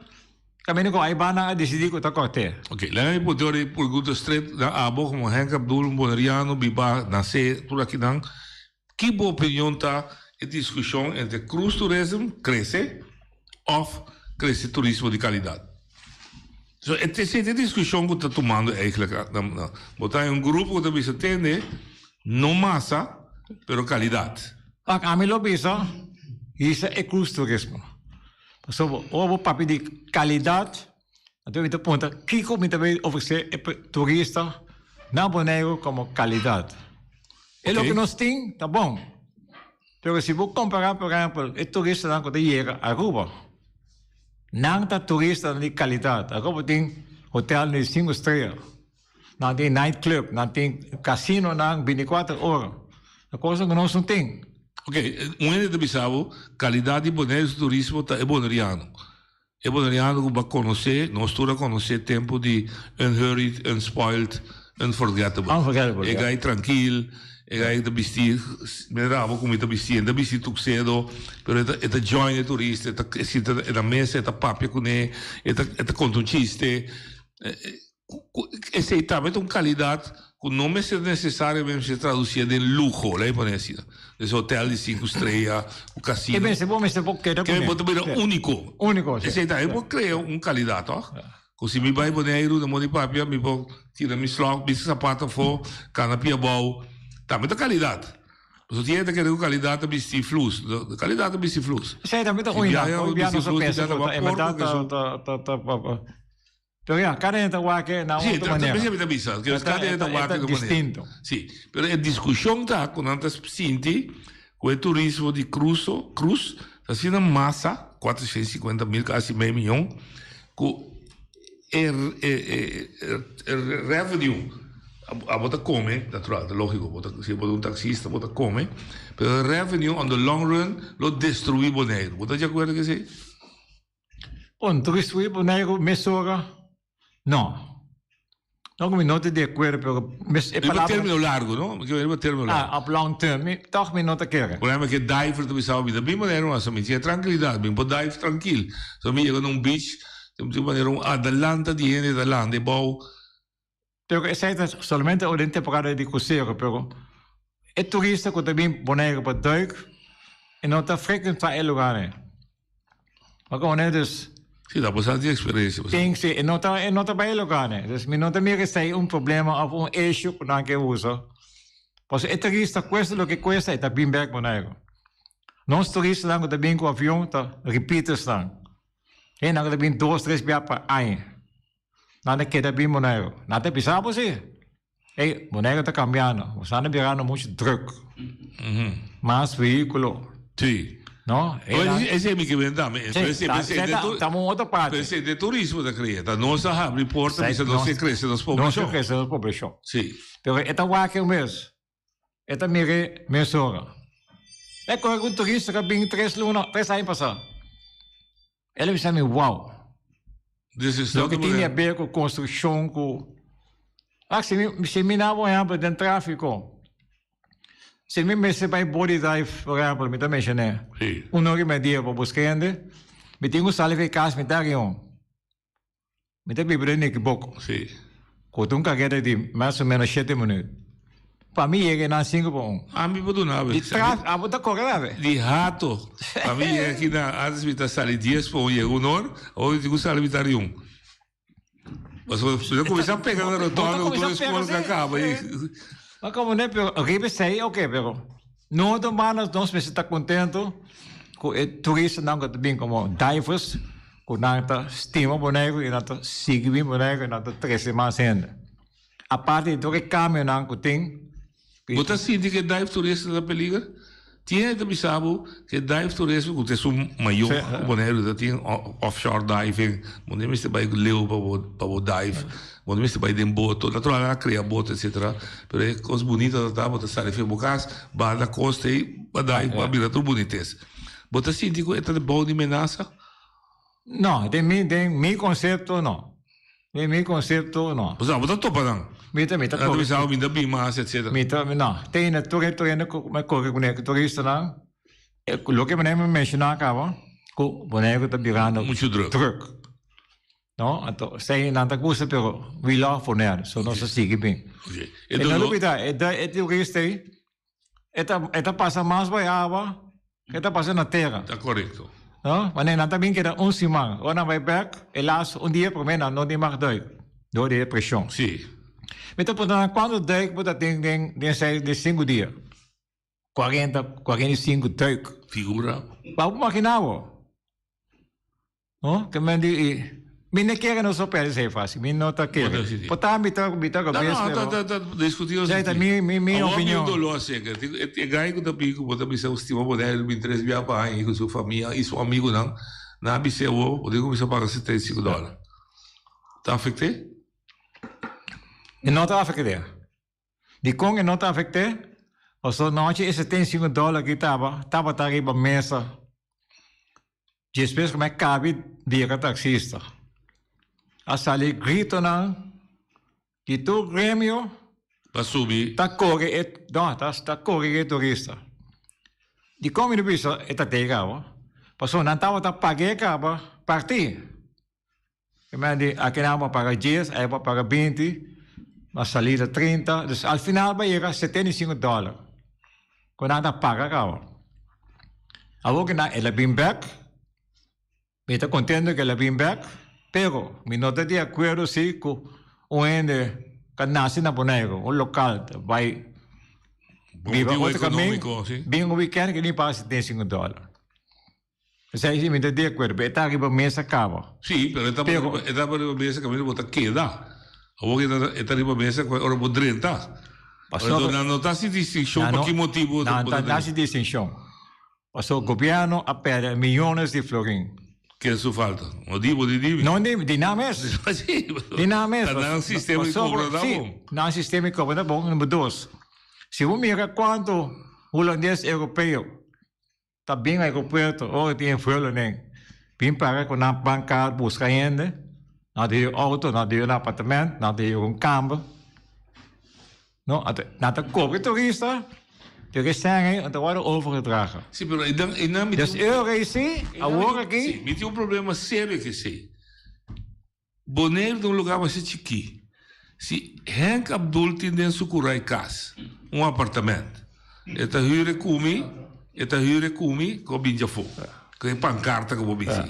Kaminda ku aya banda a disidí ku ta kòrt'é. Ok, laga mi puntra ora e pregunta stret na abo komo Henk Abdul, un boneriano, biba, nasé tur akinan. Ki bo opinion ta e diskushon entre cruise tourism krese òf krese turismo di kalidat? So e esei ta e diskushon ku ta tumando eigentlik na bo ta un grupo ku ta bisa tende no masa pero kalidat. Wak ami lo bisa hisa e cruise turismo pasobra ora bo papia di kalidat anto mi ta puntra kiko mi ta bay ofrece e turista na Boneiru komo kalidat. E loke nos tin ta bon, pero si bo kompara por ehempel e turistanan ku ta yega Aruba, nan ta turistanan di kalidat. Aruba tin hotelnan di sinku strea, nan tin night club, nan tin kasinonan bintikuater ora, ta kosnan ku nos no tin. Ok, un hende ta bisa bo, kalidat di Boneiru su turismo ta e boneriano. E boneriano ku bo a konosé, nos tur a konosé tempu di Unhurried, Unspoiled, Unforgettable. Unforgettable, E ja. gai trankil, e gai ta bisti manera abo ku mi ta bisti, e no ta bisti tuksedo, pero e ta e ta join e turista, e ta e sinta na mesa, e ta papia kuné, e ta e ta konta un chiste. Esei tambe ta un kalidat ku no mester nesesariamente mester tradusié den luho, la'i pone asina. Des hotel di sinku strea, ku kasino. E mester bo mester por keda kuné. Bo ta bira úniko. Úniko, si. Esei tambe por krea un kalidat, tòg? Ku si mi bai Boneiru na Moni Papia, mi por tira mi slòk, bisti sapato afó, kana pia abou. Tambe ta kalidat. Pasobra tin hende ta kere ku kalidat ta bisti flus. Kalidat ta bisti flus. Esei tambe ta un, hopi bia nos a pensa ku ta, en bèrdat ta, ta, ta, ta. Pero ya, kada hende ta wak na Sí, otro manera. Sí, ta bisa, que kada hende ta wak na distinto. Sí, pero e diskushon ta ku nan ta sinti ku e turismo di kruso, krus, ta asina masa, 450 mil, kasi mei miyon, ku e e e revenue abo ta kome, natural, ta lógiko, bo ta si bo ta un taksista bo ta kome, pero e revenue on the long run lo destruí Boneiru. Bo ta di akuerdo ku esei? Bon, destruí Boneiru mesora? No. No ku mi no ta di akuerdo, pero mes e palabra. Riba término largu, no? Mi riba término largu. Ah, op long term. Mi tòg mi no ta kere. Por ehèmpel, ke diver ta bisa mi ta bin Boneiru mas, mi tin e trankilidat, mi por dive trankil. So mi yega na un beach, tin manera un adalanta di hende ta landa e bou. Pero esei ta solamente ora den temporada di krusero, pero e turista ku ta bin Boneiru pa duik e no ta frekuentá e lugarnan. Bo kono dus. Si, ta pasá di eksperensia. Tin, si, e no ta e no ta bai e lugarnan. Dus mi no ta mira esei un problema òf un issue ku nan ke usa. Pasobra e turista kuesta loke kuesta e ta bin bèk Boneiru. Nos turistanan ku ta bin ku avion ta repeatersnan. Hendenan ku ta bin dos, tres bia pa aña. Nan ta keda bin Boneiru. Nan ta bisa bo si, Ey, Boneiru ta kambiando. Bo sa na birando muchu druk. Mas vehíkulo. Sí. No? Esei mi ke bini tambe. Sí, ta un otro parti. Pero esei den turismo ta krea. Ta nos a habri porta bisa nos ke krese nos poblashon. Nos ke krese nos poblashon. Sí. Pero e ta wak e mes. E ta mir'é mesora. E kore ku un turista ku a bin tres luna, tres aña pasá. El a bisa mi, Wow! Loke tin di haber ku konstrukshon ku. Wak, si mi, si mi na, por ehèmpel, den tráfiko, si mi mester bai Body Drive, por ehèmpel, mi ta menshoné, un ora i media pa buska hende, mi tin ku sali for e kas mitad di un. Mi ta biba den Nikiboko. Sí. Ku ta un kareda di mas o menos shete minuut. Pa mi yega einan sinku pa un. Ami por duna awe. Di traf, abo ta kore awe. Di hato. Pa mi yega aki na, antes mi ta sali dies pa un yega un or, awor mi tin ku sali mitar di un. Pasobra mi ta kuminsá pega na rotonda ku tur e skol ka kaba i. Ma komo ne, pero riba esei oke, pero no ta banda nos mester ta kontento ku e turistanan ku ta bin komo divers. Ku nan ta stima Boneiru i nan ta sigui bin Boneiru i nan ta trese mas hende. Aparte di tur e kambionan ku tin. Bo ta sinti ku e dive turismo ta peliger? Tin hende ta bisa bo ku e dive turismo ku ta esun mayor ku Boneiru ta tin offshore diving, bo no mester bai leu pa bo pa bo dive, bo no mester bai den boto, natural nan a krea boto etcetera, pero e kos bunita ta ta bo ta sali for bo kas, banda kosta ei pa dive pa mira tur bunites. Bo ta sinti ku e ta bou di menasa? No, den mi, den mi concepto no. Den mi concepto no. Osea, bo ta topa nan? Mi ta, mi ta Nan ta bisa bo mi ta bin mas, etcetera. Mi ta, no. Te hende, tur e, tur hende cu mi corre cune, cu turistanan, loke mi menciona caba, cu Boneiru ta birando Mucho druk. druk. No, anto, esei nan ta gusta, pero we love Bonaire, so nos ta sigui bin. Ok. E no lubida, e, e turista ei, E ta, e ta pasa mas bai awa ke e ta pasa na tera. Ta korekto. No? Wanneer nan ta bin keda un siman, ora nan bai bek, helaas un dia promé nan no tin mag duik dor di e preshon. Sí. Mi ta puntra nan kuantu duik bo ta tin den den seis den sinku dia? Kuarenta, 45 duik. Figura. Bo por makina bo. No, ke men di i mi no kere nos no perde esei fácil, mi no ta kere. Por ta mi ta mi ta robes, No, no, ta ta discuti nos. Esei ta mi mi mi opinion. Awor mi un dolor seker. E gai ku ta bin ku bo ta bisa stima Boneiru bin tres bia pa aña i ku su famia i su amigunan, nan a bis'é awor bo tin ku kuminsá paga 75 dòler. Ta afekt'é? E no ta afekt'é. Dikon e no ta afekt'é? Pasobra nochi e 75 dòler ki taba tabata riba mesa. Despues ku mi a kabi bira taksista, a sali gritonan di tur gremio Pa subi. ta kore e no ta ta kore e turista. Dikon mi no bisa e ta tei kaba? Pasobra nan tabata pag'é kaba partí. E men di aki nan bo a paga dies, ahi bo a paga binti, na salida trinta, dus al final bo a yega 75 dòler ku nan ta paga kaba. Awor ku nan el a bin bèk, mi ta kontento ku el a bin bèk, pero mi no ta di akuerdo si ku un hende ku a nase na Boneiru, un lokal ta bai biba otro kamin, bin un wikènt ku ni paga 75 dòler. Esei si mi ta di akuerdo, pero e ta riba mesa kaba. Sí, pero e ta e ta riba mesa kaminda bo ta keda. Awor e ta e ta riba mesa ku ora bo drenta. Pasobra nan no ta hasi distinshon pa ki motibu bo ta drenta. Nan ta hasi distinshon. Pasobra gobièrnu a pèrdè miyones di florin. Ken su falta? No di bo di di mi. No di di nan mes. Sí. Di nan mes. Ta nan sistema di kobra ta bon. Sí, nan sistema di kobra ta bon. Number dos, si bo mira kuantu hulandes europeo Ta bin aeropuerto ora tin e vuelonan bin para ku nan banka buska hende, nan ta hür outo, nan ta hür un apartement, nan ta hür un kamber. No, anto nan ta kobra e turista, pero e sèn ei no ta wòrdu overgedragen. Sí, pero einan, einan mi tin. Dus e ora ei sí, awor aki. Sí, mi tin un problema serio ku esei. Boneiru ta un lugá masha chikí. Si Henk Abdul tin den su kurai kas un apartament, e ta hür e ku mi, e ta hür e ku mi ku a bin djafó, ku e pankarta ku bo bisti.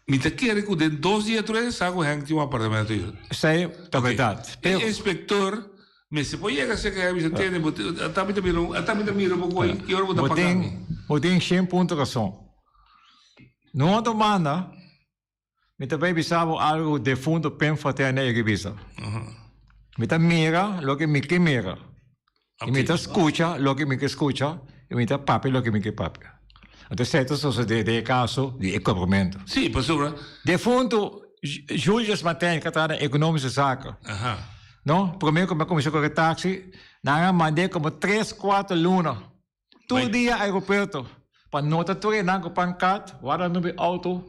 Mi ta kere ku den dos dia tres sa ku Henk tin un apartamento hür. Esei ta bèrdat. E inspektor mester por yega serka e bisa, Tene, bo ata mi ta mira, ata mi ta mira bo ku ki ora bo ta paga mi. Bo tin shen punto rason. No otro banda. Mi ta bay bisa bo algo defunto Pim Fortuyn a yega bisa. Mi ta mira loke mi ke mira. Y mi ta scucha loke mi ke scucha y mi ta papia loke mi ke papia. Anto esey ta sosode den e caso di e cobramento. Sí, pasobra. Defunto Julius Martijn ka traha na Economische Zaken. No, prome cu mi a cuminsa core taxi, nan a mand'e como tres, cuatro luna. Tur dia aeropuerto pa nota tur enan ku pankat warda nubi auto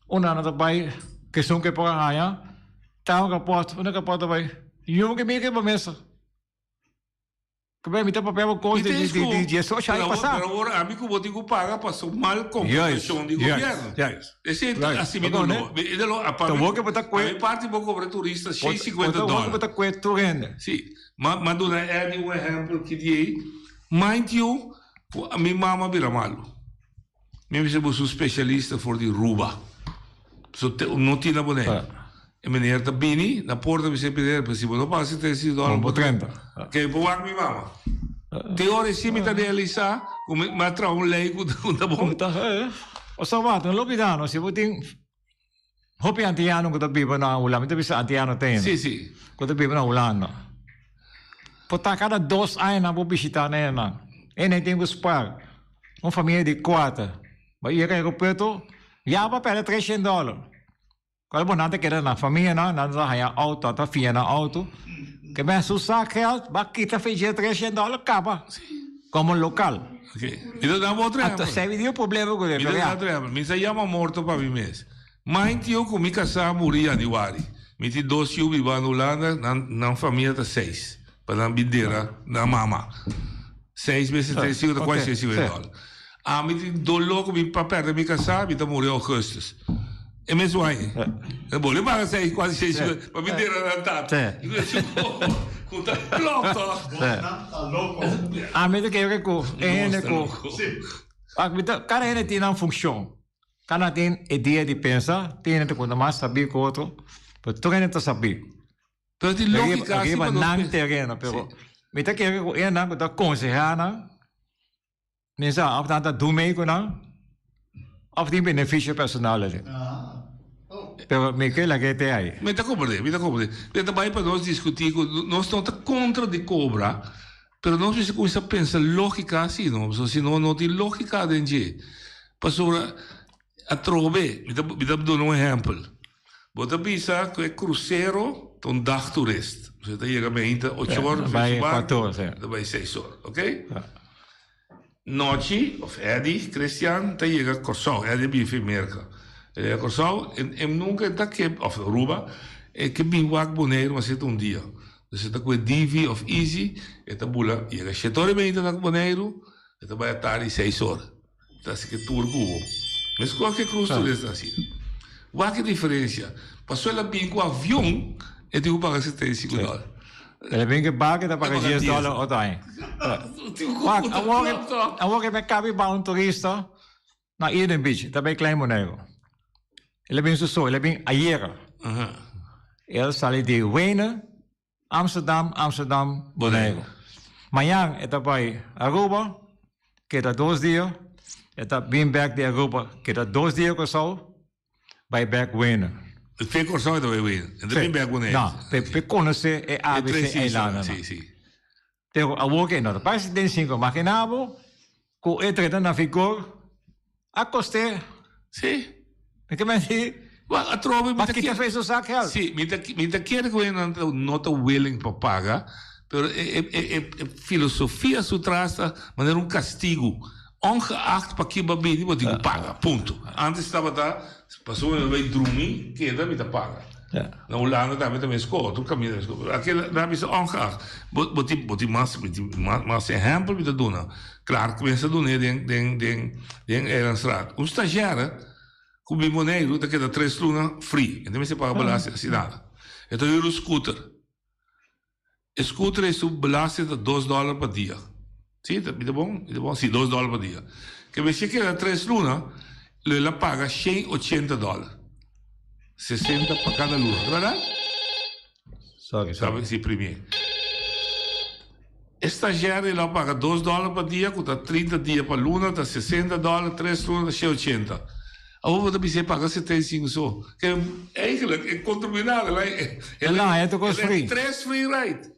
unda nan ta bai kesun ke por a haña ta un raport unda raport ta bai yuma ke mira riba mesa ke bai mi ta papia bo kos di di diesocho aña pasa. Pero awor ami ku bo tin ku paga pa su mal komportashon di gobièrnu. Esei ta hasi mi doló. E doló pa mi parti bo kobra turista 650 dòler. Awor ku bo ta kue tur hende. Si. Ma duna Eddie un ehempel ki di ei. Mind you, ku mi mama bira malu. Mi a bisa bo su specialista for di Ruba. So te no tin na Bonaire. E meneer ta bini na porta bisa e meneer, pero si bo no paga 75 dòler bo trenta. Ke bo wak mi mama. Te ora esi mi ta realisa ku mi a traha un lei ku ta bon. Osa wak, no lo bida no, si bo tin Hopi antiano ku ta biba na Hulanda, mi ta bisa antiano te hende. Sí, sí. Ku ta biba na Hulanda. Por ta kada dos aña nan por bishita nan hendenan. Hende tin ku spar. Un famia di kuater. Bo yega aeropuerto, ya bo a pèrdè treshen dòler. Kòrda bo nan ta keda na famianan, nan ta haña outo, nan ta fia nan outo. Ke men su sak gèld, bo a kita fechi treshen dòler kaba. Komo lokal. Ok. Mi ta daba otro ehempel. Anto esei di un problema ku Mi ta daba otro ehempel. Mi sa yama morto pa mi mes. Mind you ku mi kasá a muri yanüari. Mi tin dos yu biba na Hulanda, nan nan famia ta seis. Pa nan bin dera nan mama. Seis bes tres sinku ta kuasi seis sinkuenta dòler. Ami tin doló ku mi pa pèrdè mi kasá, mi ta muri ougùstus. E mes aña. Bo lo paga seis, kuasi seis sinkuenta pa bin dera nan tata. Ku ta klòp tòg. Ami ta kere ku e hende ku kada hende tin nan funshon. Kada tin e dia di pensa, tin hende ku ta mas sabí ku otro, pero tur hende ta sabí. Pero tin lógika si pa nos. Riba nan tereno, pero mi ta kere ku e nan ku ta konsehá nan, mi sa òf nan ta du mei ku nan, òf tin benefisio personal aden. Pero mi ke laga e te ai. Mi ta komprendé, mi ta komprendé. Mi ta bai pa nos diskutí ku nos no ta kontra di kobra, pero nos mester kuminsá pensa lógika si no, pasobra si no, no tin lógika den dje. Pasobra atrobe, mi ta mi ta duna un ehèmpel. Bo ta bisa ku e krusero ta un dagtoerist. Bo ta yega meinta ocho or, bai kuater or, ta bai seis or, ok? Nochi, of Eddie, Christian, ta yega Kòrsou. Eddie a biba fi Merka. El yega Kòrsou, e nunka e ta ke, of Aruba, e ke bin wak Boneiru mas ta un dia. Dus e ta ku e DV of Easy, e ta bula yega shete ora i meinta na Boneiru, e ta bai atardi seis or. Ta hasi ke tur ku bo. Meskos ke krus tur esta hasi. Wak e diferensia. Paso el a bin ku avion, e tin ku paga 75 dòler. El a bin ku barco, e ta paga 10 dòler otro aña. Wak, awor, awor ke mi kabi ba un turista na Eden Beach, ta bai Klein Boneiru. El a bin su so, el a bin ayera. El sali di Wenen Amsterdam, Amsterdam, Boneiru. Mañan e ta bai Aruba, keda dos dia. E ta bin bek di Aruba, keda dos dia Kòrsou, bai bek Wenen. Fe Kòrsou e ta bai Wenen. E ta bin bek Boneiru. No, p'e konosé e ABC eilandennan. Si, si. Pero awor ke no ta bai 75, imagina bo ku e treta na vigor a kost'é. Si. Mi ke menti. Wak, atrobe mi ta kier. Pa kita su sak geld. Si, mi ta mi ta kier ku nan no ta willing pa paga, pero e e e filosofia su tras ta manera un kastigu. Ongeacht pa ki bo a bini bo tin ku paga, punto. Antes tabata pasobra mi bai drumi keda mi ta paga. Na Hulanda tambe ta meskos, tur kaminda ta meskos. Pero aki nan a bisa ongeacht. Bo bo tin bo tin mas mi tin mas ehèmpel mi ta duna. Clark mes a dun'é den den den den Eilandstraat. Un stagiaire ku bin Boneiru ta keda tres luna free. E ta mester paga belasting asi nada. E ta hür un scooter. E scooter ei su belasting ta dos dòler pa dia. Si, ta mi ta bon? Mi ta bon? Si, dos dòler pa dia. Ke mester keda tres luna, lo el a paga shen ochenta dòler. Sesenta pa kada luna. Ta bèrdat? Sorry, sorry. Si, primié. E stagiair el a paga dos dòler pa dia, ku ta 30 dia pa luna, ta 60 dòler, tres luna ta 180. Awor bo ta bisa e paga 75 so. Ke eigenlijk e kontribuí nada, el a El a haña tur kos free. Tres free ride.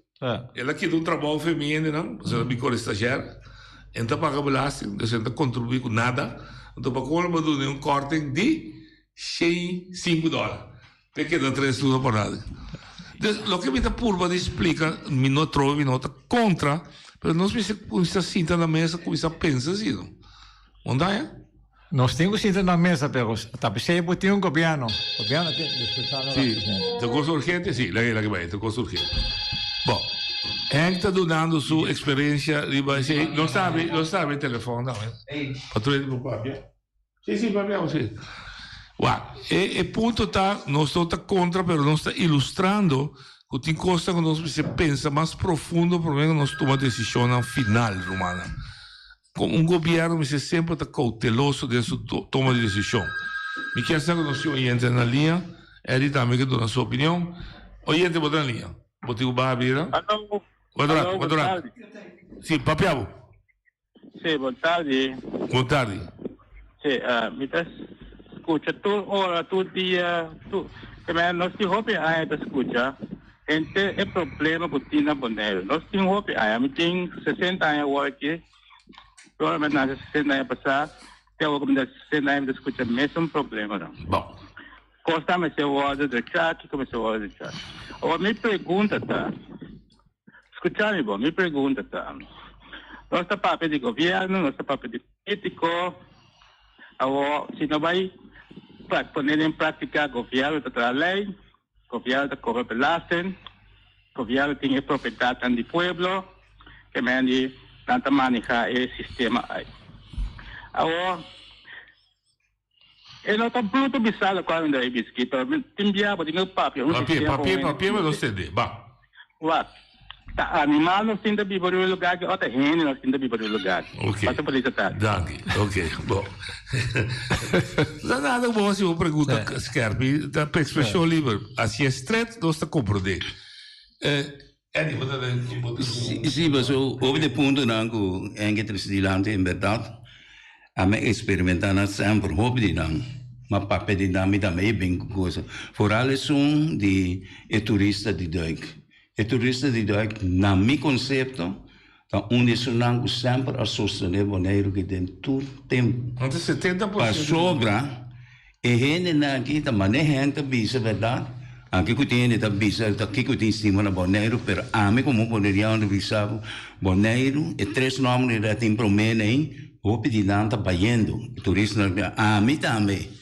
El a kita un trabou fe mi hendenan, pasobra el a bin kore stagiair. E no ta paga belasting, dus e no ta kontribuí ku nada. Anto pa komo bo duna e un kòrting di 105 dòler. Te keda tres luna por nada. Dus loke mi ta purba di splika, mi no trobe, mi no ta kontra, pero nos mester kuminsá sinta na mesa, kuminsá pensa así no. Unda ya? Nos tin ku sinta na mesa, pero ta p'esei bo tin un gobièrnu. Gobièrnu tin diskusá no Sí, ta kos urgente, sí, laga laga bai, ta kos urgente. Bon, Henk ta dunando su eksperensia riba esei. Nos ta habri, nos ta habri telefòn tambe. Pa tur hende por papia. Sí, sí, papia bo, sí. Wak, e e punto ta, nos no ta kontra, pero nos ta ilustrando ku tin kosnan ku nos mester pensa mas profundo promé ku nos tuma desishonnan final, rumannan. Kon un gobièrnu mester semper ta kouteloso den su toma di desishon. Mi kier sa ku nos tin oyente na liña. Eddie tambe ke duna su opinion. Oyente bo ta na liña. Bo tin ku baha bira? Aló. Wak un rato, wak un rato. Si, papia bo. Si, bon tardi. Bon tardi. Si, mi ta skucha tur ora, tur dia, tur, nos tin hopi aña ta skucha. Henter e problema ku tin na Boneiru. Nos tin hopi aña. Mi tin sesenta aña awor aki. Ora mi a nase sesenta aña pasá, te awor ku mi ta sesenta aña mi ta skucha mesun problemanan. Bon. Kosnan mester wòrdu drechá, kiko mester wòrdu drechá. Awor mi pregunta ta, skucha mi bon, mi pregunta ta, nos ta papia di gobièrnu, nos ta papia di polítiko, awor si no bai pone den práktika gobièrnu ta traha lei, Gobierno ta cobra belasting, gobierno tin e propiedadnan di pueblo, ke men di nan ta maneha e sistema ay. Awor, e no ta bruto bisa locual mi ta bisa aki, pero mi tin bia bo tin cu papia un Papia, sistema papia, cu papia pa nos tende. Ba. Wak, ta animal nos tin ta biba riba e lugar aki o ta hende nos tin ta biba riba e lugar aki? Ok. Pasa por lisa tardi. Danki. Ok, bon. No ta nada ku bo hasi un pregunta skerpi, ta pa ekspreshon liber. Asi e stret nos ta komprondé. Eddie, bo ta den, bo ta. Si, paso hopi di e puntonan ku Enke trese dilanti en bèrdat ami a eksperimentá nan semper, hopi di nan. Ma papia di nan mi tambe e bin ku kosa. Foral esun di e turista di duik. E turista di duik, na mi konsepto, ta un di esunnan ku semper a sostené Boneiru ki den tur tempu. Anto 70% Pasobra e hendenan aki ta manera hende ta bisa bèrdat, anke ku tin hende ta bisa ta kiko tin stima na Boneiru, pero ami komo boneriano ta bisa bo, Boneiru, e tres nòmber ku ta tin promé nei, hopi di nan ta bayendo, e turistanan, ami tambe.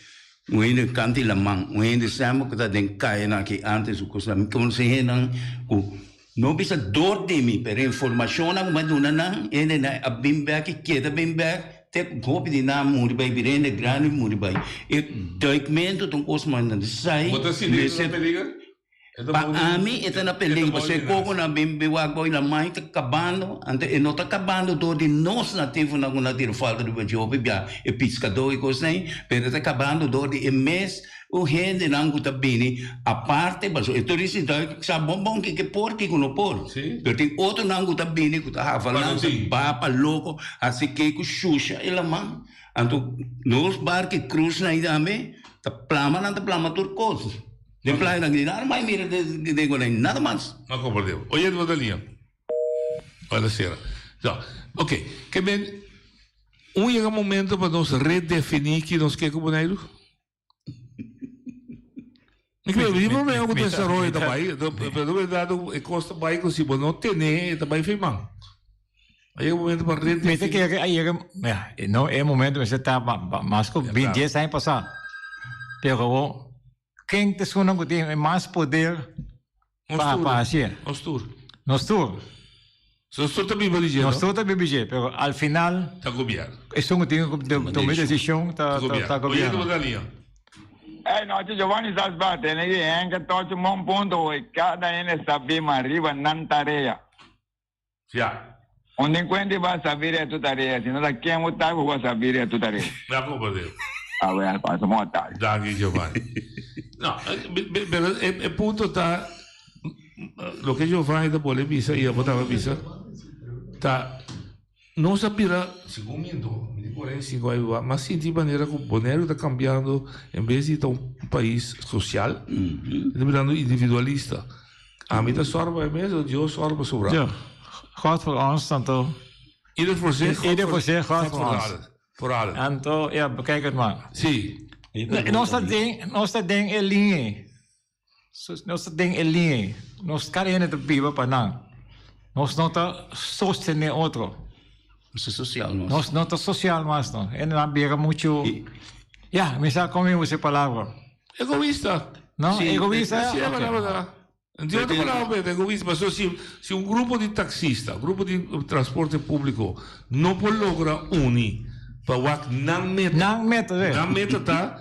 Un hende kanta di laman, un hende semper ku ta den kayanan aki antes ku kos mi konosé hendenan ku no bisa dor di mi pero informashonnan ku mi a duna nan hendenan a bin bèk i keda bin bèk te ku hopi di nan a muri bai bira hende grandi muri bai e duikmentu ta un kos mas nesesai Bo ta sinti ku ta peliger? Pa ami e ta na peligro pasobra e kokonan bin bin wak boy lamai ta kabando anto e no ta kabando dor di nos nativonan ku na tira falta riba dje hopi bia e piskadó i kosnan ei pero e ta kabando dor di e mes un hendenan ku ta bini aparte pasobra e turista ta sa bon bon kiko e por kiko no por pero tin otronan ku ta bini ku ta havalansa bapa loko hasi ke ku shusha e laman. Anto nos barki krus na tambe ta plama nan ta plama tur kos. Den playa nan nada mas mira den Bonaire, nada mas. No comprende. Oye, no ta liña. Ora sera. So, ok. Ke men un yega momento pa nos redefiní ki nos ke ku Boneiru? Mi creo, mi problema ku desaroyo ta bai, pero verdad e kos ta bai ku si bo no tene e ta bai firman. A yega momento pa redefiní. Mi ta kere a yega, ya, no e momento mester ta mas ku 20, 10 aña pasá. Pero awor, ken ta esunnan ku tin e mas poder pa pa hasié? Nos tur. Nos tur. Nos tur ta biba di dje, no? Nos tur ta biba di dje, pero al final. Ta gobierno. Esun ku tin ku tuma e desishon ta gobierno. Oye, ta Galia. Ey nochi Giovanni Salzbach tene ki henka tochi un bon punto hoy cada hende sabi mas riba nan tarea. Ya. Un delincuente ba sabi riba tu tarea si no ta ken bo ta ku bo sabi riba tu tarea. Ya comprende. A wer pasa bon tarde. Danki Giovanni. No, pero e punto ta Loke Giovanni ta bolbe bisa i abo tambe a bisa ta nos a bira, segun mi anto, mi di 45 aña biba, mi a sinti manera ku Boneiru ta kambiando en bes di ta un pais sosial e ta birando individualista. Ami ta sòru pa mi mes o Dios sòru pa sobrá. Ja, God voor ons anto. Ieder voor zich, Ieder voor zich, God voor ons. Voor allen. Anto, ja, bekijk het maar. Si. Nos ta den, nos ta den e liña. Nos ta den e liña ei. Nos kada hende ta biba pa nan. Nos no ta sostené otro. Nos ta sosial mas. Nos no ta sosial mas no. Hendenan bira muchu, ya, mi sa kon mi usa e palabra. Egoista. No, egoista. Si, e palabra ta. No tin otro palabra pa egoista. Pasobra si, si un grupo di taksista, un grupo di transporte públiko no por logra uni pa wak nan meta. Nan meta, si. Nan meta ta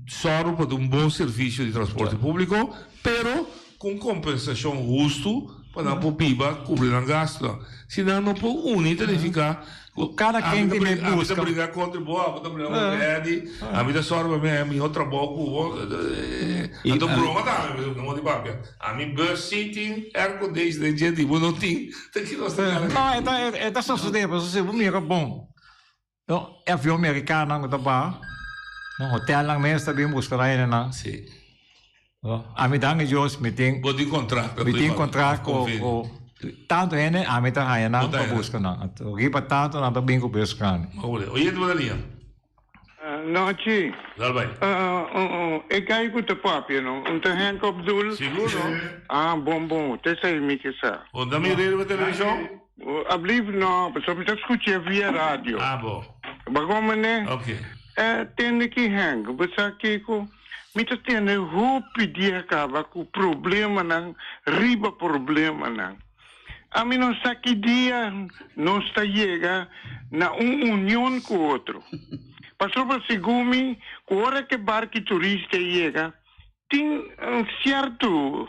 Sòru pa dun bon servisio di transporte públiko, pero ku un kompensashon hustu pa nan por biba, kubri nan gastunan. Si nan no por uni ta nifiká ku Kada ken ami tin e ta buska. bringa kontra bo, abo ta bringa kontra Eddy, ami ta sòru pa mi haña mihó trabou ku bo. Anto broma tambe, no di papia. Ami bus sí tin aircondition den dje di bo no tin. Ta ki nos ta gana? No, e ta e ta sosodé pasobra si bo mira bon. No, e avion mericanonan cu ta baha, no, hotelnan mes ta bin busca nan hendenan. Si. No, ami danki Dios mi tin. Bo tin contract. Mi tin contract cu, cu tanto hende ami ta haya nan pa busca nan. Anto riba tanto nan ta bin cu bus grandi. Oye, oye tu Maria. Nochi. Dal bai. E guy cu ta papia no, un ta Henk Abdul? Sigur no. Ah, bon bon, ta esey mi ke sa. Bo ta mira riba television? Ablief no, pasobra mi ta scucha via radio. Ah bo. Bagon mene? Ok. E tende ki Henk, bo sa kiko? Mi ta tende hopi dia caba cu problemanan riba problemanan. Ami no sa ki dia nos ta yega na un union cu otro. Pasobra segun mi cu ora ke barki turista yega, tin un cierto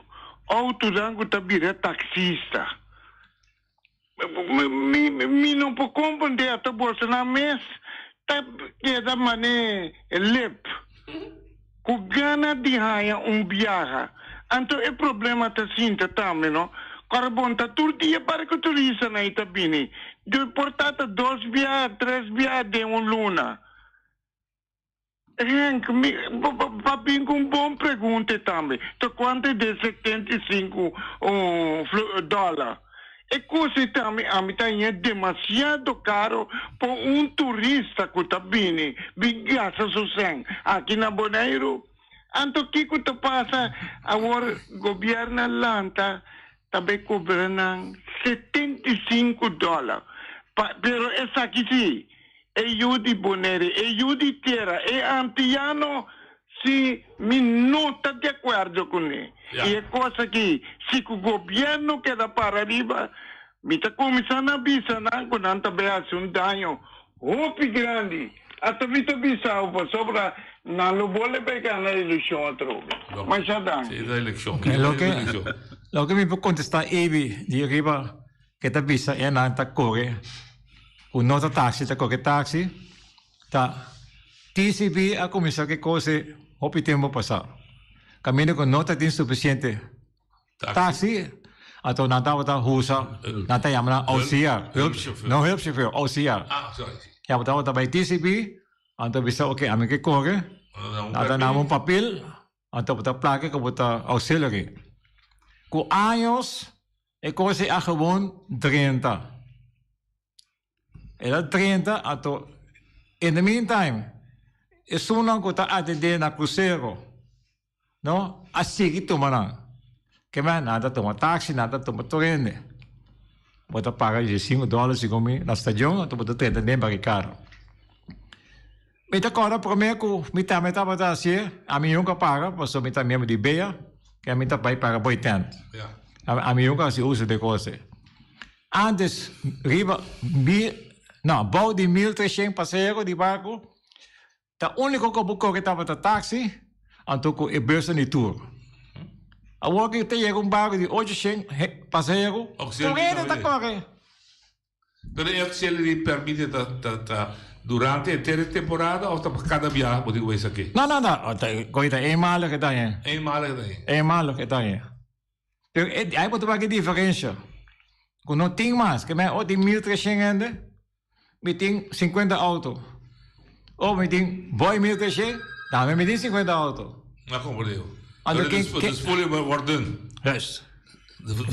autonan cu ta bira taxista. Mi, mi no por comprende ata bosonan mes ta keda mane lep cu gana di haya un biaha. Anto e problema ta sinta tambe no. Carbon ta tur dia barco turistanan y ta bini. Por ta ta dos biaha, tres biaha den un luna. Henk, mi pa bin ku un bon pregunta tambe. Tokuante de 75 dòler. E kos ei tambe ami ta haña demasiado karo pa un turista ku ta bini bin gasta su sèn aki na Boneiru. Anto kiko ta pasa awor gobièrnu a lanta ta bay kobra nan 75 dòler. Pero esaki si E yu di Bonaire, e yu di tera, e antiano si mi no ta di akuerdo kuné. I e kos aki, si ku gobièrnu keda para riba, mi ta kuminsá na bisa nan ku nan ta bai hasi un daño hopi grandi. Ata mi ta bisa bo pasobra nan lo bole bai gana elekshon atrobe. Masha danki. Loke loke mi por kontestá Ebi di riba ke ta bisa e nan ta kore. Ku no ta taxi ta koke taxi ta TCB a kuminsá ku e kos ei hopi tempu pasá. Kaminda ku no ta tin sufisiente taxi anto nan tabata usa nan ta yama nan auxiliar, no hulpchauffeur, auxiliar. Ya bo tabata bai TCB. Anto bisa ok, ami ke kore, nan ta dame un papel, anto bo ta plaka ku bo ta auxiliary. Ku años e kos ei a gewoon drenta. El a drenta, anto in the meantime esunnan ku ta atendé na krusero no a sigui tuma nan. Kema nan ta tuma taxi, nan ta tuma tur hende. Bo ta paga diesinco dòler segun mi na stadion, anto bo ta drenta den barikada. Mi ta kòrda promé ku mi tambe tabata hasié, ami nunka paga pasobra mi ta miembro di bea, ke mi ta bai paga boy tent. Ami nunka hasi uso di e kos ei. Antes riba mil, no, bou di 1300 pasahero di barku, Ta úniko ku bo kore tabata taksi, anto ku e busnan di tur. Awor ku ta yega un barku di 800 pasahero, tur hende ta kore. Pero e auxiliary permite ta ta ta durante henter e temporada of ta pa kada biaha bo tin ku bai esaki? No, no, no. Koe ta eenmalig e ta aña. Eenmalig e ta aña. Eenmalig e ta aña. Pero e ai bo ta wak e diferensha. Ku no tin mas. Ke men o tin 1300 hende, mi tin 50 auto. O mi tin boy 1300, tambe mi tin 50 auto. Na komprende. Anto ken ken De spoeling wordt dun. Juist.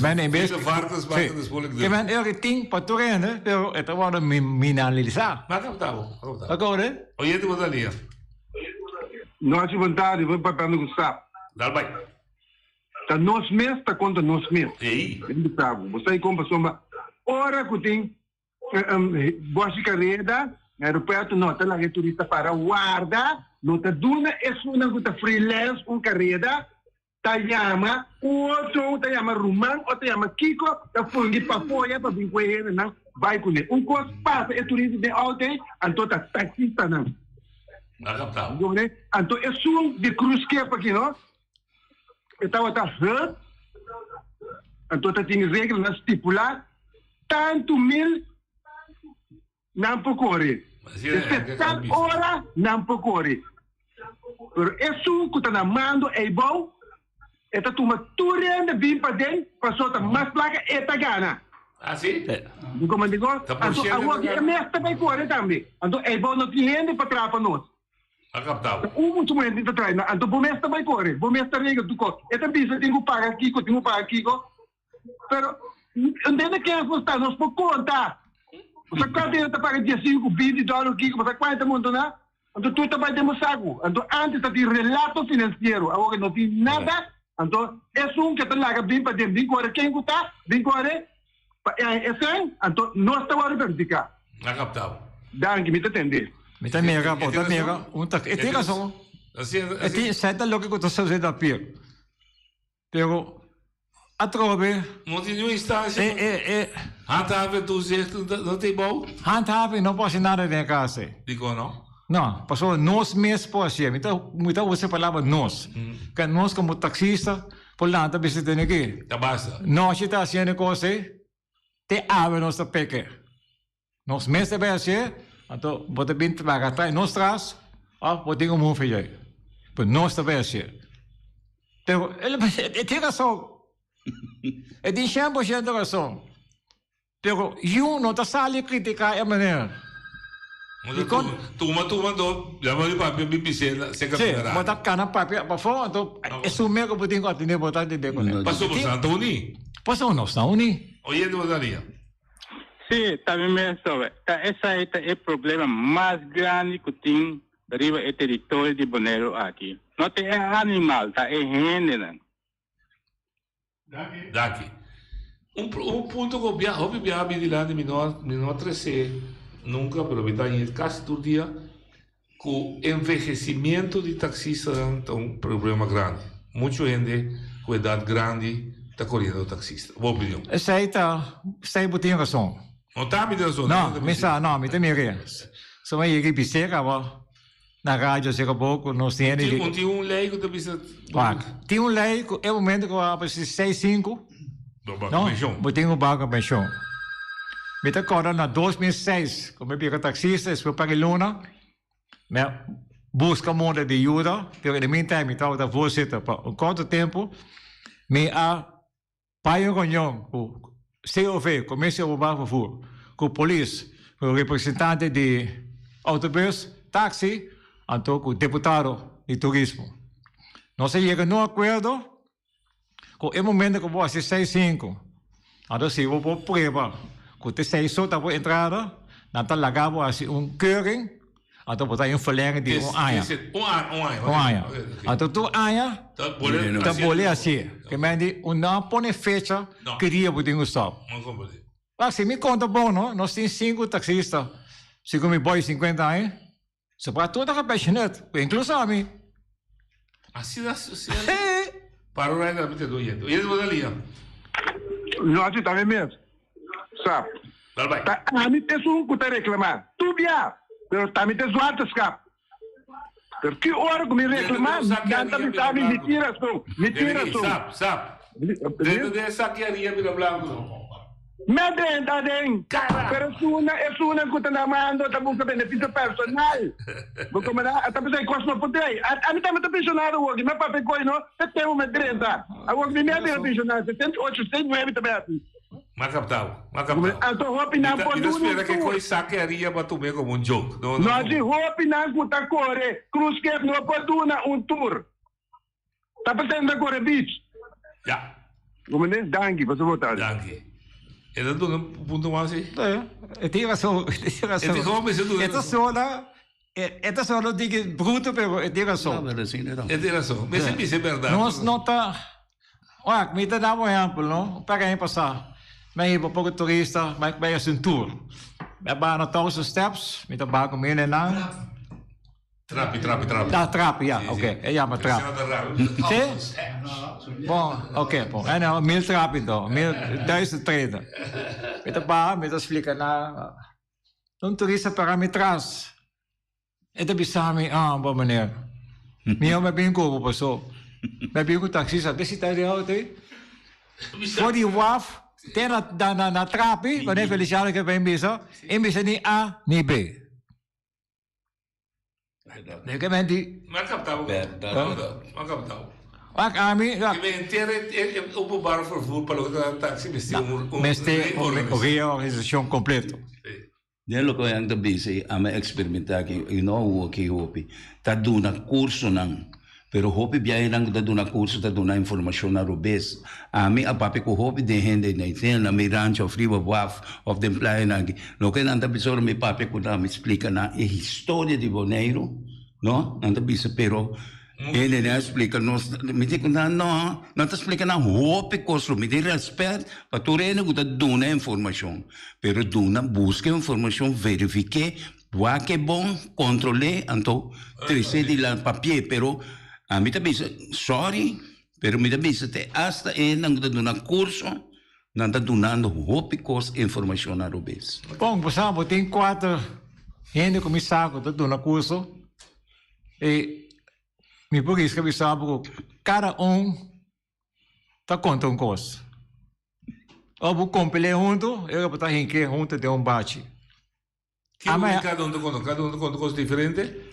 Men in bes De varkens maken de spoeling dun. Ke men eri tin pa tur hende, pero e ta wordo minalisá. Maar kapta bo, kapta. Ta kore? Oyente bo ta lia. Nochi bon tardi, bo papiando ku sap. Dal bai. Ta nos mes ta konta nos mes. Ei. Den bisa bo. Bo sa i kon pasobra ora ku tin bòshi kareda na aeropuerto no ta laga e turista para warda, no ta duna esunnan ku ta freelance un kareda, ta yama otro, ta yama ruman o ta yama kiko ta fungi pafoya pa bin ku e hendenan bai kuné. Un kos pasa e turista den outo ei anto ta taksistanan. Anto esun di cruisecape aki no. E tabata hurt, anto ta tin reglanan stipulá, tantu mil nan por kore. Despues tal ora nan por kore. Pero esun ku ta na mando eibou, e ta tuma tur hende bin paden, pasobra ta mas plaka e ta gana. Ah, si? Como digo, anto awor e mes ta bai kore tambe. Anto eibou no tin hende pa traha pa nos. A kapta bo. Un mucha muher tin ta trae na anto bo mes ta bai kore, bo mes ta regla tur kos. E ta bisa tin ku paga kiko, tin ku paga kiko, pero ntende ken nos ta, nos por konta. Bo sa kuantu hende ta paga diesinku, binti dòler kiko, bo sa kuantu ta montoná? Anto tur ta bai den bo saku. Anto antes ta tin relato finansiero, awor no tin nada. Anto esun ke ta laga bin paden bin kore ken ku ta bin kore pa e haña esen, anto nos ta wòrdu perhudiká. A kapta bo. Danki, mi ta tende. Mi ta mira, bo ta mira un ta, e tin rason. E tin, esei ta loke ku ta sosede na pia. Pero atrobe. No tin niun instansia. E, e, e. Handhaving toezicht no tin bou? Handhaving no por hasi nada den e kas ei. Dikon no? No, pasobra nos mes por hasié. Mi ta, mi ta usa e palabra nos. Ke nos komo taksista por lanta bisa tene aki. Ta basta. Nochi ta hasiendo e kos ei, te awe nos ta peke. Nos mes ta bai hasié, anto bo ta bin traga tras nos tras òf bo tin un mufe djei. Pero nos ta bai hasié. Pero e tin rason. E tin 100% rason. Pero yu no ta sali kritiká e manera. Dikon? Tuma tuma anto ya bo papia bin bis'é serka Sí, bo ta kana papia pafó anto esun mes ku bo tin ku atendé bo ta atendé kuné. Pasobra bo ta uní. Pasobra nos ta uní. Oyente bo ta lia. Sí, ta mi mes sobe. Ta esai ta e problema mas grandi ku tin riba e teritorio di Boneiru aki. No ta e animal, ta e hendenan. Danki. Un un punto ku bia hopi biaha bin dilanti mi no mi no a tres'é nunka pero mi ta hañ'é kasi tur dia ku envehesimiento di taksistanan ta un problema grandi. Muchu hende ku edat grandi ta koriendo taksista. Bo opinion? Esei ta, esei bo tin rason. No ta mi tin rason. No, mi sa, no, mi ta mira. So mi yega i bis'é kaba. Na radio sera bo ku nos tin hende di. Tin un lei ku ta bisa. Wak, tin un lei ku e momento ku a parsi seis sinku. Bo baka penshon. Bo tin ku baka penshon. Mi ta kòrda na 2006 ku mi bira taksista despues un par di luna mi a buska moda di yuda pero in the meantime mi tabata voorzitter pa un korto tempu mi a Bai un reunion ku COV, Commissie Openbaar Vervoer, ku polis, ku representante di autobus. taxi, anto ku deputado di turismo. Nos a yega na un akuerdo ku e momento ku bo hasi seis sinku, anto si bo por prueba ku te seis so ta bo entrada, nan ta laga bo hasi un keuring, anto bo ta haña un verlenging di un aña. Un aña. Anto tur aña ta bole hasié. Ke men di un no a pone fecha ki dia bo tin ku stòp. Wak, si mi konta bon no, nos tin sinku taksista, segun mi boy sinkuenta aña, se por a tur ta gepensioneerd, inkluso ami. Asina, asina. Para un rato, mi te doy yendo. Yendo bo ta lia. No así tambe mes. Sa. Dal bai. Ta ami ta esun ku ta reklamá. Tur bia. Pero ta mi ta zwarte skap. Pero ki ora ku mi reklamá, nan ta bisa mi, mi tin rason, mi tin rason. Sap, sap. Dentro di e sakeria bira blanku no. Me drenta aden. Pero esunnan, esunnan ku ta na mando ta buska benefisio personal. Bo komandá a ta pensa e kos no por drei. Ami tambe ta pensionado awoki. Mi a papia ku no, te tempu mi a drenta. Awoki mi mi a bira pensionado, 78, 79 ta bai hasi. M'a kaptau, m'a kaptau. Anto hopinan por Mi ta duna un spera ku e tour. koi sakeria bo a tum'é komo un joke. No, no. No, si hopinan ku ta kore Cruisecape no por duna un tour. Ta presente na Kore Beach. Ja. Gomende, danki pa su votacion. Danki. E ta duna un punto mas si? E tin rason, e tin rason. E tin como mester duna E ta sola, e ta sola un tiki bruto pero e tin rason. E tin rason. Mester bisa e berdad. Nos no ta, wak, mi ta da un ehempel no, un par aña pasa mi a hiba poko turista, mi a bai hasi un tour. Mi a baha na Thousand Steps, mi ta baha ku mi hendenan. Trapi, trapi, trapi. Ah, trapi, ja, oké. E yama trapi. Sí? Bon, oké, bon. Anyhow, mil trapi enton, mil, duizend treden. Mi ta baha, mi ta splika nan. Un turista para mi tras. E ta bisa mi, ah, bon meneer, mi a bin ku bo paso. Mi a bin ku taxista, be sita den auto ei. For di waf te na, na, na trapi, wanneer Feliciano ke bin bisa, e bisa ni A ni B. Nee, ke men di. Ma kaptau. Ma kaptau. Wak ami. Ke men henter e openbaar vervoer pa loke ta taxi mester un Mester un reorganisacion completo. Den loke nan ta bisa i ami a experimenta aki i no awor aki hopi ta duna cursonan pero hopi biahenan ku ta duna curso ta duna informacion na robes. Ami a papia ku hopi den hende na sea na mi rancho of riba waf of den playanan aki. Loke nan ta bisa ora mi papia ku nan mi splika nan e historia di Boneiru no nan ta bisa pero hende nan a splika nos mi di ku nan no nan ta splika nan hopi kos lo mi tin respet pa tur hende ku ta duna informacion pero duna buska informacion verifike Wak e bon, kontrol'é, anto tres'é dilanti papi'é. Pero ami ta bisa, sorry, pero mi ta bisa te asta e nan ku ta duna kurso, nan ta dunando hopi kos informashon na robes. Bon, bo sa, bo tin kuater hende ku mi sa ku ta duna kurso i mi por riska bisa bo ku kada un ta konta un kos. Ora bo kompil'é huntu, e ora bo ta hink'é huntu den un bachi. Kiko di kada un ta konta? Kada un ta konta kos diferente?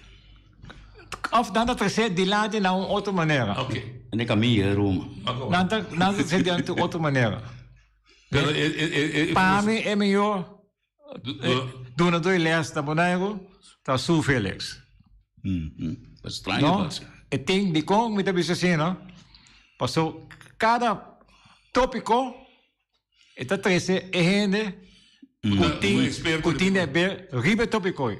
Of nan ta trese dilanti na un otro manera. Ok. Ene kaminda e Roma. Nan ta nan ta trese dilanti un otro manera. Pero e e e Pa mi e mihor dunador di les na Boneiru ta Sue Felix. Straño No? E tin dikon mi ta bisa asina, paso kada topiko E ta trese e hende ku tin ku tin di haber riba e topiko ei.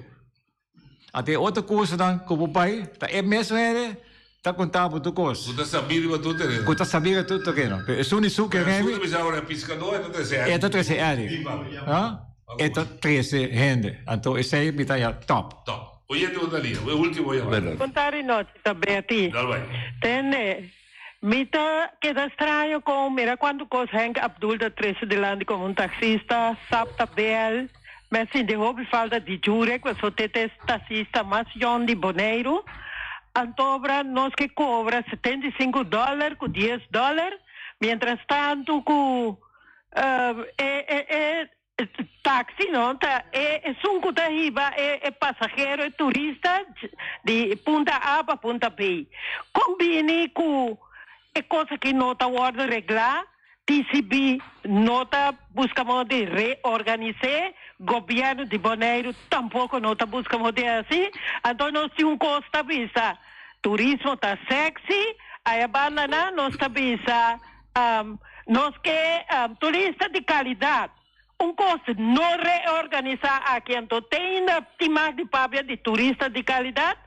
Anto e otro kursonan ku bo bai ta e mesun hende ta konta bo tur kos. Ku ta sabí riba tur tereno. Ku ta sabí riba tur tereno. Pero esun di su ke Pero esun remi ta bisa ora e piskadó e ta trese e ta trese Eddie. E ta trese hende. Anto esei mi ta haña top. Top. Oyente bo ta lia. E ultimo yamada. Bon tardi nochi ta Betty. Dal bai. Tende, Mi ta keda straño con mira cuanto cos Henk Abdul ta trece dilanti como un taxista, sap ta bel, mi a sinti hopi falta di Jurek paso te ta e taxista mas yon di Boneiru, antobra nos ke cobra 75 dollar cu 10 dollar, mientras tanto cu e e e Taxi no ta e esun cu ta hiba e e pasahero, e turista di punta A pa punta B. Con bini cu e cos aki no ta wordo regla, TCB no ta busca modo di reorganis'e. Gobièrnu di Boneiru tampoko no ta buska moda di hasi. Anto nos tin un kos ta bisa, turismo ta sexy, aya banda nan nos ta bisa nos ke turista di kalidat. Un kos no reorganisá aki anto te ainda tin mas di papia di turista di kalidat?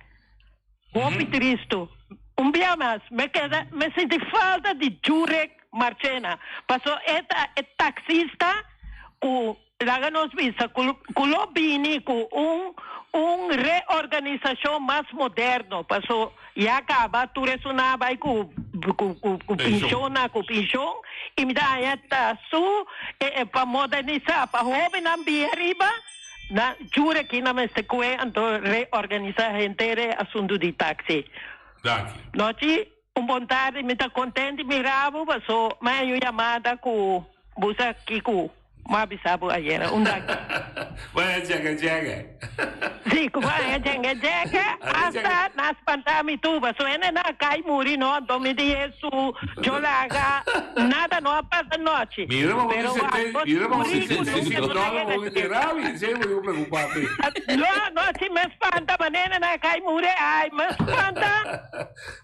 Hopi tristu. Un bia mas me keda me sinti falta di Jurek Marchena paso e ta e taxista ku laga nos bisa ku ku lo bini ku un un reorganisashon mas moderno paso ya kaba tur esunnan a bai ku ku ku ku penshonnan ku penshon i mi ta haña ta su e pa modernisa pa hobennan bia riba Na jure aki nan mester kue anto reorganisa henter e asuntu di taxi. Danki. Nochi, un bon tardi, mi ta kontent di mira bo paso mi a haña un yamada ku bo sa kiko mi a bisa bo ayera. Un danki. Bo a haña djeke djeke. Si, ku bo a haña djenge djeke, asta nan a spanta mi tur paso hende nan a kai muri no, anto mi di Hesu, yo laga, nada no a pasa nochi. Mira pa bo Pero di wak, seten, bo mira pa bo di riku seten nunca mil no ta dòler yega bo di rabi, esei bo dico preocupa pe. No, nochi me spanta, manera nan a kai muri, ai, me spanta.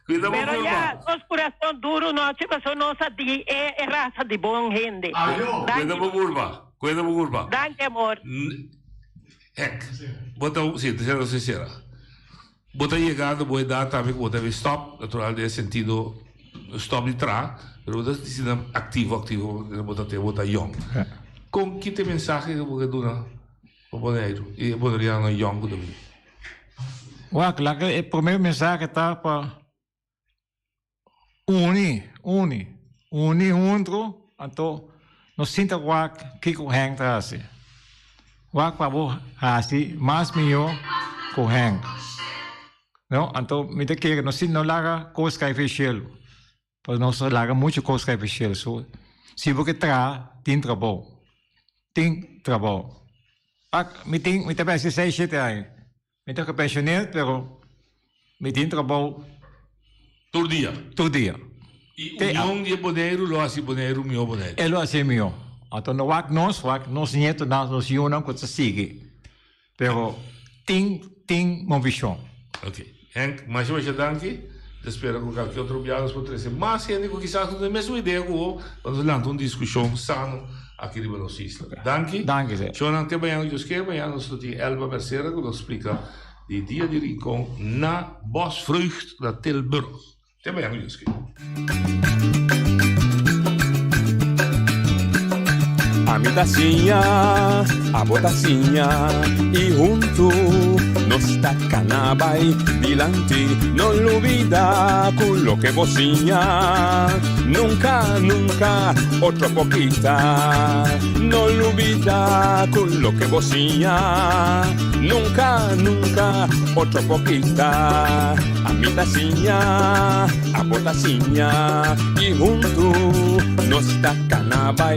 Cuida bo Pero curpa. ya, nos curason duro nochi, pasobra nos a di e e rasa di bon hende. Cuida Danki. bo curpa, cuida bo curpa. Danki, amor. Hek, bo ta, si, ta siendo sincera. Bo ta yegando bo edad tambe ku bo ta bin stop, natural den e sentido stop di traha, pero bo ta asina aktivo aktivo bo ta te bo ta yong. Kon ki ta e mensahe ku bo ke duna pa Boneiru i e bonerianonan yong ku ta bini? Wak, laga e prome mensahe ta pa Uni, uni, uni huntu, anto no sinta wak kiko Henk ta hasi. Wak pa bo hasi mas mihó ku Henk. No, anto mi ta kere no sinta no laga kos kai for e shelu, pasobra nos a laga muchu kos kai for e shelu. So, si bo ke traha, tin trabou, tin trabou. Wak, mi tin, mi ta besi seis, shete aña. Mi ta gepensioneerd pero mi tin trabou. Tur dia? Tur dia. I union di e Boneiru lo hasi Boneiru mihó Boneiru? E lo hasi mihó. Anto no wak nos, wak nos nietonan, nos yunan ku ta sigui. Pero tin, tin movishon. Ok. Henk, masha masha danki. Ta spera ku kalke otro biaha nos por trese mas hende ku kisas no tin e mesun idea ku bo pa nos lanta un diskushon sano aki riba nos isla. Danki. Danki, sir. Shownan te mañana ku Dios kier. Mañana nos lo tin Elba Mercera ku nos splika di Dia di Rincon na Bosvreugd na Tilburg. Te mañana ku Dios kier. Ami ta siña, abo ta siña y huntu nos ta cana bay dilanti. No lubida cu loke bo siña nunca, nunca otro por kita. No lubida cu loke bo siña nunca, nunca otro por kita. Ami ta siña, abo ta siña y huntu nos ta cana bay.